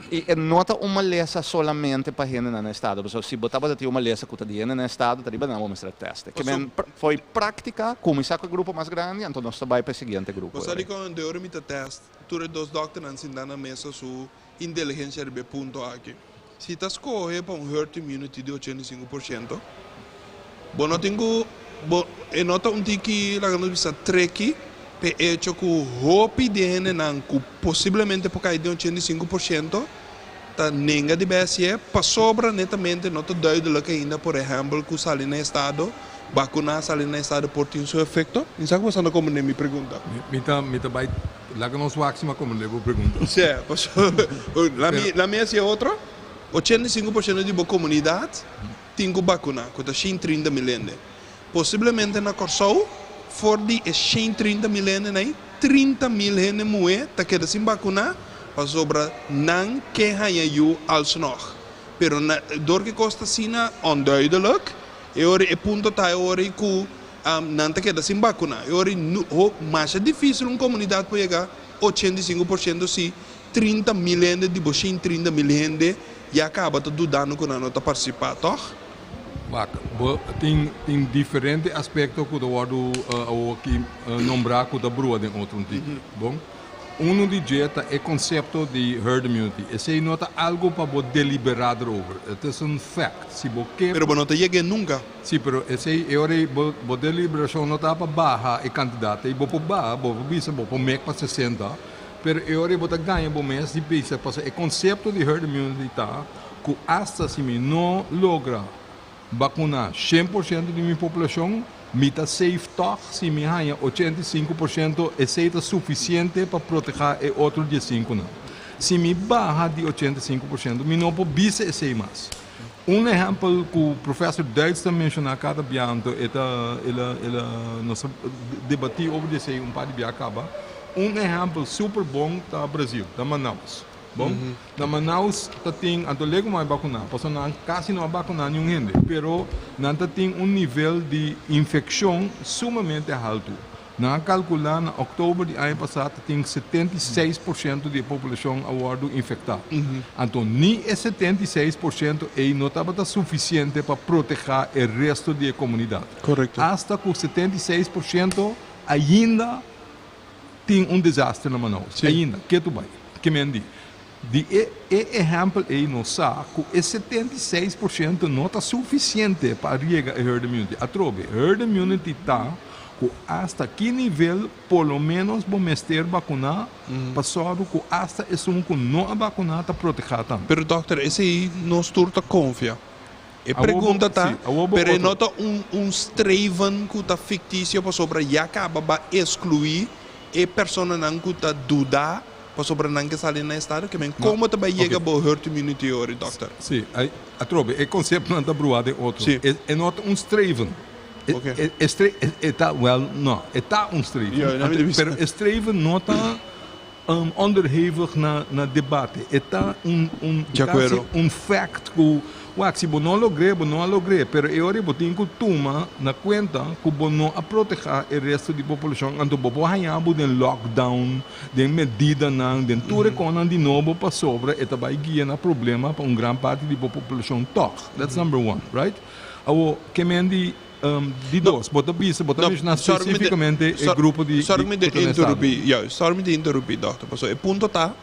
I e no ta un malesa solamente pa hendenan na estado, pasobra si bo tabata tin un malesa ku ta di hende na estado, ta riba nan bo mester a tèst. Ke men fo'i práktika kuminsá ku e grupo mas grandi, anto nos ta bai pa e siguiente grupo. Bo sa dikon de ora mi ta tèst, tur e dos dòkternan sintá na mesa su inteligensia riba e punto aki. Si ta skohe pa un herd immunity di 85%, bo no tin ku bo e no ta un tiki laga nos bisa tricky p'e echo ku hopi di e hendenan ku posiblemente por kai den 85% ta nenga di bèsi'e pasobra netamente no ta duidelijk ainda por ehèmpel ku sali na estado. Vakuná sali na estado por tin su efekto? Mi sa ku boso no komprendé mi pregunta. Mi ta mi ta bai laga nos wak si mi a komprendé bo pregunta. Sí, pasobra la mi hasi e otro, 85% di bo komunidat tin ku bakuná, ku ta 130 mil hende. Posiblemente na Kòrsou for di e 130 mil hendenan ei, 30 mil hende muhé ta keda sin bakuná pasobra nan ke haña yu alsnog. Pero na dor ku e kos ta asina onduidelijk, e ora e punto ta e ora ku nan ta keda sin bakuná. E ora masha difísil un komunidat por yega 85% si 30 mil hende di bo 130 mil hende ya kaba ta dudando ku nan no ta partisipá, tòg? Wak, bo tin tin diferente aspekto ku ta wòrdu awoki nombrá ku ta brua den otro un tiki. Bon, unu di dje ta e konsepto di herd immunity. Esei no ta algu pa bo deliberá derover. Het is een fact. Si bo ke. Pero bo no ta yeg'é nunka. Si, pero esei e ora ei bo bo deliberashon no ta pa baha e kantidat ei. Bo por baha, bo por bisa bo por mek pa 60, pero e ora ei bo ta gaña bo mes di bisa pasobra e konsepto di herd immunity ta ku asta si mi no logra bakuná 100% di mi populashon, mi ta safe tòg si mi haña 85%, esei ta sufisiente pa protehá e otro 15 nan. Si mi baha di 85%, mi no por bisa esei mas. Un ehèmpel ku profèsor Duits ta menshoná kada bia, anto e ta el a el a nos a debatí over di esei un par di bia kaba, un ehèmpel super bon ta Brazil, ta Manaus. Bon, na Manaus ta tin, anto lego mai bakuná, pasobra nan kasi no a bakuná niun hende, pero nan ta tin un nivel di infekshon sumamente haltu. Nan a kalkulá na òktober di aña pasá ta tin 76% di e populashon a wòrdu infektá. Anto ni e 76% ei no tabata sufisiente pa protehá e resto di e komunidat. Asta ku 76% ainda tin un desaster na Manaus. Ainda, ketu bai. Ke men di? Di e e ehèmpel ei nos sa ku e 76% no ta sufisiente pa yega e herd immunity. Atrobe, herd immunity ta ku asta ki nivel por lo ménos bo mester bakuná pa sòru ku asta esun ku no a bakuná ta protehá tambe. Pero dòkter, esei nos tur ta konfia. E pregunta ta, pero e no ta un un streven ku ta fiktisio pasobra ya kaba ba eskluí e personanan ku ta duda pasobra nan ke sali na estado? Ke men komo ta bai yega bo herd immunity ori, dòkter? Sí, atrobe e konseptonan ta bruá den otro. E no ta un streven. E stre e ta, wèl, no, e ta un streven. Pero e streven no ta onderhevig na na debate. E ta un un kasi un fact ku wak si bo no a logr'é bo no a logr'é pero e ora bo tin ku tuma na kuenta ku bo no a protehá e resto di populashon anto bo por haña bo den lockdown, den medidanan, den tur e konan di nobo pasobra e ta bai guia na problema pa un gran parti di bo populashon tòg. That's number one, right? Awor ke men di Di dos, bo ta bisa, bo ta menshoná spesífikamente e grupo di Sorry mi te interrumpí, juist, sorry mi te interrumpí, dòkter, pasobra e punto ta,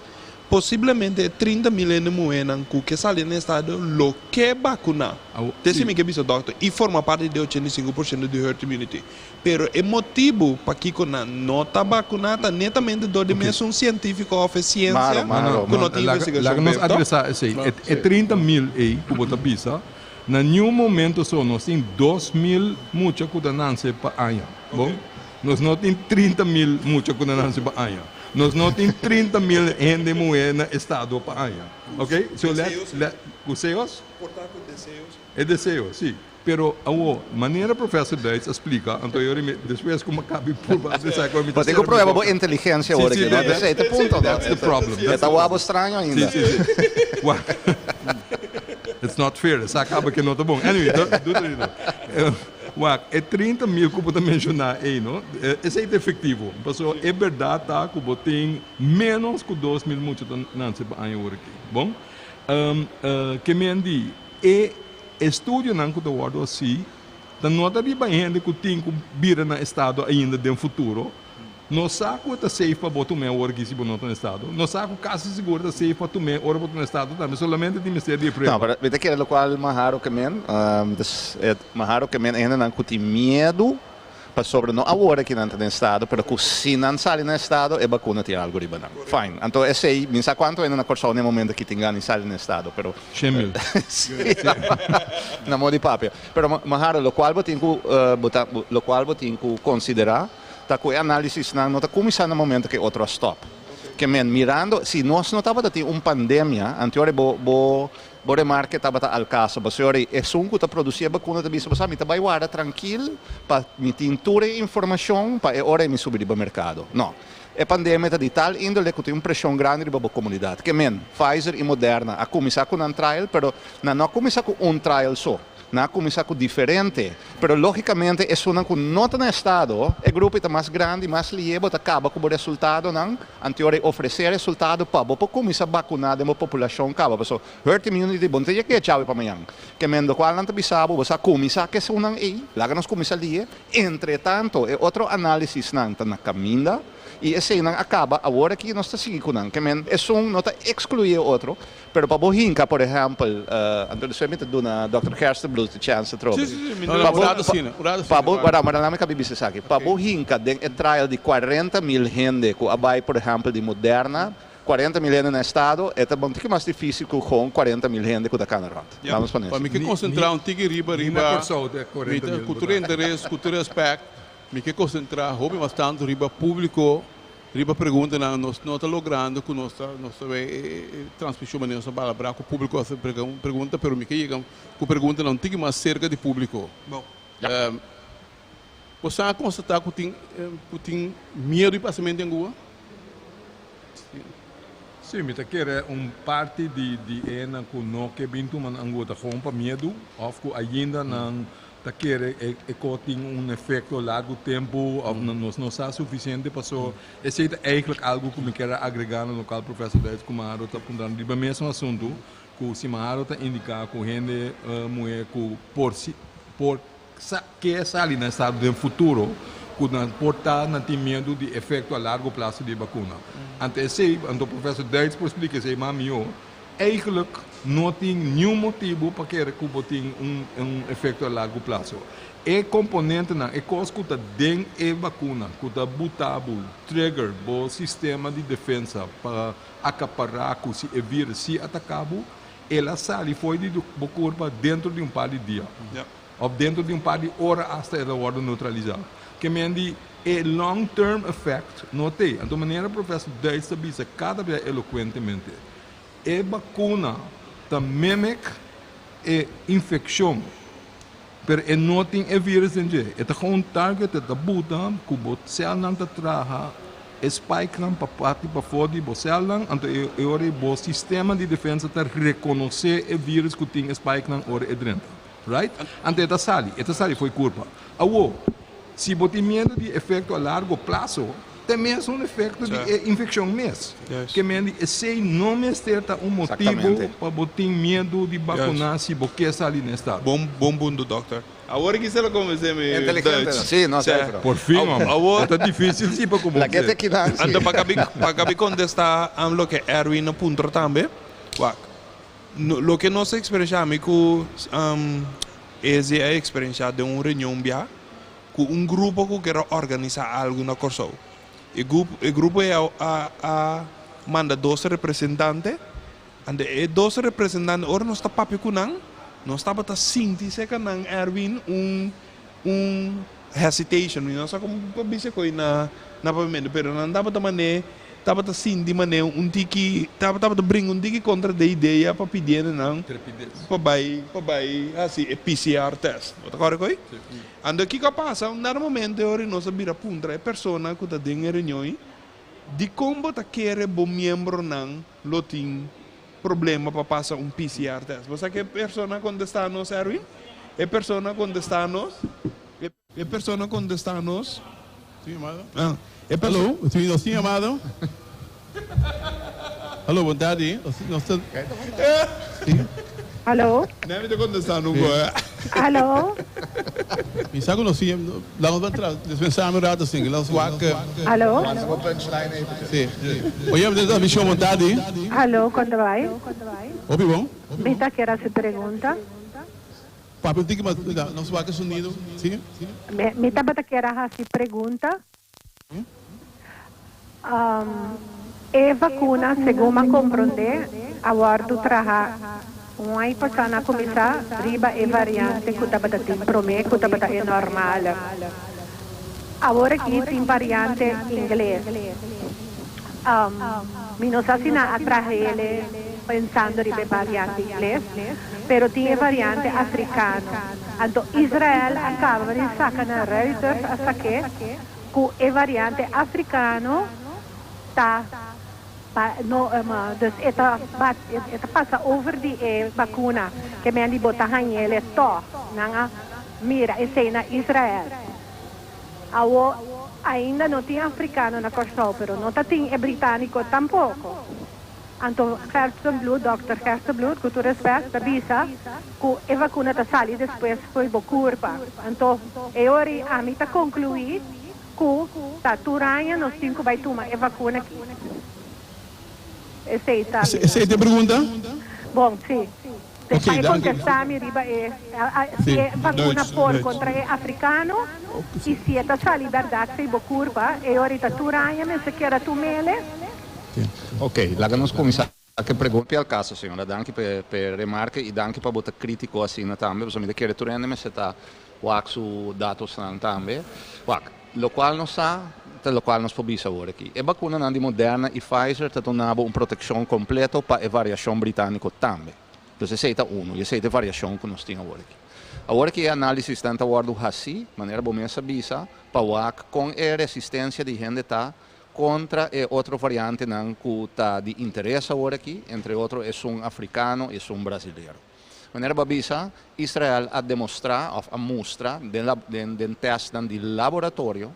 posiblemente e 30 mil hende muhénan ku ke sali na estado lo ke bakuná. Te si mi ke bisa, dòkter, i forma parti di e 85% di herd immunity. Pero e motibu pakiko nan no ta bakuná ta netamente dor di mesun sientífiko òf e siensia ku no tin investigashon Laga nos adresá esei. E 30 mil ei ku bo ta bisa, Na niun momento so nos tin 2000 mucha ku ta nanse pa aña. Bon, nos no tin 30.000 mucha ku ta nanse pa aña. Nos no tin 30.000 hende muhé na estado pa aña. Ok? So let, let, ku seos? Por ta ku deseos. E deseo, si. Pero awor, manera Professor Duits a splika, anto yo mi, despues ku mi a kabi purba adresá ku mi ta Bo tin ku prueba bo inteligensia awor aki, no? Esei ta e punto. That's the problem. E ta wou abo straño ainda. Si, si, si. Wak. It's not fair, sa kaba ke no ta bon. Anyway, do ta dito. Wak, e 30.000 ku bo ta menshoná ei, no? Esei ta efektivo. Pasobra e bèrdat ta ku bo tin ménos ku 2000 mucha ta nanse pa aña awor aki. Bon? Ke men di e estudionan ku ta wòrdu hasí ta nota riba hende ku tin ku bira na estado ainda den futuro. No sa ku e ta safe pa bo tum'é awor aki si bo no ta na estado. No sa ku kasi sigur ta safe pa tum'é ora bo ta na estado tambe, solamente tin mester di e prueba. No, pero mi ta kere lokual Maharo ke men, dus e Maharo ke men e hendenan ku tin miedu. Pasobra no awor aki nan ta den estado, pero ku si nan sali na estado e bakuna tin algu riba nan. Fine. Anto esei, mi sa kuantu hende na Kòrsou na e momento aki tin gana di sali na estado, pero. Shen mil. Si. Na modo di papia. Pero Mahara, lokual bo tin ku bo ta lokual bo tin ku konsiderá ta ku e análisisnan no ta kuminsá na momento ku e otro a stòp. Ke men, mirando, si nos no tabata tin un pandemia, anteor bo bo Bo remarke tabata al kaso, pasobra esun ku ta produsí e bakuna ta bisa bo sa mi ta bai warda trankil pa mi tin tur e informashon pa e ora ei mi subi riba merkado. No. E pandemia ta di tal índole ku tin un preshon grandi riba bo komunidat. Ke men, Pfizer i Moderna a kuminsá ku nan trial, pero nan no a kuminsá ku un trial so. Nan a kuminsá ku diferente, pero lógikamente esunnan ku no ta na estado, e grupo ei ta mas grandi, mas lihé bo ta kaba ku bo resultadonan, anteora ei ofresé e resultado pa bo por kuminsá bakuná den bo populashon kaba, pasobra herd immunity bo no ta yega djawe pa mañan. Ke men lokual nan ta bisa bo, bo sa kuminsá ku esunnan ei, laga nos kuminsá lihé, entretanto e otro análisisnan ta na kaminda i eseinan a kaba, awor aki nos ta sigui ku nan. Ke men esun no ta ekskluí e otro. Pero pa bo hinka, por ehèmpel, anto despues mi ta duna dòkter Gerstenbluth e chèns atrobe. Sí, sí, sí, mi ta un rato asina, un rato asina. Pa bo, wara, mara nan mi kabi bisa esaki. Pa bo hinka den e trial di 40.000 hende ku a bai, por ehèmpel, di Moderna, 40.000 hende na estado, e ta un tiki mas difísil ku gewoon 40.000 hende ku ta kana rònt. Vamos pa Pa mi ke konsentrá un tiki riba, riba, mi ta, ku tur interes, ku tur rèspèkt, mi ke konsentrá hopi mas tantu riba públiko. Riba preguntanan nos no ta logrando ku nos ta nos ta bay e transmishon manera nos ta palabrá ku públiko a hasi pregunta pero mi ke yega ku preguntanan un tiki mas serka di públiko. Bo sa a konstatá ku tin ku tin miedu di pasamentu den Cuba? Sí, mi ta kere un parti di di enan ku no ke bin tuma nan Anguba ta gewoon pa miedu òf ku ainda nan Ta kere e ko tin un efekto largu tempu of nos no sa sufisiente paso esei ta eigentlik algu ku mi kier a agregá na lokual profesor Duits ku Maharo ta puntrando riba mesun asuntu ku si Maharo ta indiká ku hende muhé ku por si por sa ke sali na estado den futuro ku nan por ta nan tin miedu di efekto a largo plaso di e bakuna anto esei anto profesor Duits por splika esei mas mihó. Eigenlijk no tin niun motibu pa kere ku bo tin un un efekto a largu plaso. E komponentenan, e kos ku ta den e bakuna ku ta buta bo, trigger bo sistema di defensa pa akapará ku si e virus si ataká bo, el a sali fo'i di bo kurpa dentro di un par di dia òf dentro di un par di ora asta el a wòrdu neutralisá. Ke men di e long term effect no t'ei. Anto manera Professor Duits ta bisa kada bia elokuentemente. E bakuna ta mimic e infeccion, pero e no tin e virus den dje. E ta gewoon target, e ta buta cu bo celnan ta traha e spikenan pa parti pafo di bo celnan, anto e ora ei bo sistema di defensa ta reconoce e virus cu tin e spikenan ora e drenta. Right? Anto e ta sali, e ta sali fo'i curpa. Awo, si bo tin miedo di efecto a largo plazo, Ta e mesun efecto di e infeccion mes. Ke men di esey no mester ta un motibo pa bo tin miedo di vacuna si bo ke sali na estado. Bon bon punto dokter. Awor ki se lo convence mi Inteligente Dutch. Si, no Sè. Por fin hombre. Awor. E ta dificil si pa La convence. ke te kinan si. Anto pa kabi pa kabi contesta am loke Erwin a puntra tambe. Wak. Loke nos a experiencia ami cu Eze a experiencia den un reunion bia. Ku un grupo ku kier a organisá algu na Kòrsou. E e grupo ei a a manda dos representante, anto e dos representante ora nos ta papia ku nan, nos tabata sinti serka nan Erwin un un hesitation, mi no sa komo pa bisa koe na na papiamentu, pero nan tabata man'é tabata sinti man'é un tiki tabata bringa un tiki kontra de idea pa pidiendo nan pa bai pa bai hasi e PCR test. Bo ta kòrda koe? Anto kiko a pasa? Un dado momento e ora nos a bira puntra e persona ku ta den e reunion ei, Dikon bo ta kere bo miembronan lo tin problema pa pasa un PCR test? Bo sa ke e persona a kontestá nos, Erwin? E persona a kontestá nos, e persona a kontestá nos. Tin yamada? Ah, e perso. Hallo, si nos tin yamada? Hallo, bon tardi. Nos ta. Si. Hallo. Nee, mi ta contesta nunca hoor. Hallo. Mi sa cu nos tin, laat nos ban tra, dispensame un rato sin, laat nos wak. Hallo. Si. Oye, mi ta transmision bon tardi. Hallo, con ta bay? Hopi bon. Mi ta kier haci pregunta. Papia un tiki mas, nos wak e sonido, si? Mi tabata kier a hasi pregunta. E vacuna, segun m'a comprende, a wordo traha un aña pasa na cuminsa riba e variante cu tabata tin prome cu tabata e normal. Awor aki tin variante ingles. Mi no sa si nan a trahele pensando riba e variante ingles, pero tin e variante africano. Anto Israel a caba di saca na Reuters a saque cu e variante africano ta pa no dus e ta e ta pasa over di e vacuna ke men di bo ta hañele toch. Nan a mira esey na Israel. Awo ainda no tin africano na Corsou pero no ta tin e britanico tampoco. Anto Gerstenbluth, Dòkter Gerstenbluth, ku tur respèt, ta bisa ku e vakuna ta sali despues fo'i bo kurpa. Anto e ora ei ami ta konkluí ku ta tur aña nos tin ku bai tuma e vakuna aki. Esei ta mi. Esei ta e pregunta? Bon, si. Ok, Pa e danki. kontestá mi riba e si Si, e vakuna Duits, por Duits. kontra e afrikano i si e ta sali bèrdat fo'i bo kurpa, e ora ei ta tur aña mester keda tum'ele. Ok, laga nos kuminsá ku e pregunta. Al kaso, señora. Danki pa e remarke i danki pa bo ta krítiko asina tambe, pasobra mi ta kere tur hende mester ta wak su datosnan tambe. Wak, lokual nos sa ta lokual nos por bisa awor aki. E bakunanan di Moderna i Pfizer ta duna bo un protekshon kompleto pa e variashon britániko tambe. Dus esei ta unu i esei ta e variashon ku nos tin awor aki. Awor aki e análisisnan ta wòrdu hasí, manera bo mes a bisa, pa wak kon e resistensia di hende ta Kontra e otro variantenan ku ta di interes awor aki, entre otro esun afrikano i esun brasilero. Manera bo a bisa, Israel a demostrá òf a mustra den den den tèstnan di laboratorio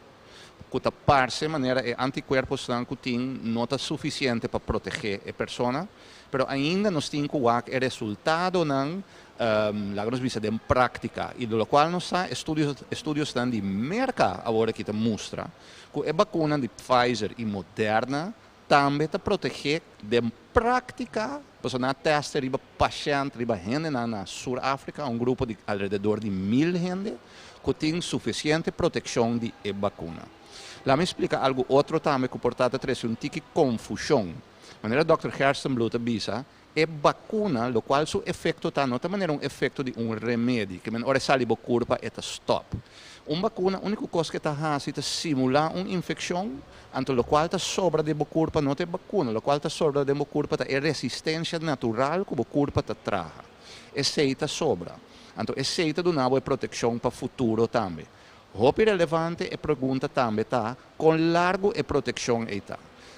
ku ta parse manera e antikuerposnan ku tin no ta sufisiente pa protegé e persona, pero ainda nos tin ku wak e resultadonan Laga nos bisa den práktika i lokual nos sa estudios estudiosnan di Merka awor aki ta mustra ku e bakunan di Pfizer i Moderna tambe ta protegé den práktika pasobra nan a tèst riba pashènt riba hendenan na Sur Afrika un grupo di alrededor di mil hende ku tin sufisiente protekshon di e bakuna. Laga mi splika algu otro tambe ku por ta ta trese un tiki konfushon. Manera dòkter Gerstenbluth a bisa E bakuna, lokual su efekto ta, no ta manera un efekto di un remedi, ke men ora e sali bo kurpa e ta stòp. Un bakuna úniko kos ke ta hasi ta simulá un infekshon, anto lokual ta sobra den bo kurpa no ta e bakuna, lokual ta sobra den bo kurpa ta e resistensia natural ku bo kurpa ta traha. Esei ta sobra. Anto esei ta duna bo e protekshon pa futuro tambe. Hopi relevante e pregunta tambe ta kon largu e protekshon ei ta.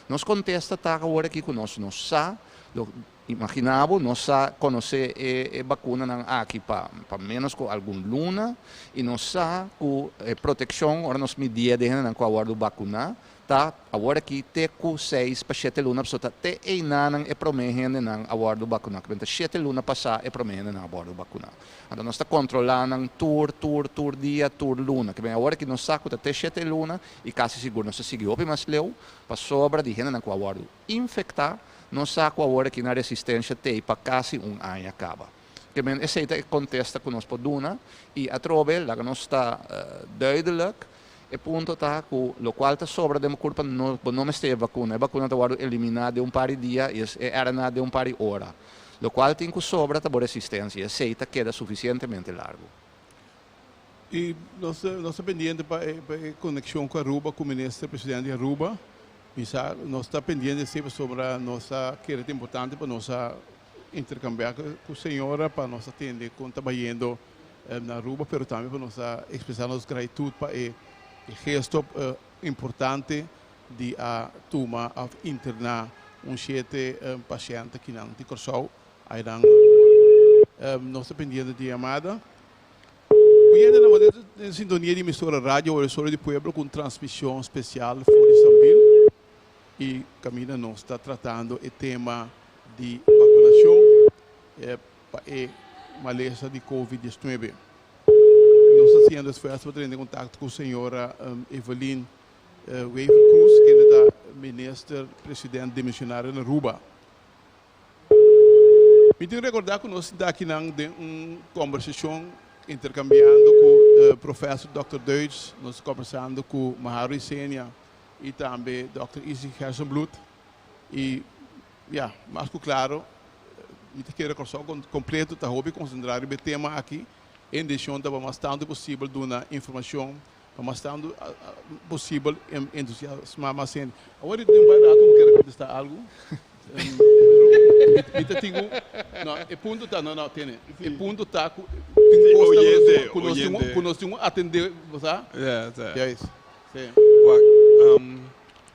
Nos kontesta ta awor aki ku nos no sa. Lo imagina bo, nos sa konosé e e bakunanan aki pa pa ménos ku algun luna i nos sa ku e protekshon ora nos midié den hendenan ku a wòrdu bakuná ta awor aki te ku seis pa shete luna pasobra ta te einanan e promé hendenan a wòrdu bakuná. Ku ta shete luna pasá e promé hendenan a wòrdu bakuná. Anto nos ta kontrolá nan tur tur tur dia tur luna. Ke awor aki nos sa ku ta te shete luna i kasi sigur nos ta sigui hopi mas leu pasobra di hendenan ku a wòrdu infektá, nos sa ku awor aki nan resistensia t'ei pa kasi un aña kaba. Ke men esei ta e kontesta ku nos por duna i atrobe laga nos ta duidelijk, e punto ta ku lokual ta sobra den bo kurpa no bo no mester e vakuna, e vakuna ta wòrdu eliminá den un par di dia i e RNA den un par di ora. Lokual tin ku sobra ta bo resistensia i esei ta keda sufisientemente largu. I nos nos ta pendiente pa e pa e konekshon ku Aruba ku minister presidente di Aruba. Mi sa nos ta pendiente esei pasobra nos ta kere ta importante pa nos a interkambiá ku señora pa nos a tende kon ta bayendo na Aruba pero tambe pa nos a ekspresá nos gratitut pa e gesto importante di a tuma òf interná un shete pashènt akinan di Kòrsou ainan Aruba. Nos ta pendiente di yamada. Oyente nan bo den sintonia di emisora Radio Oresolo di Pueblo ku un transmision spesial for di Sambil i kaminda nos ta tratando e tema di vakunashon pa e malesa di Covid diesnuebe. Nos ta hasiendo esfuerso pa drenta en kontakto ku señora Evelyn Wever Croes kende ta minister president demisionario na Aruba. Mi tin rekordá ku nos sinta akinan den un kombersashon. interkambiando ku Professor Dòkter Duits, nos ta kòmbersando ku Maharu Isenia i tambe Dòkter Izzy Gerstenbluth. I ya, mas ku klaro, mi ta kere Kòrsou kompleto ta hopi konsentrá riba e tema aki. E intenshon ta pa mas tantu posibel duna informashon, pa mas tantu posibel entusiasmá mas hende. Awor di un bai rato bo kere kontestá algu? Mi ta tin ku, no, e punto ta, no, no, tene, e punto ta ku tin kos ku nos tin ku nos tin ku atendé, bo sa? Juist, sí. Wak,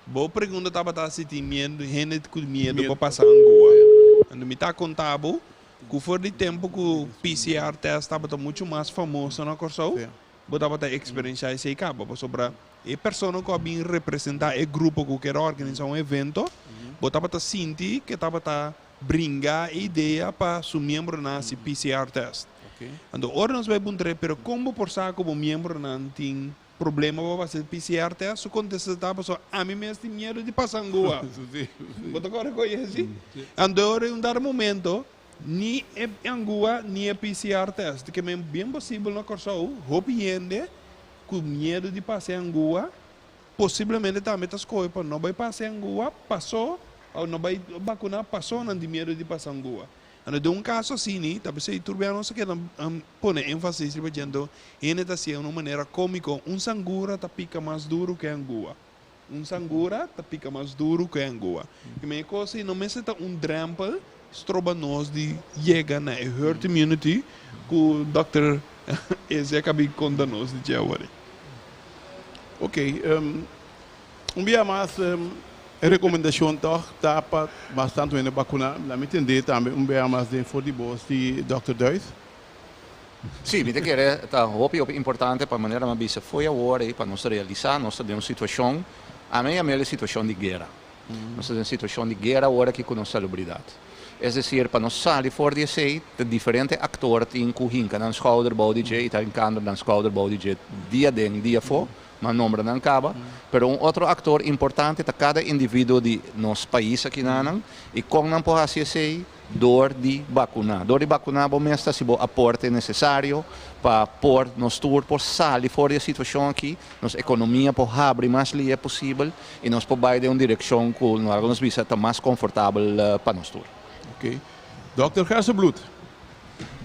bo pregunta tabata si tin miedu, hende ku miedu pa pasa angua. Anto mi ta konta bo Ku for di tempu ku PCR test tabata muchu mas famoso na Kòrsou, bo tabata eksperenshá esei kaba. Pasobra e persona ku a bin representá e grupo ku kier a organisá un evento, bo tabata sinti ku e tabata bringa e idea pa su miembronan hasi PCR test. Anto ora nos bai puntr'é, pero kon bo por sa ku bo miembronan tin Problema pa pasa e PCR test, su contesta ta pasobra ami mes tin miedo di pasa angua. Bo ta kore koe esi? Anto ora un dado momento ni e angua ni e PCR test, ke men bien posibel na Kòrsou hopi hende ku miedo di pasa e angua posiblemente tambe ta skohe pa no bai pasa e angua paso o no bai bakuna paso nan tin miedo di pasa angua. Anto den un kaso asini, ta p'esei tur bia nos a keda pone énfasis riba dje, anto hende ta hasié un manera kómiko, un sangura ta pika mas duru ku e angua. Un sangura ta pika mas duru ku e angua. I men e kos ei no mester ta un drèmpel stroba nos di yega na e herd immunity ku dòkter Eze a kabi konta nos di dje awor ei. Oké, Un bia mas e rekomendashon tòg ta pa mas tantu hende bakuná. La mi tendé tambe un bia mas den for di bos di dòkter Duis. Sí, mi ta kere ta hopi hopi importante pa manera mi a bisa fo'i awor ei pa nos realisá nos ta den un situashon, ami a yam'el e situashon di guera. Nos ta den un situashon di guera awor aki ku nos salubridat. Es desir, pa nos sali for di esei ta diferente aktor tin ku hinka nan skouder bou di dje i ta hinkando nan skouder bou di dje dia den dia afó. M'a nombra nan caba, pero un otro actor importante ta cada individuo di nos pais akinanan y con nan por haci esey? Door di vacuna. Door di vacuna bo mes ta haci bo aporte necesario pa por nos tur por sali for di e situacion aki, nos economia por habri mas lihe posibel y nos por bay den un direccion cu algo nos bisa ta mas confortabel pa nos tur. Ok. Dòkter Gerstenbluth.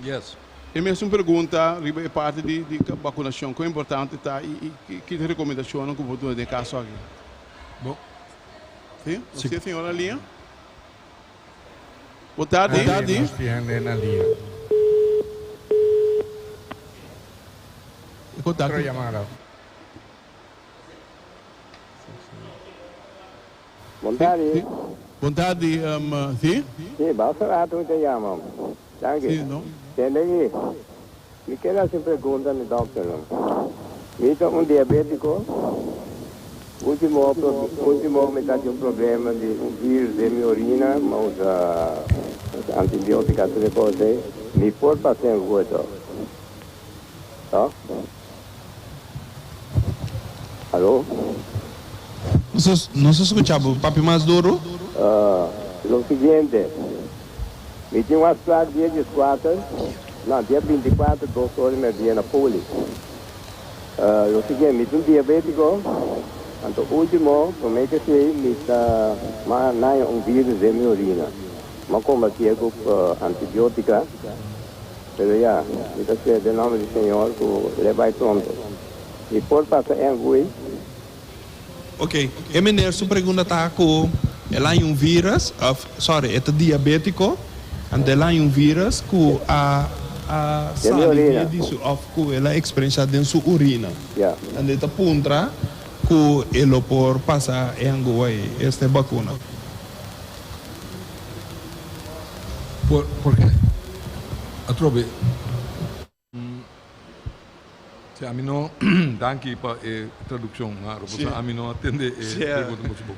Yes. E mesun pregunta riba e parti di di bakunashon, kon importante ta i i ki ta rekomendashonnan ku bo duna den e kaso aki? Bo. Si, nos tin e señor na liña. Bo tardi. Nos tin hende na liña. E kontakto. Otro yamada. Bon tardi. Bon tardi, si. Si, basta rato mi ta yama. Danki. Si, no. Tende aki, mi kier haci un pregunta na dokternan. Mi ta un diabetico. Ultimo, ultimo mi ta tin un problema di un virus den mi orina, mi a usa antibiotica tur e cos ey. Mi por pasa en hueto? To? Aló? Nos a skucha bo papia mas duru. Lo siguiente, mi tin un afspraak dia dieskuater, no, dia bintikuater dos ora di merdia na Poli. Lo siguiente, mi ta un diabétiko, anto último, promé ke esei mi ta m'a naña un vírus den mi orina. M'a kombatié ku antibiótika. Pero ya, mi ta spera den nomber di Señor cu l'e bay pronto. Mi por pasa NV? Ok, e meneer su pregunta ta cu el haña un virus, of sorry, e ta diabetico, anto el haña un virus cu a a Den mi sali orina. via di su, of cu el a experiencia den su urina. Ya. Anto e ta puntra cu e lo por pasa e angua ei, esta e bacuna. Por porque atrobe Si ami no danki pa e traduccion Maro pasobra ami no a tende e pregunta mucho bon.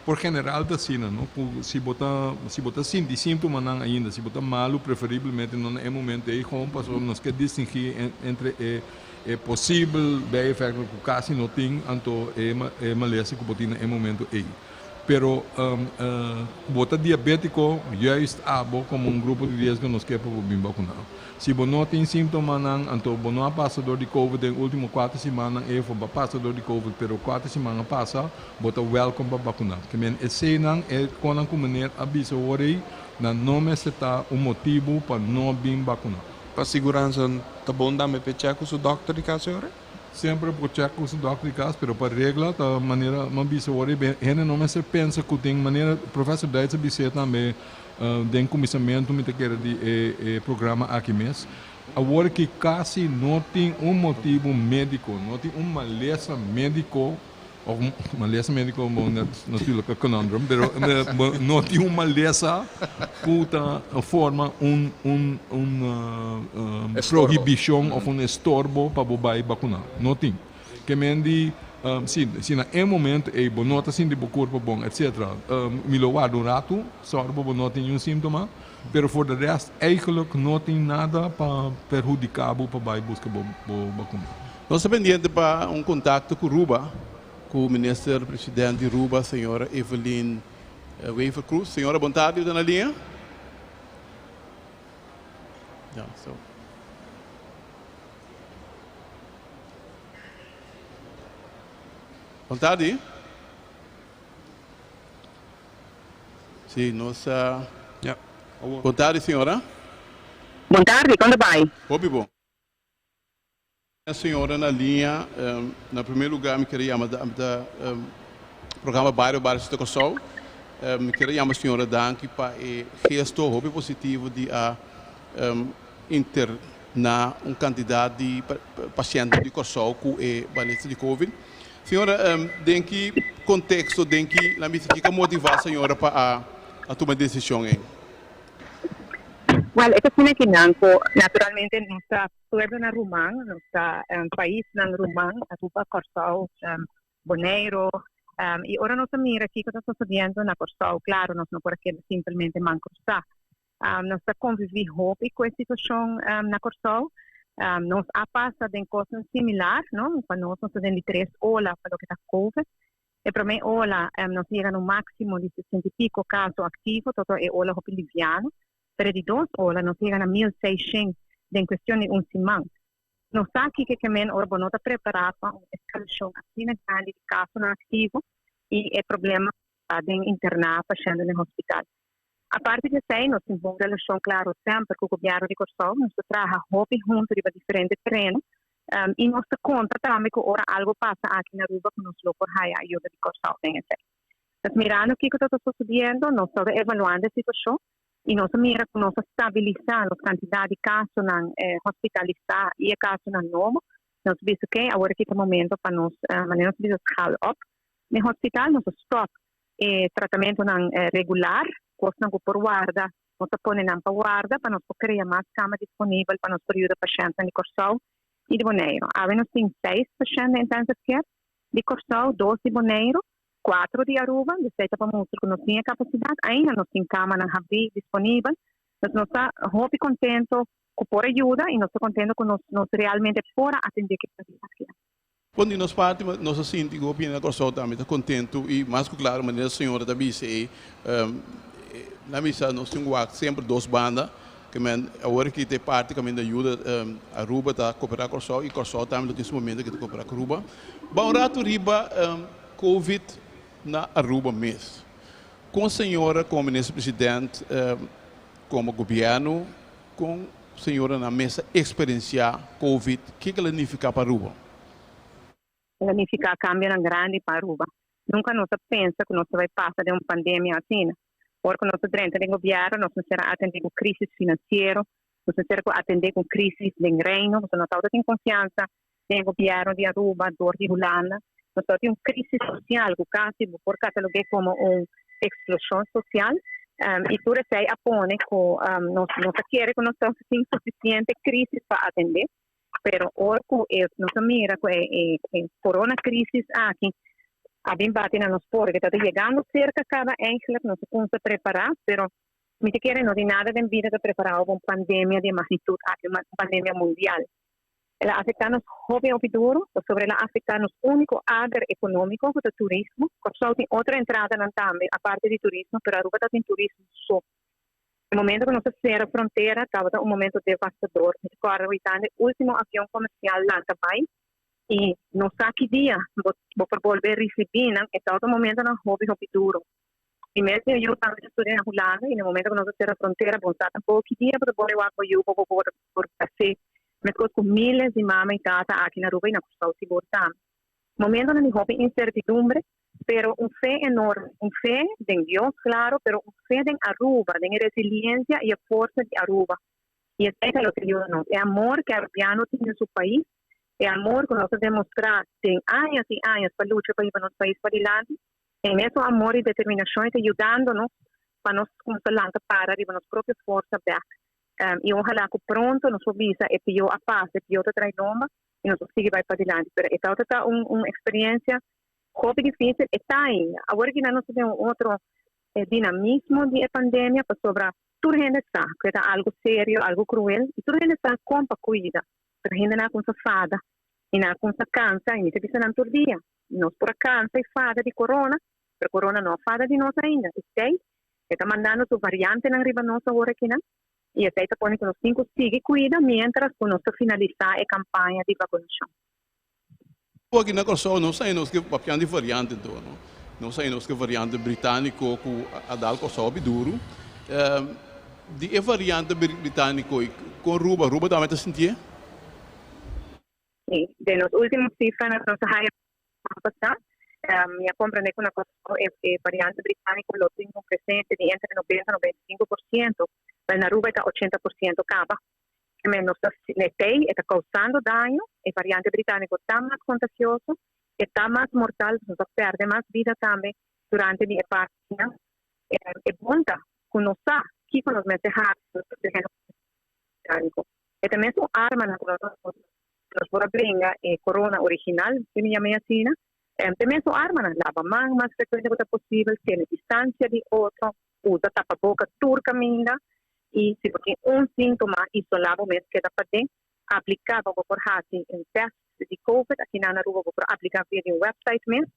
Por general ta asina no cu si bo ta si bo ta sinti sintomanan ainda si bo ta malu preferiblemente no na e momento ey gewoon pasobra nos ke distingi entre e e posibel bijeffectnan cu casi no tin anto e malesa cu bo tin na e momento ey. Pero bo ta diabétiko, juist abo komo un grupo di riesgo nos ke pa bo bin bakuná. Si bo no tin síntomanan, anto bo no a pasa dor di covid den último kuater simannan efo bo a pasa dor di covid pero kuater siman a pasa, bo ta wèlkom pa bakuná. Ke men eseinan e konan ku meneer a bisa wor ei, nan no mester ta un motibu pa no bin bakuná. Pa siguransa ta bon tambe p'e chèk ku su dòkter di kas e ora? Semper por check cu su dokter di cas, pero pa regla ta manera mi a bisa awor e hende no mester pensa cu tin manera Professor Duits a bis'é tambe den cuminsamento mi ta kere di e e programa aki mes. Awor ki casi no tin un motibo medico, no tin un malesa medico Of malesa médiko, bon, dat is natuurlijk een conundrum, pero no tin un malesa ku ta forma un un un prohibishon of un estorbo pa bo bai bakuná. No tin. Ke men di si si na e momento ei bo no ta sinti bo kurpo bon etcetera, mi lo warda un ratu, sòru pa bo no tin niun síntoma, pero for de rest eigenlijk no tin nada pa perhudiká bo pa bai buska bo bo bakuna. Nos ta pendiente pa un contacto cu Ruba, cu Minister President di Ruba, señora Evelyn Wever Croes. Señora, bon tardi, u ta na liña? Ja, so. Bon tardi. Sí, nos a. Ja. Bon tardi, señora. Bon tardi, con ta bay? Hopi bon. Señora na liña, na primer lugar mi kere yama da programa Bario Bario Sita Kòrsou. Mi kere yama señora danki pa e gesto hopi positivo di a interna un kantidat di pasièntenan di Kòrsou ku e malesa di covid. Señora, den ki konteksto, den ki, laat mi bisa, kiko a motivá señora pa a tuma e desishon ei? Wèl, e ta asina kinan ku naturalmente nos ta pueblonan ruman, nos ta paisnan ruman, Aruba, Kòrsou, Boneiru, i ora nos a mira kiko ta sosodiendo na Kòrsou, klaro nos no por a keda simpelmente man krusá. Nos ta konviví hopi ku e situashon na Kòrsou. Nos a pasa den kosnan similar, no? Pa nos, nos ta den di tres ola pa loke ta covid. E promé ola nos yega na un máksimo di sesenta i piko kaso aktivo, toto e ola hopi liviano. Pero e di dos ola nos yega na 1600 den kuestion di un siman. Nos sa kiko ke men ora bo no ta prepará pa un eskalashon asina grandi di kasonan aktivo i e problema ta den interná pashènt den hospital. Aparte di esei nos tin bon relashon klaro semper ku gobièrnu di Kòrsou. Nos ta traha hopi huntu riba diferente tereno i nos ta konta tambe ku ora algu pasa aki na Aruba ku nos lo por haya ayuda di Kòrsou den esei. Pues mirando kiko ta ta sosodiendo nos ta evaluando e situashon i nos a mira ku nos a stabilisá nos kantidat di kasonan hospitalisá i e kasonan nobo. Nos a bisa oke awor aki ta momento pa nos manera nos a bisa schaal op den hospital nos a stòp e tratamentonan regular, kosnan ku por warda nos ta pone nan pa warda pa nos por krea mas kama disponibel pa nos por yuda pashèntnan di Kòrsou i di Boneiru. Awe nos tin seis pashènt den intensive care di Kòrsou, dos di Boneiru, kuatro di Aruba, dus esei ta pa mustra ku nos tin e kapasidat, ainda nos tin kamanan habrí disponibel. Dus nos ta hopi kontento ku por a yuda i nos ta kontento ku nos nos realmente por a atendé ku e pashèntnan. Kon di nos parti nos a sinti ku hopi hende na Kòrsou tambe ta kontentu i mas ku klaro manera señora ta bisa ei nan bisa nos tin wak semper dos banda ke men awor aki ta e parti kaminda yuda Aruba ta koperá Kòrsou i Kòrsou tambe lo tin su momento ke ta koperá ku Aruba. Ba un ratu riba covid na Aruba mes. Kon señora komo minister president komo gobièrnu Kon señoranan mes a eksperensiá Covid? Kiko el a nifiká pa Aruba? El a nifiká kambionan grandi pa Aruba. Nunka nos a pensa ku nos ta bai pasa den un pandemia asina. Ora ku nos a drenta den gobièrnu nos mester a atendé ku krísis finansiero, nos mester a atendé ku krísis den Reino, pasobra nos tabata tin konfiansa den e gobièrnu di Aruba dor di Hulanda. Nos tabata tin un krísis sosial ku kasi bo por katalog'é komo un eksploshon sosial i tur esei a pone ku nos no ta kere ku nos tabata tin sufisiente krísis pa atendé. Pero ora ku e nos a mira ku e korona krísis aki a bin bati na nos porta, ke tabata yegando serka kaba eigentlik nos a kumsa prepará, pero mi ta kere no tin nada den bida ta prepará pa un pandemia di e magnitut aki, un pandemia mundial. El a afektá nos hopi hopi duru, pasobra el a afektá nos úniko ader ekonómiko ku ta turismo. Kòrsou tin otro entradanan tambe aparte di turismo, pero Aruba ta tin turismo so. E momento ku nos a sera frontera tabata un momento devastador. Mi ta kòrda witando e último avion komersial lanta bai i no sa ki dia bo bo por bolbe risibí nan. E tabata momentonan hopi hopi duru. Mi mes mi yu tambe ta studia na Hulanda i na momento ku nos a sera frontera bo no sa tampoco ki dia bo ta bolbe wak bo yu bo bo por por hasi meskos ku miles di mama i tata aki na Aruba i na Kòrsou sigur tambe. Momentonan di hopi insertidumbre pero un fe enorme, un fe den Dios claro pero un fe den Aruba, den e resiliencia i e forsa di Aruba i esei ta loke yuda nos. E amor ku e Arubiano tin den su pais, e amor ku nos a demostrá den añas i añas pa lucha pa hiba nos pais padilanti. E mesun amor i determinashon e ta yudando nos pa nos kumsa lanta para riba nos propio forsa bek. I ohalá ku pronto nos por bisa e pió a pasa, e pió ta trae lomba i nos por sigui bai padilanti. Pero e tabata ta un un eksperiencia hopi difísil, e ta ainda. Awor aki nan nos ta den un otro dinamismo di e pandemia pasobra tur hende sa ku e ta algu serio, algu kruel i tur hende sa kon pa kuida. Pero hendenan a kumsa fada i nan a kumsa kansa i mi ta bisa nan tur dia. Nos por a cansa y fada di corona, pero corona no a fada di nos ainda. Esey e ta mandando su variantenan riba nos awor akinan y esey ta pone cu nos tin cu sigui cuida mientras cu nos ta finalisa e campaña di vacunacion. Aki na Kòrsou nos sa nos ke papian di variante anto no. Nos sa nos ke variante britániko ku a dal Kòrsou hopi duru. Di e variante britániko kon Ruba, Ruba tambe ta sintié? Sí, den nos último sifranan nos a haya siman pasá, mi a komprendé ku na Kòrsou e variante britániko lo tin un presensia di entre 90 95%, pero na Aruba e ta 80% kaba. Keme nos ta esei e ta kousando daño, e variante britániko ta mas kontagioso, e ta mas mortal, nos ta pèrdè mas bida tambe durante di e partinan. E bon ta ku nos sa kiko nos mester hasi pa nos protegé nos britániko. E ta mesun armanan ku nos nos por a bringa e corona original, si mi yam'é asina. Ta e mesun armanan, laba man mas frekuente ku ta posibel, tene distansia di otro, usa tapaboka tur kaminda i si bo tin un síntoma isolá bo mes keda paden, apliká pa bo por hasi un tèst di covid. Akinan na Aruba bo por apliká via di un wèpsait mes.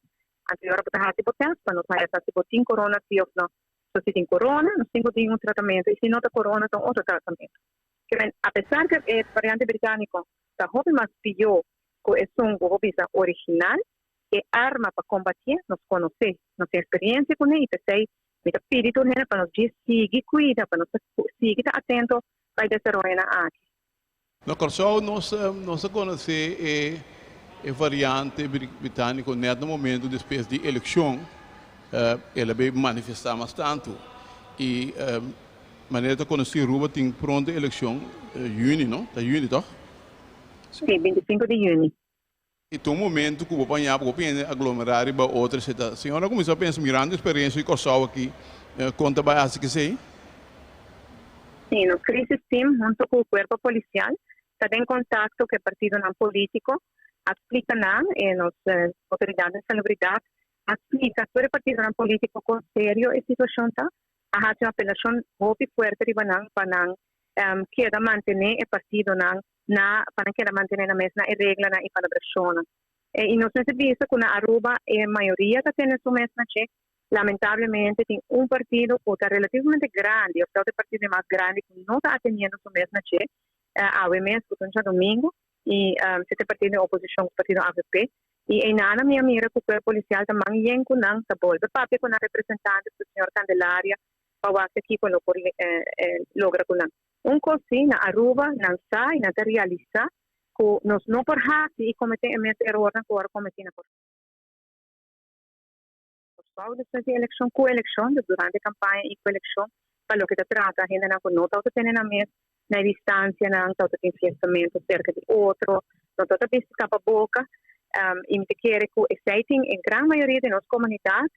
Anto e ora bo ta hasi bo tèst pa nos haya sa si bo tin corona si òf no. So si tin corona nos tin ku tin un tratamentu i si no ta corona ta un otro tratamentu. Kimen, apesar ku e variante britániko ta hopi mas pió ku esun ku bo bisa original, e arma pa kombatié nos konosé, nos tin eksperiensia kuné i p'esei mi ta pidi tur hende pa nos djis sigui kuida, pa nos ta sigui ta atento pa e desaroyonan aki. Na Kòrsou nos nos a konosé e e variante britániko nèt na momentu despues di elekshon el a bay manifestá mas tantu i Manera ta konosí Aruba tin pronto elekshon yüni no? Ta yüni tòg? Sí, 25 di yüni. I ta un momentu ku bo paña bo hopi hende aglomerá riba otro etcetera. Señor a kuminsá pensa mirando eksperensia di Kòrsou aki kon ta bai hasi kesei? Sí, nos Crisis Team hunto ku Kuerpo Polisial ta den kontakto ku e partidonan polítiko, a splika nan e nos outoridat di salubridat a splika tur e partidonan polítiko kon serio e situashon ta. A hasi un apelashon hopi fuerte riba nan pa nan keda mantené e partidonan na pa nan keda mantené nan mes na e reglanan i palabrashonnan. I nos mester bisa ku na Aruba e mayoria ta tene su mes na dje. Lamentablemente tin un partido ku ta relativamente grandi òf ta e partido e mas grandi ku no ta ateniendo su mes na dje awe mes ku ta un djadumingu i si ta e partido di oposishon ku partido avp. I einan mi a mira ku kuerpo polisial ta man yen ku nan ta bolbe papia ku nan representante ku señor Candelaria pa wak kiko lo por logra ku nan. Un kos si, na Aruba nan sa i nan ta realisa ku nos no por hasi i kometé e mes erornan ku ora kometí na Kòrsou despues di elekshon, ku elekshon, dus durante kampaña i ku elekshon, pa loke ta trata hendenan ku no tabata tene nan mes na e distansianan, tabata tin fiestamentu serka di otro, no tabata bisti tapaboka. I mi ta kere ku esei tin e gran mayoria di nos komunidat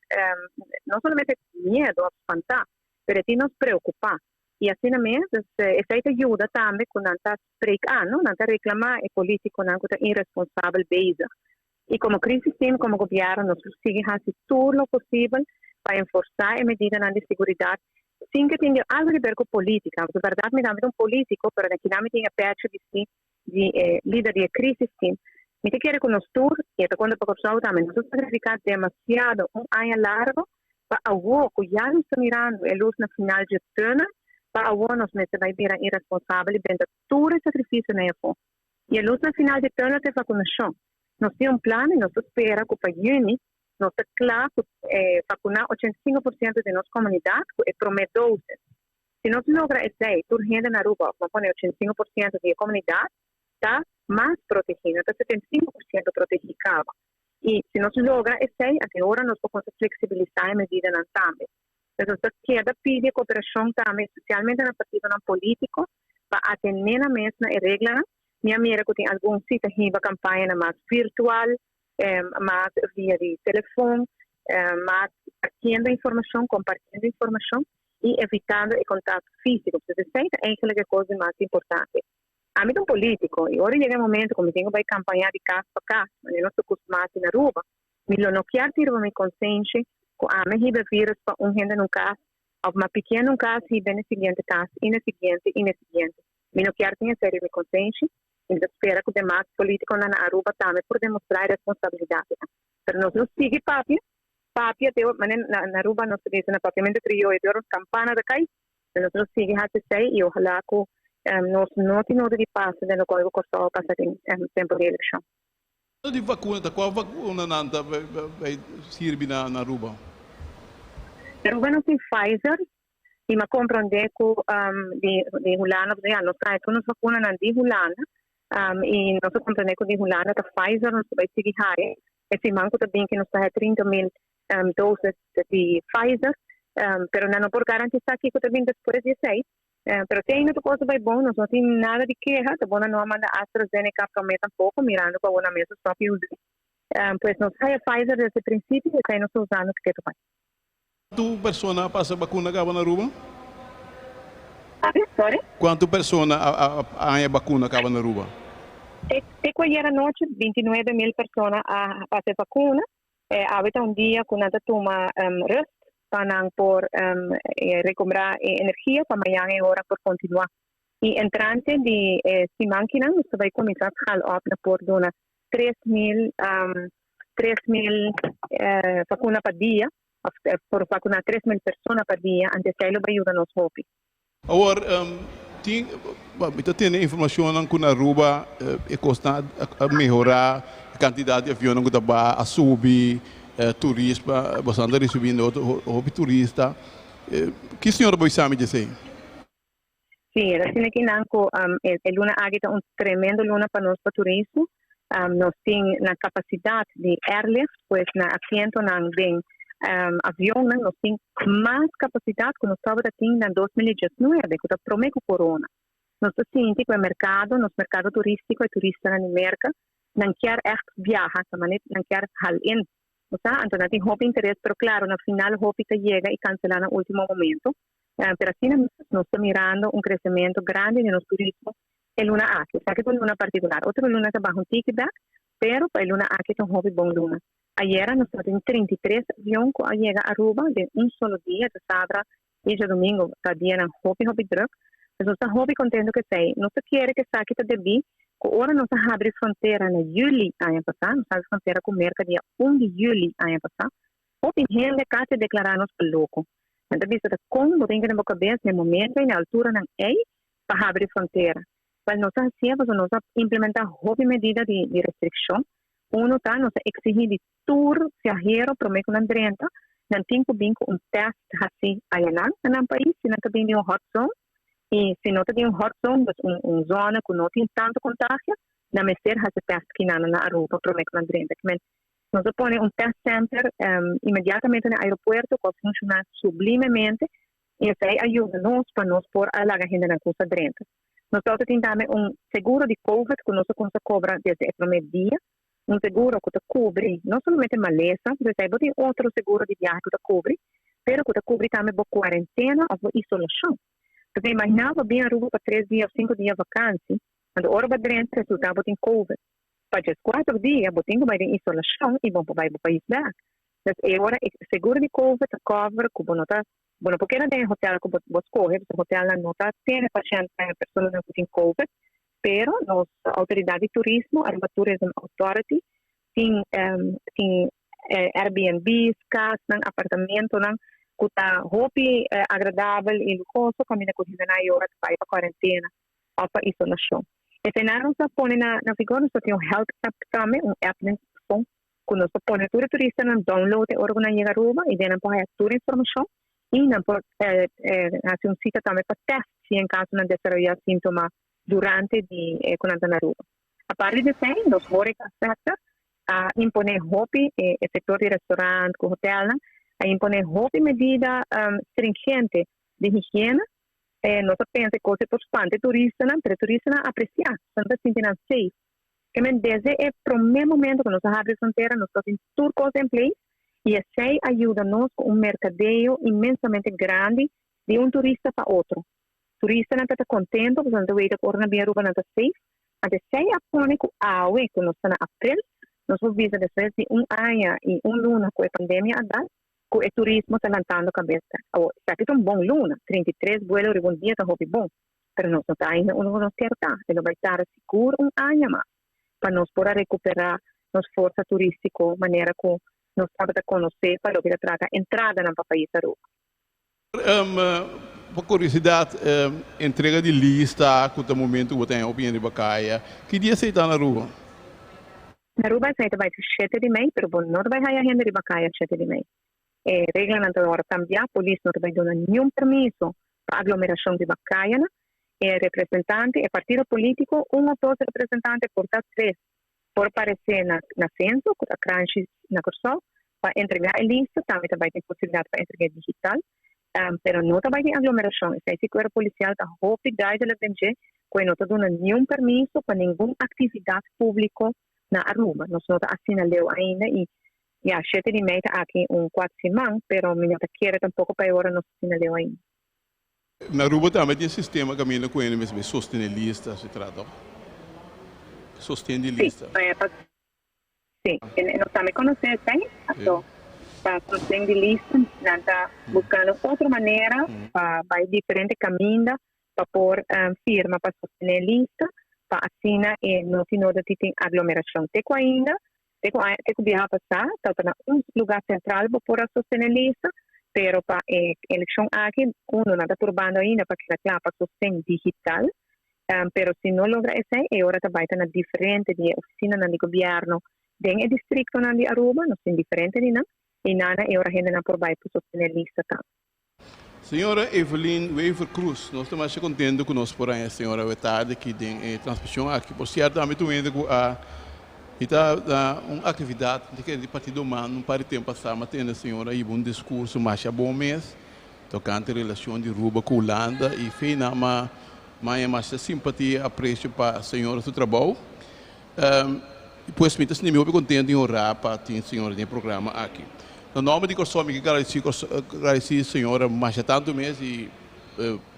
no solamente miedu òf spantá, pero e tin nos preokupá. I asina mes, dus esei ta yuda tambe ku nan ta spreek aan, no? Nan ta reklamá e polítikonan ku ta iresponsabel bezig. I komo Crisis Team, komo gobièrnu, nos lo sigui hasi tur lo posibel pa enforsá e medidanan di siguridat sin ke tin algu di ber ku polítika. Pasobra bèrdat mi tambe ta un polítiko, pero na kinan mi tin e pècho di si. di e lider di e crisis team. Mi ta kere ku nos tur, i e ta konta pa Kòrsou tambe, nos a sakrifiká demasiado un aña largo pa awor ku ya nos ta mirando e lus na final dje tunnel, pa awor nos mester bai bira iresponsabel i benta tur e sakrifisionan ei afó. I e lus na final dje tunnel ta e vakunashon. Nos tin un plan i nos ta spera ku pa yüni nos ta kla ku vakuná 85% di nos komunidat ku e promé dosis. Si nos logra esei, tur hende na Aruba, òf bo pone 85% di e komunidat, ta mas protegí, no ta 75% protegí kaba. I si nos logra esei, anto e ora nos por kuminsá fleksibilisá e medidanan tambe. Pues nos ta keda pidi e koperashon tambe, espesialmente na partidonan polítiko, pa atené nan mes na e reglanan. Mi a mira ku tin algun si ta hiba kampañanan mas virtual, mas via di telefon, mas partiendo informashon, kompartiendo informashon i evitando e kontakto físiko. Pues esei ta eigentlik e kos di mas importante. Ami ta un polítiko i ora yega e momento ku mi tin ku bai kampañá di kas pa kas, manera nos ta kustumá hasi na Aruba, mi lo no kier tira pa mi konsenshi ku ami a hiba e vírus pa un hende na un kas òf mi a pikié na un kas hiba na e siguiente kas i na e siguiente i na e siguiente. Mi no kier tin esei riba mi konsenshi i mi ta spera ku demas polítikonan na Aruba tambe por demostrá e responsabilidatnan. Pero nos lo sigui papia, papia te manera na Aruba nos ta bisa na papiamentu krioyo te ora un kampana ta kai. Nos lo sigui haci esey y ojalá cu nos no tin nodo di pasa den locual cu Kòrsou a pasa den tempo di eleccion. Di vacuna ta cual vacuna nan ta bay sirbi na Aruba? Na Aruba nos tin Pfizer y mi a comprende cu di Hulanda, pasobra ya nos trae tur nos vacunanan di Hulanda y nos a comprende cu di Hulanda ta Pfizer nos ta bay sigui haya e siman cu ta bin cu nos ta haya 30 mil doses di Pfizer, pero nan no por garantisa kico ta bin despues di esey. Pero te ainda tur cos a bay bon, nos no tin nada di keha, ta bon nan no a manda AstraZeneca prome tampoco, mirando cu awor nan mes a stop use. Pues nos haya Pfizer desde principio y esey nos ta usando te keto bay. Cuanto persona a pasa vacuna caba na Aruba? Sorry? Cuanto persona a haya vacuna caba na Aruba? Te cu ayer anochi 29 mil persona a pasa e vacuna. Awe ta un dia ku nan ta tuma rust pa nan por rekobrá e energia pa mañan e ora por kontinuá. I entrante di e siman kinan nos ta bai kuminsá schaal op na por duna 3000, 3000 vakuna pa dia òf por vakuná 3000 persona pa dia, antes esei lo bai yuda nos hopi. Awor, tin, mi ta tene informacionnan cu na Aruba e cosnan a mehora, e cantidad di avionnan cu ta baha a subi, turismo, boso ta ricibiendo hopi turista. Ki señora bo bisa mi di esey? Sí, asina ki nan cu e luna aki ta un tremendo luna pa nos pa turismo. Nos tin na capacidad di airlift, pues na asientonan den avionnan nos tin mas capacidad cu nos tabata tin na 2019, cu ta prome cu corona. Nos ta sinti cu e mercado, nos mercado turistico, e turistanan di Merca, nan kier echt viaha, ta manera nan kier hal in. Osea, anto nan tin hopi interes, pero claro, na final hopi ta yega y cancela na ultimo momento. Pero asina nos ta mirando un crecemento grandi di nos turismo e luna aki. Esaki ta un luna particular. Otro luna ta baha un tiki bek, pero pa e luna aki ta un hopi bon luna. Ayera nos tabatin 33 avion cu a yega Aruba den un solo dia, djasabra y djadomingo ta dianan hopi hopi druk. Pues nos ta hopi contento cu esey. Nos ta kere cu esaki ta debi cu ora nos a habri frontera na juli aña pasa, nos a habri frontera cu Merca dia 1 di juli aña pasa, hopi hende casi a declara nos pa loco. Nan ta bisa ta con bo tin cu na bo cabes na e momento ey, na e alturanan ey, pa habri frontera. Wel nos a hacié pasobra nos a implementa hopi medida di di restriccion. Uno ta nos a exigi di tur viahero prome cu nan drenta, nan tin cu bin cu un test haci ayanan na nan pais si nan ta bin di un hot zone. Y si no ta di un hot zone, dus un un zona cu no tin tanto contagio, nan mester haci test kinan na Aruba prome cu nan drenta. Kimen nos a pone un test center inmediatamente na aeropuerto cu a funciona sublimemente y esey a yuda nos pa nos por a laga hendenan cusa drenta. Nos tabata tin tambe un seguro di covid cu nos a cuminsa cobra desde e prome dia, un seguro cu ta cubri no solamente malesa, pasobra esey bo tin otro seguro di biahe cu ta cubri, pero cu ta cubri tambe bo cuarentena of bo isolacion. Pasobra imagina bo bin Aruba pa tres dia of cinco dia vakantie, anto ora bo a drenta resulta bo tin covid. Pa 14 dia bo tin cu bay den isolacion y bo por bay bo pais bek. Dus e ora e seguro di covid ta cover cu bo no ta bo no por keda den e hotel cu bo bo scoge, pasobra hotelnan no ta tene pashentnan, personanan cu tin covid. Pero nos Autoridad di Turismo, Aruba Tourism Authority, tin tin Airbnb's, casnan, apartamentonan cu ta hopi agradabel y luhoso caminda cu hendenan a yora ta bay pa cuarentena of pa isolacion. Eseinan nos a pone na na vigor, nos ta tin un health app tambe, un app den telefon cu nos ta pone tur e turistanan download e ora cu nan yega Aruba y den nan por haya tur informacion y nan por haci un cita tambe pa test si en caso nan desaroya sintoma durante di cu nan ta na Aruba. Aparte di esei, nos horeca sector a impone hopi, e sector di restaurant cu hotelnan a impone hopi medida stringente di higiena. Nos a pensa e cos e por spanta e turistanan, pero e turistanan a aprecia, nan ta sinti nan safe. Ke men desde e prome momento cu nos a habri frontera nos ta tin tur cos en place y esei a yuda nos cu un mercadeo inmensamente grandi di un turista pa otro. Turistanan ta ta contento pasobra nan ta weta cu ora nan bin Aruba nan ta safe. Anto esei a pone cu awe cu nos ta na april, nos por bisa despues di un aña y un luna cu e pandemia a dal, cu e turismo ta lantando cabes. Awor, esaki ta un bon luna, 33 buelo riba un dia ta hopi bon, pero nos no ta ainda unda cu nos kier ta. E lo bay tarda sigur un aña mas pa nos por a recupera nos forsa turistico manera cu nos tabata conoce pa loke ta trata entradanan pa pais Aruba. Pa curiosidad, entrega di lista cu ta momento cu bo ta haña opinion riba caya, ki dia esey ta na Aruba? Na Aruba esey ta bay su shete di mei, pero bo no ta bay haya hende riba caya shete di mei. E reglanan ta ora cambia, polis no ta bay duna niun permiso pa aglomeracion riba cayanan. E representante, e partido politico, un of dos representante, por ta tres, por parece na na censo, cu ta kranshi na Corsou, pa entrega e lista, tambe ta bay tin posibilidad pa entrega digital, pero no ta bay tin aglomeracion. Esey si cuerpo policial ta hopi duidelijk den dje, cu e no ta duna niun permiso pa ningun actividad publico na Aruba. Nos no ta asina leu ainda y ya, shete di mei ta aki un cuat siman, pero mi no ta kere tampoco pa e ora nos ta asina leu ainda. Na Aruba tambe tin sistema caminda cu hende mester bay sostene lista si trata sosten di lista. Sí, nos tambe conoce esey, anto pa sosten di lista nan ta buscando otro manera pa bay diferente caminda pa por firma pa sostene lista pa asina e no tin nodo di tin aglomeracion. Te cu ainda Te ku aña te ku biaha pasá tabata na un lugá sentral bo por a sostené lista, pero pa e elekshon aki uno nan ta purbando ainda pa keda kla pa sosten digital, pero si no logra esei e ora ta bai ta na diferente di e ofisinanan di gobièrnu den e distriktonan di Aruba, nos tin diferente di nan, i nana e ora hendenan por bai pa sostené lista tambe. Señora Evelyn Wever Croes, nos ta masha contento cu nos por haña señora awe tarde aki den e transmision aki. Por cierto, ami ta un hende cu a mi ta na un actividad di kende di Partido Man un par di tempo pasa, mi a tende señora hiba un discurso masha bon mes tocante relacion di Aruba cu Hulanda y fei nan mi a haña masha simpatia y aprecio pa señora su trabou. Y pues mi ta sinti mi hopi contento y honra pa tin señora den e programa aki. Na nomber di Corsou mi ke gradeci gradeci señora masha tanto mes y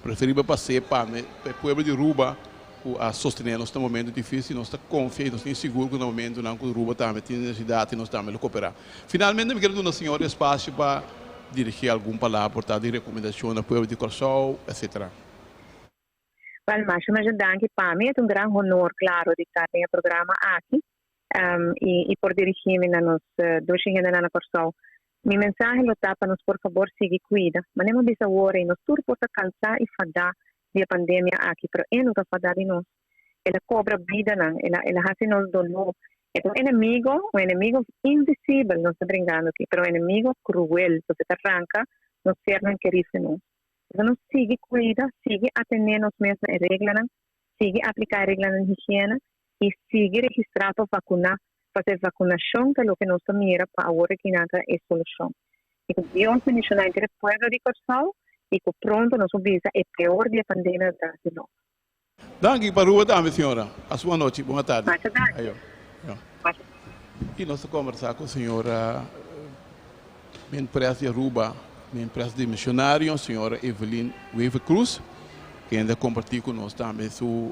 preferibel pa se pa mi pa e pueblo di Aruba cu a sostene nos na momento dificil. Nos ta confia y nos tin sigur cu na momentonan cu Aruba tambe tin necesidad y nos tambe lo coopera. Finalmente mi kier duna señora espacio pa dirigi algun palabra por ta di recomendacion na pueblo di Corsou etc. Wel, masha masha danki. Pa mi e ta un gran honor, claro, di ta den e programa aki y y por dirigi mi na nos dushi hendenan na Kòrsou. Mi mensahe lo ta pa nos por fabor sigui cuida. Manera mi a bisa awor ei, nos tur por ta cansa y fada di e pandemia aki, pero e no ta fada di nos. El a cobra bidanan, el a el a haci nos doló. E ta un enemigo, un enemigo invisibel nos ta bringando aki, pero un enemigo cruel, pasobra e ta ranca nos sernan kerí fe nos. Pasobra nos sigui kuida, sigui atené nos mes na e reglanan, sigui apliká e reglanan di higiena i sigui registrá pa vakuná, pasobra e vakunashon ta loke nos ta mira pa awor aki nan ta e solushon. I ku Dios bendishoná henter e pueblo di Kòrsou i ku pronto nos por bisa e peor di e pandemia ta tras di nos. Danki pa Aruba tambe señora. Hasi bon nochi, bon atardi. Masha danki. Ayo. Y nos ta conversa cu señora Min Pres di Aruba, Min Pres di Misionario, señora Evelyn Wever Croes, kende a comparti cu nos tambe su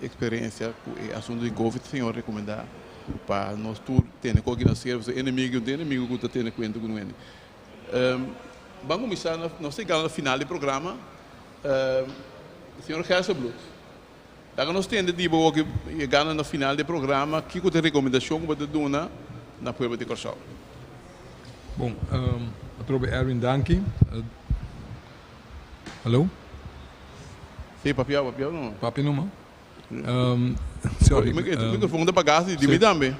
experiencia cu e asunto di Covid. Señora recomenda pa nos tur tene cu nos siervo, su enemigo, un enemigo cu ta tene cuenta cu nos. Ban cuminsa, nos ta yegando na final di programa. Señor Gerstenbluth. Laga nos tende di bo ku yegando na final di e programa, kiko ta e rekomendashon ku bo ta duna na pueblo di Kòrsou? Bon, atrobe Erwin danki. Hallo? Sí, papia, papia numa. Papia numa. Sorry. E microfoon ta pagá si, di mi tambe.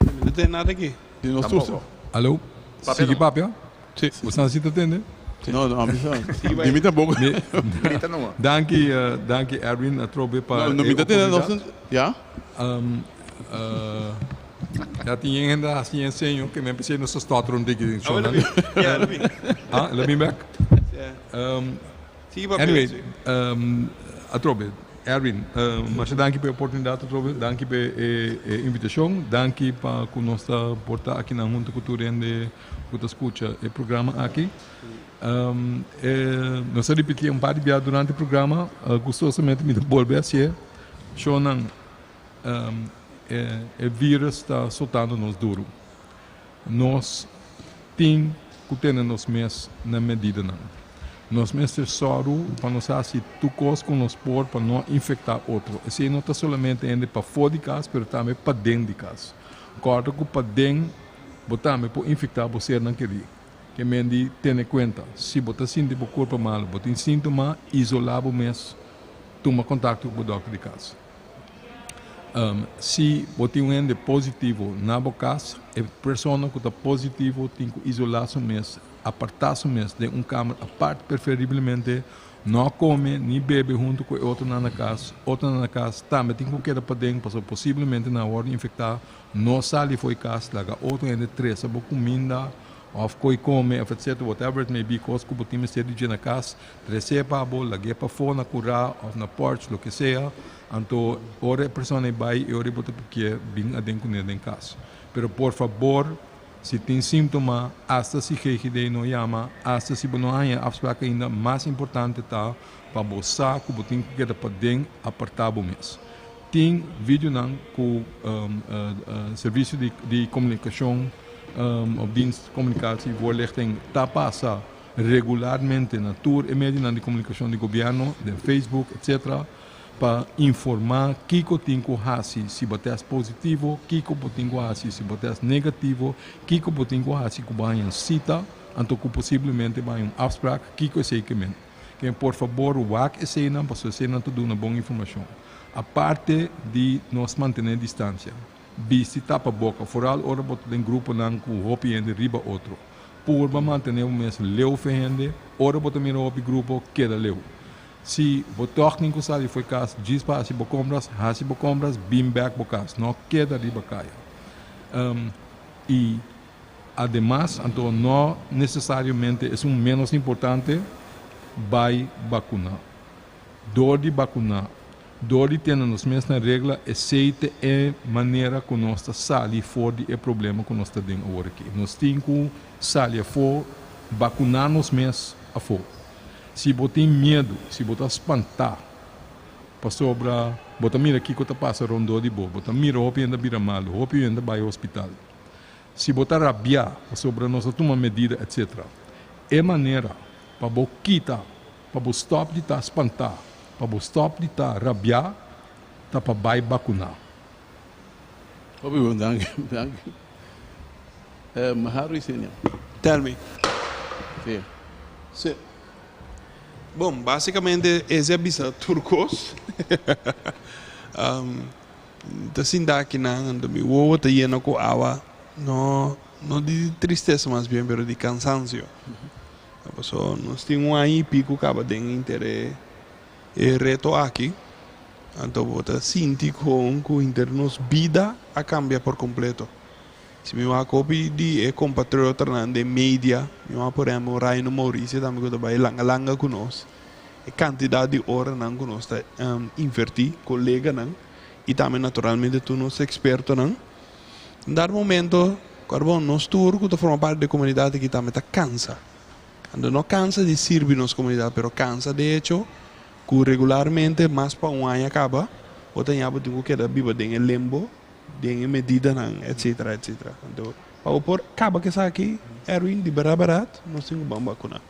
Mi no tende nada aki. Di nos tur. Hallo? Sigui papia? Sí. Bo sa si ta tende? No, no, ami sa. Di mi tampoco. Grita numa. Danki, danki Erwin atrobe pa No, no mi ta tende nos. Ya? Ya tin yen hende a hasi yen seño ke men pensé nos ta stotter un tiki den show nan. Ya, el a bin. Ah, el a bin bek? Sigui papia. Anyway, atrobe, Erwin, masha danki pa e oportunidat atrobe, danki pa e invitashon, danki pa ku nos ta por ta akinan huntu ku tur hende ku ta skucha e programa aki. Nos a ripití un par di bia durante e programa, gustosamente mi ta bolbe hasié. Shownan, e virus ta sotando nos duru. Nos tin ku tene nos mes na medidanan. Nos mester sòru pa nos hasi tur kos ku nos por pa no infektá otro. Esei no ta solamente hende pafó di kas, pero tambe paden di kas. Kòrda ku paden bo tambe por infektá bo sernan kerí. Ke men di tene kuenta, si bo ta sinti bo kurpa malu, bo tin síntoma, isolá bo mes, tuma kontakto ku bo dòkter di kas. Si bo tin un hende positivo na bo kas, e persona ku ta positivo tin ku isolá su mes, apartá su mes den un kamer apart, preferiblemente no kome ni bebe huntu ku e otronan na kas. Otronan na kas tambe tin ku keda paden pasobra posiblemente nan a wòrdu infektá. No sali for e kas, laga otro hende trese bo kuminda òf koi kome òf etsetera, whatever it may be, kos ku bo tin mester di dje na kas, tres'é pa bo, lag'é pafó na kurá òf na porch, loke sea. Anto ora e persona ei bai e ora ei bo ta pikié bin aden kuné den kas. Pero por fabor si tin síntoma, asta si GGD no yama, asta si bo no haña e afsprak ainda, mas importante ta pa bo sa ku bo tin ku keda paden apartá bo mes. Tin videonan ku servisio di komunikashon òf dienst komunikatie voorlichting ta pasa regularmente na tur e medionan di komunikashon di gobièrnu, den Facebook etc. Pa informá kiko tin ku hasi si bo tèst positivo, kiko bo tin ku hasi si bo tèst negativo, kiko bo tin ku hasi ku bo haña un sita, anto ku posiblemente bo haña un afsprak, kiko esei ke men. Ke por fabor wak eseinan pasobra eseinan ta duna bon informashon. Aparte di nos mantené distansia, bisti tapaboka, foral ora bo ta den gruponan ku hopi hende riba otro. Purba mantené bo mes leu fe hende, ora bo ta mira hopi grupo, keda leu. Si bo tòg tin ku sali fo'i kas djis pa hasi bo kompras, hasi bo kompras, bin bèk bo kas. No keda riba kaya. I ademas, anto no nesesariamente esun ménos importante, bai bakuná. Dor di bakuná, dor di tene nos mes na regla, esei ta e manera ku nos ta sali for di e problema ku nos ta den awor aki. Nos tin ku sali afó, bakuná nos mes afó. Si bo tin miedu, si bo ta spantá pasobra bo ta mira kiko ta pasa rondó di bo, bo ta mira hopi hende a bira malu, hopi hende a bai hospital, si bo ta rabiá pasobra nos a tuma medida etcetera, e manera pa bo kita, pa bo stòp di ta spantá, pa bo stòp di ta rabiá ta pa bai bakuná. Hopi bon, danki, danki. Harry Senior. Tell me. Si. Si. Bon, basicamente ese a bisa tur cos. Ta sinta aki nan, anto mi wowo ta yena cu awa, no, no di tristesa mas bien, pero di cansancio. Pasobra nos tin un aña y pico caba den inter e reto aki. Anto bo ta sinti con cu inter nos bida a cambia por completo. Si mi wak hopi di e compatriotanan den media, mi wak por ehempel Raino Mauricio tambe cu ta bay langa langa cu nos, e cantidad di oranan cu nos ta inverti, coleganan y tambe naturalmente tur nos expertonan. En dado momento, carbon, nos tur cu ta forma parti di e comunidad aki tambe ta cansa. Anto no cansa di sirbi nos comunidad, pero cansa de hecho cu regularmente mas pa un aña caba, bo ta ña bo tin cu keda biba den e limbo. Den e medidanan, etcetera, etcetera. Anto, pa bo por kaba ku esaki, Erwin, di bèrdat bèrdat, nos tin ku ban bakuná.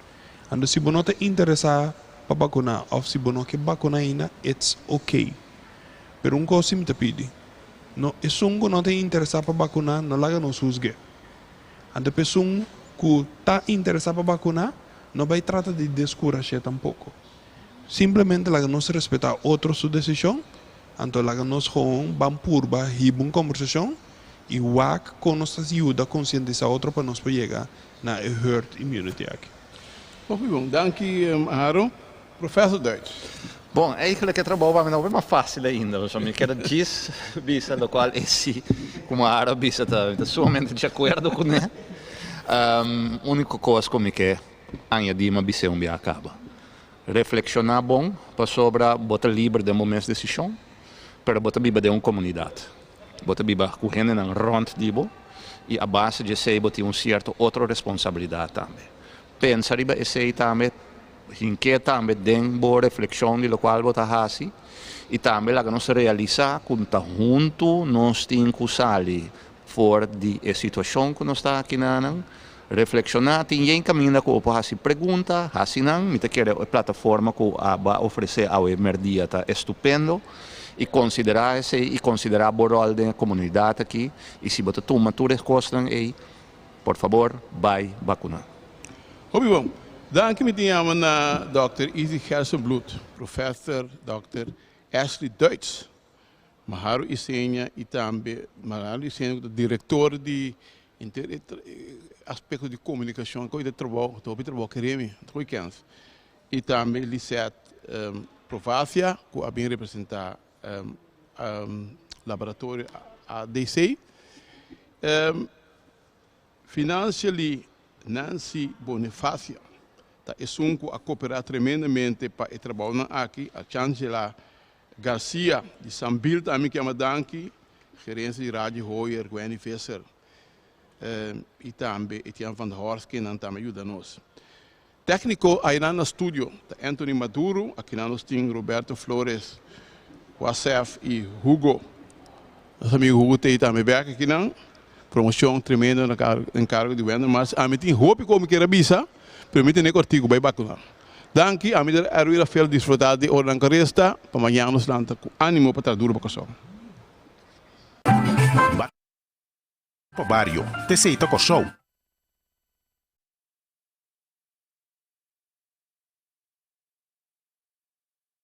Anto, si bo no ta interesá pa bakuná òf si bo no ke bakuná ainda, it's okay. Pero un kos si mi ta pidi, no esun ku no ta interesá pa bakuná no laga nos husg'é. Anto pa esun ku ta interesá pa bakuná no bai trata di deskurash'é tampoko. Simplemente laga nos respetá otro su desishon, anto laga nos gewoon ban purba hiba un kombersashon i wak kon nos ta yuda konsientisá otro pa nos por yega na e herd immunity aki. Hopi bon. Danki Haro. Professor Duits. Bon, eigenlijk e trabou pa mi no mas fácil ainda, pasobra mi keda djis bisa locual e si, como Haro a bisa ta, mi ta sumamente di acuerdo cune. Unico cos cu mi ke añadi mi a bis'é un bia caba. Reflexiona bon pasobra bo ta liber den bo mes decision, pero bo ta biba den un comunidad. Bo ta biba cu hendenan rond di bo y a base di esey bo tin un cierto otro responsabilidad tambe. Pensa riba esey tambe, hink'é tambe den bo reflexion di locual bo ta haci y tambe laga nos realisa cu ta hunto nos tin cu sali for di e situacion cu nos ta akinanan. Reflexiona, tin yen caminda cu bo por haci pregunta, haci nan. Mi ta kere e plataforma cu abo a ofrece awe merdia ta estupendo y considera esey y considera bo rol den e comunidad aki y si bo ta tuma tur e cosnan ey, por fabor bay vacuna. Hopi bon. Danki mi tin yama na Dòkter Izzy Gerstenbluth, Professor Dòkter Ashley Duits, Maharu Isenia y tambe Maharu Isenia cu ta director di henter e aspecto di comunicacion cu ta trabou, ta hopi trabou kere mi, ta hopi kens. Y tambe Lisette Provacia cu a bin representa laboratorio ADC. Financially Nancy Bonifacia ta esun cu a coopera tremendamente pa e trabounan aki, Archangela Garcia di Sambil tambe kier ama danki, gerencia di Radio Hoyer, Gwenny Visser y tambe Etienne van der Horst kennan tambe a yuda nos. Tecnico aynan na studio ta Anthony Maduro, akinan nos tin Roberto Flores, Wasef y Hugo. Nos amigo Hugo t'ey tambe bek akinan. Promocion tremendo na encargo di Wender Mars. Ami tin hopi cu mi kier a bisa, pero mi tene cortico bay bacuna. Danki, ami ta Erwin Rafael disfruta di oranan cu resta, pa mañana nos lanta cu animo pa traha duro pa Kòrsou. Pa bario, t'esei ta Kòrsou.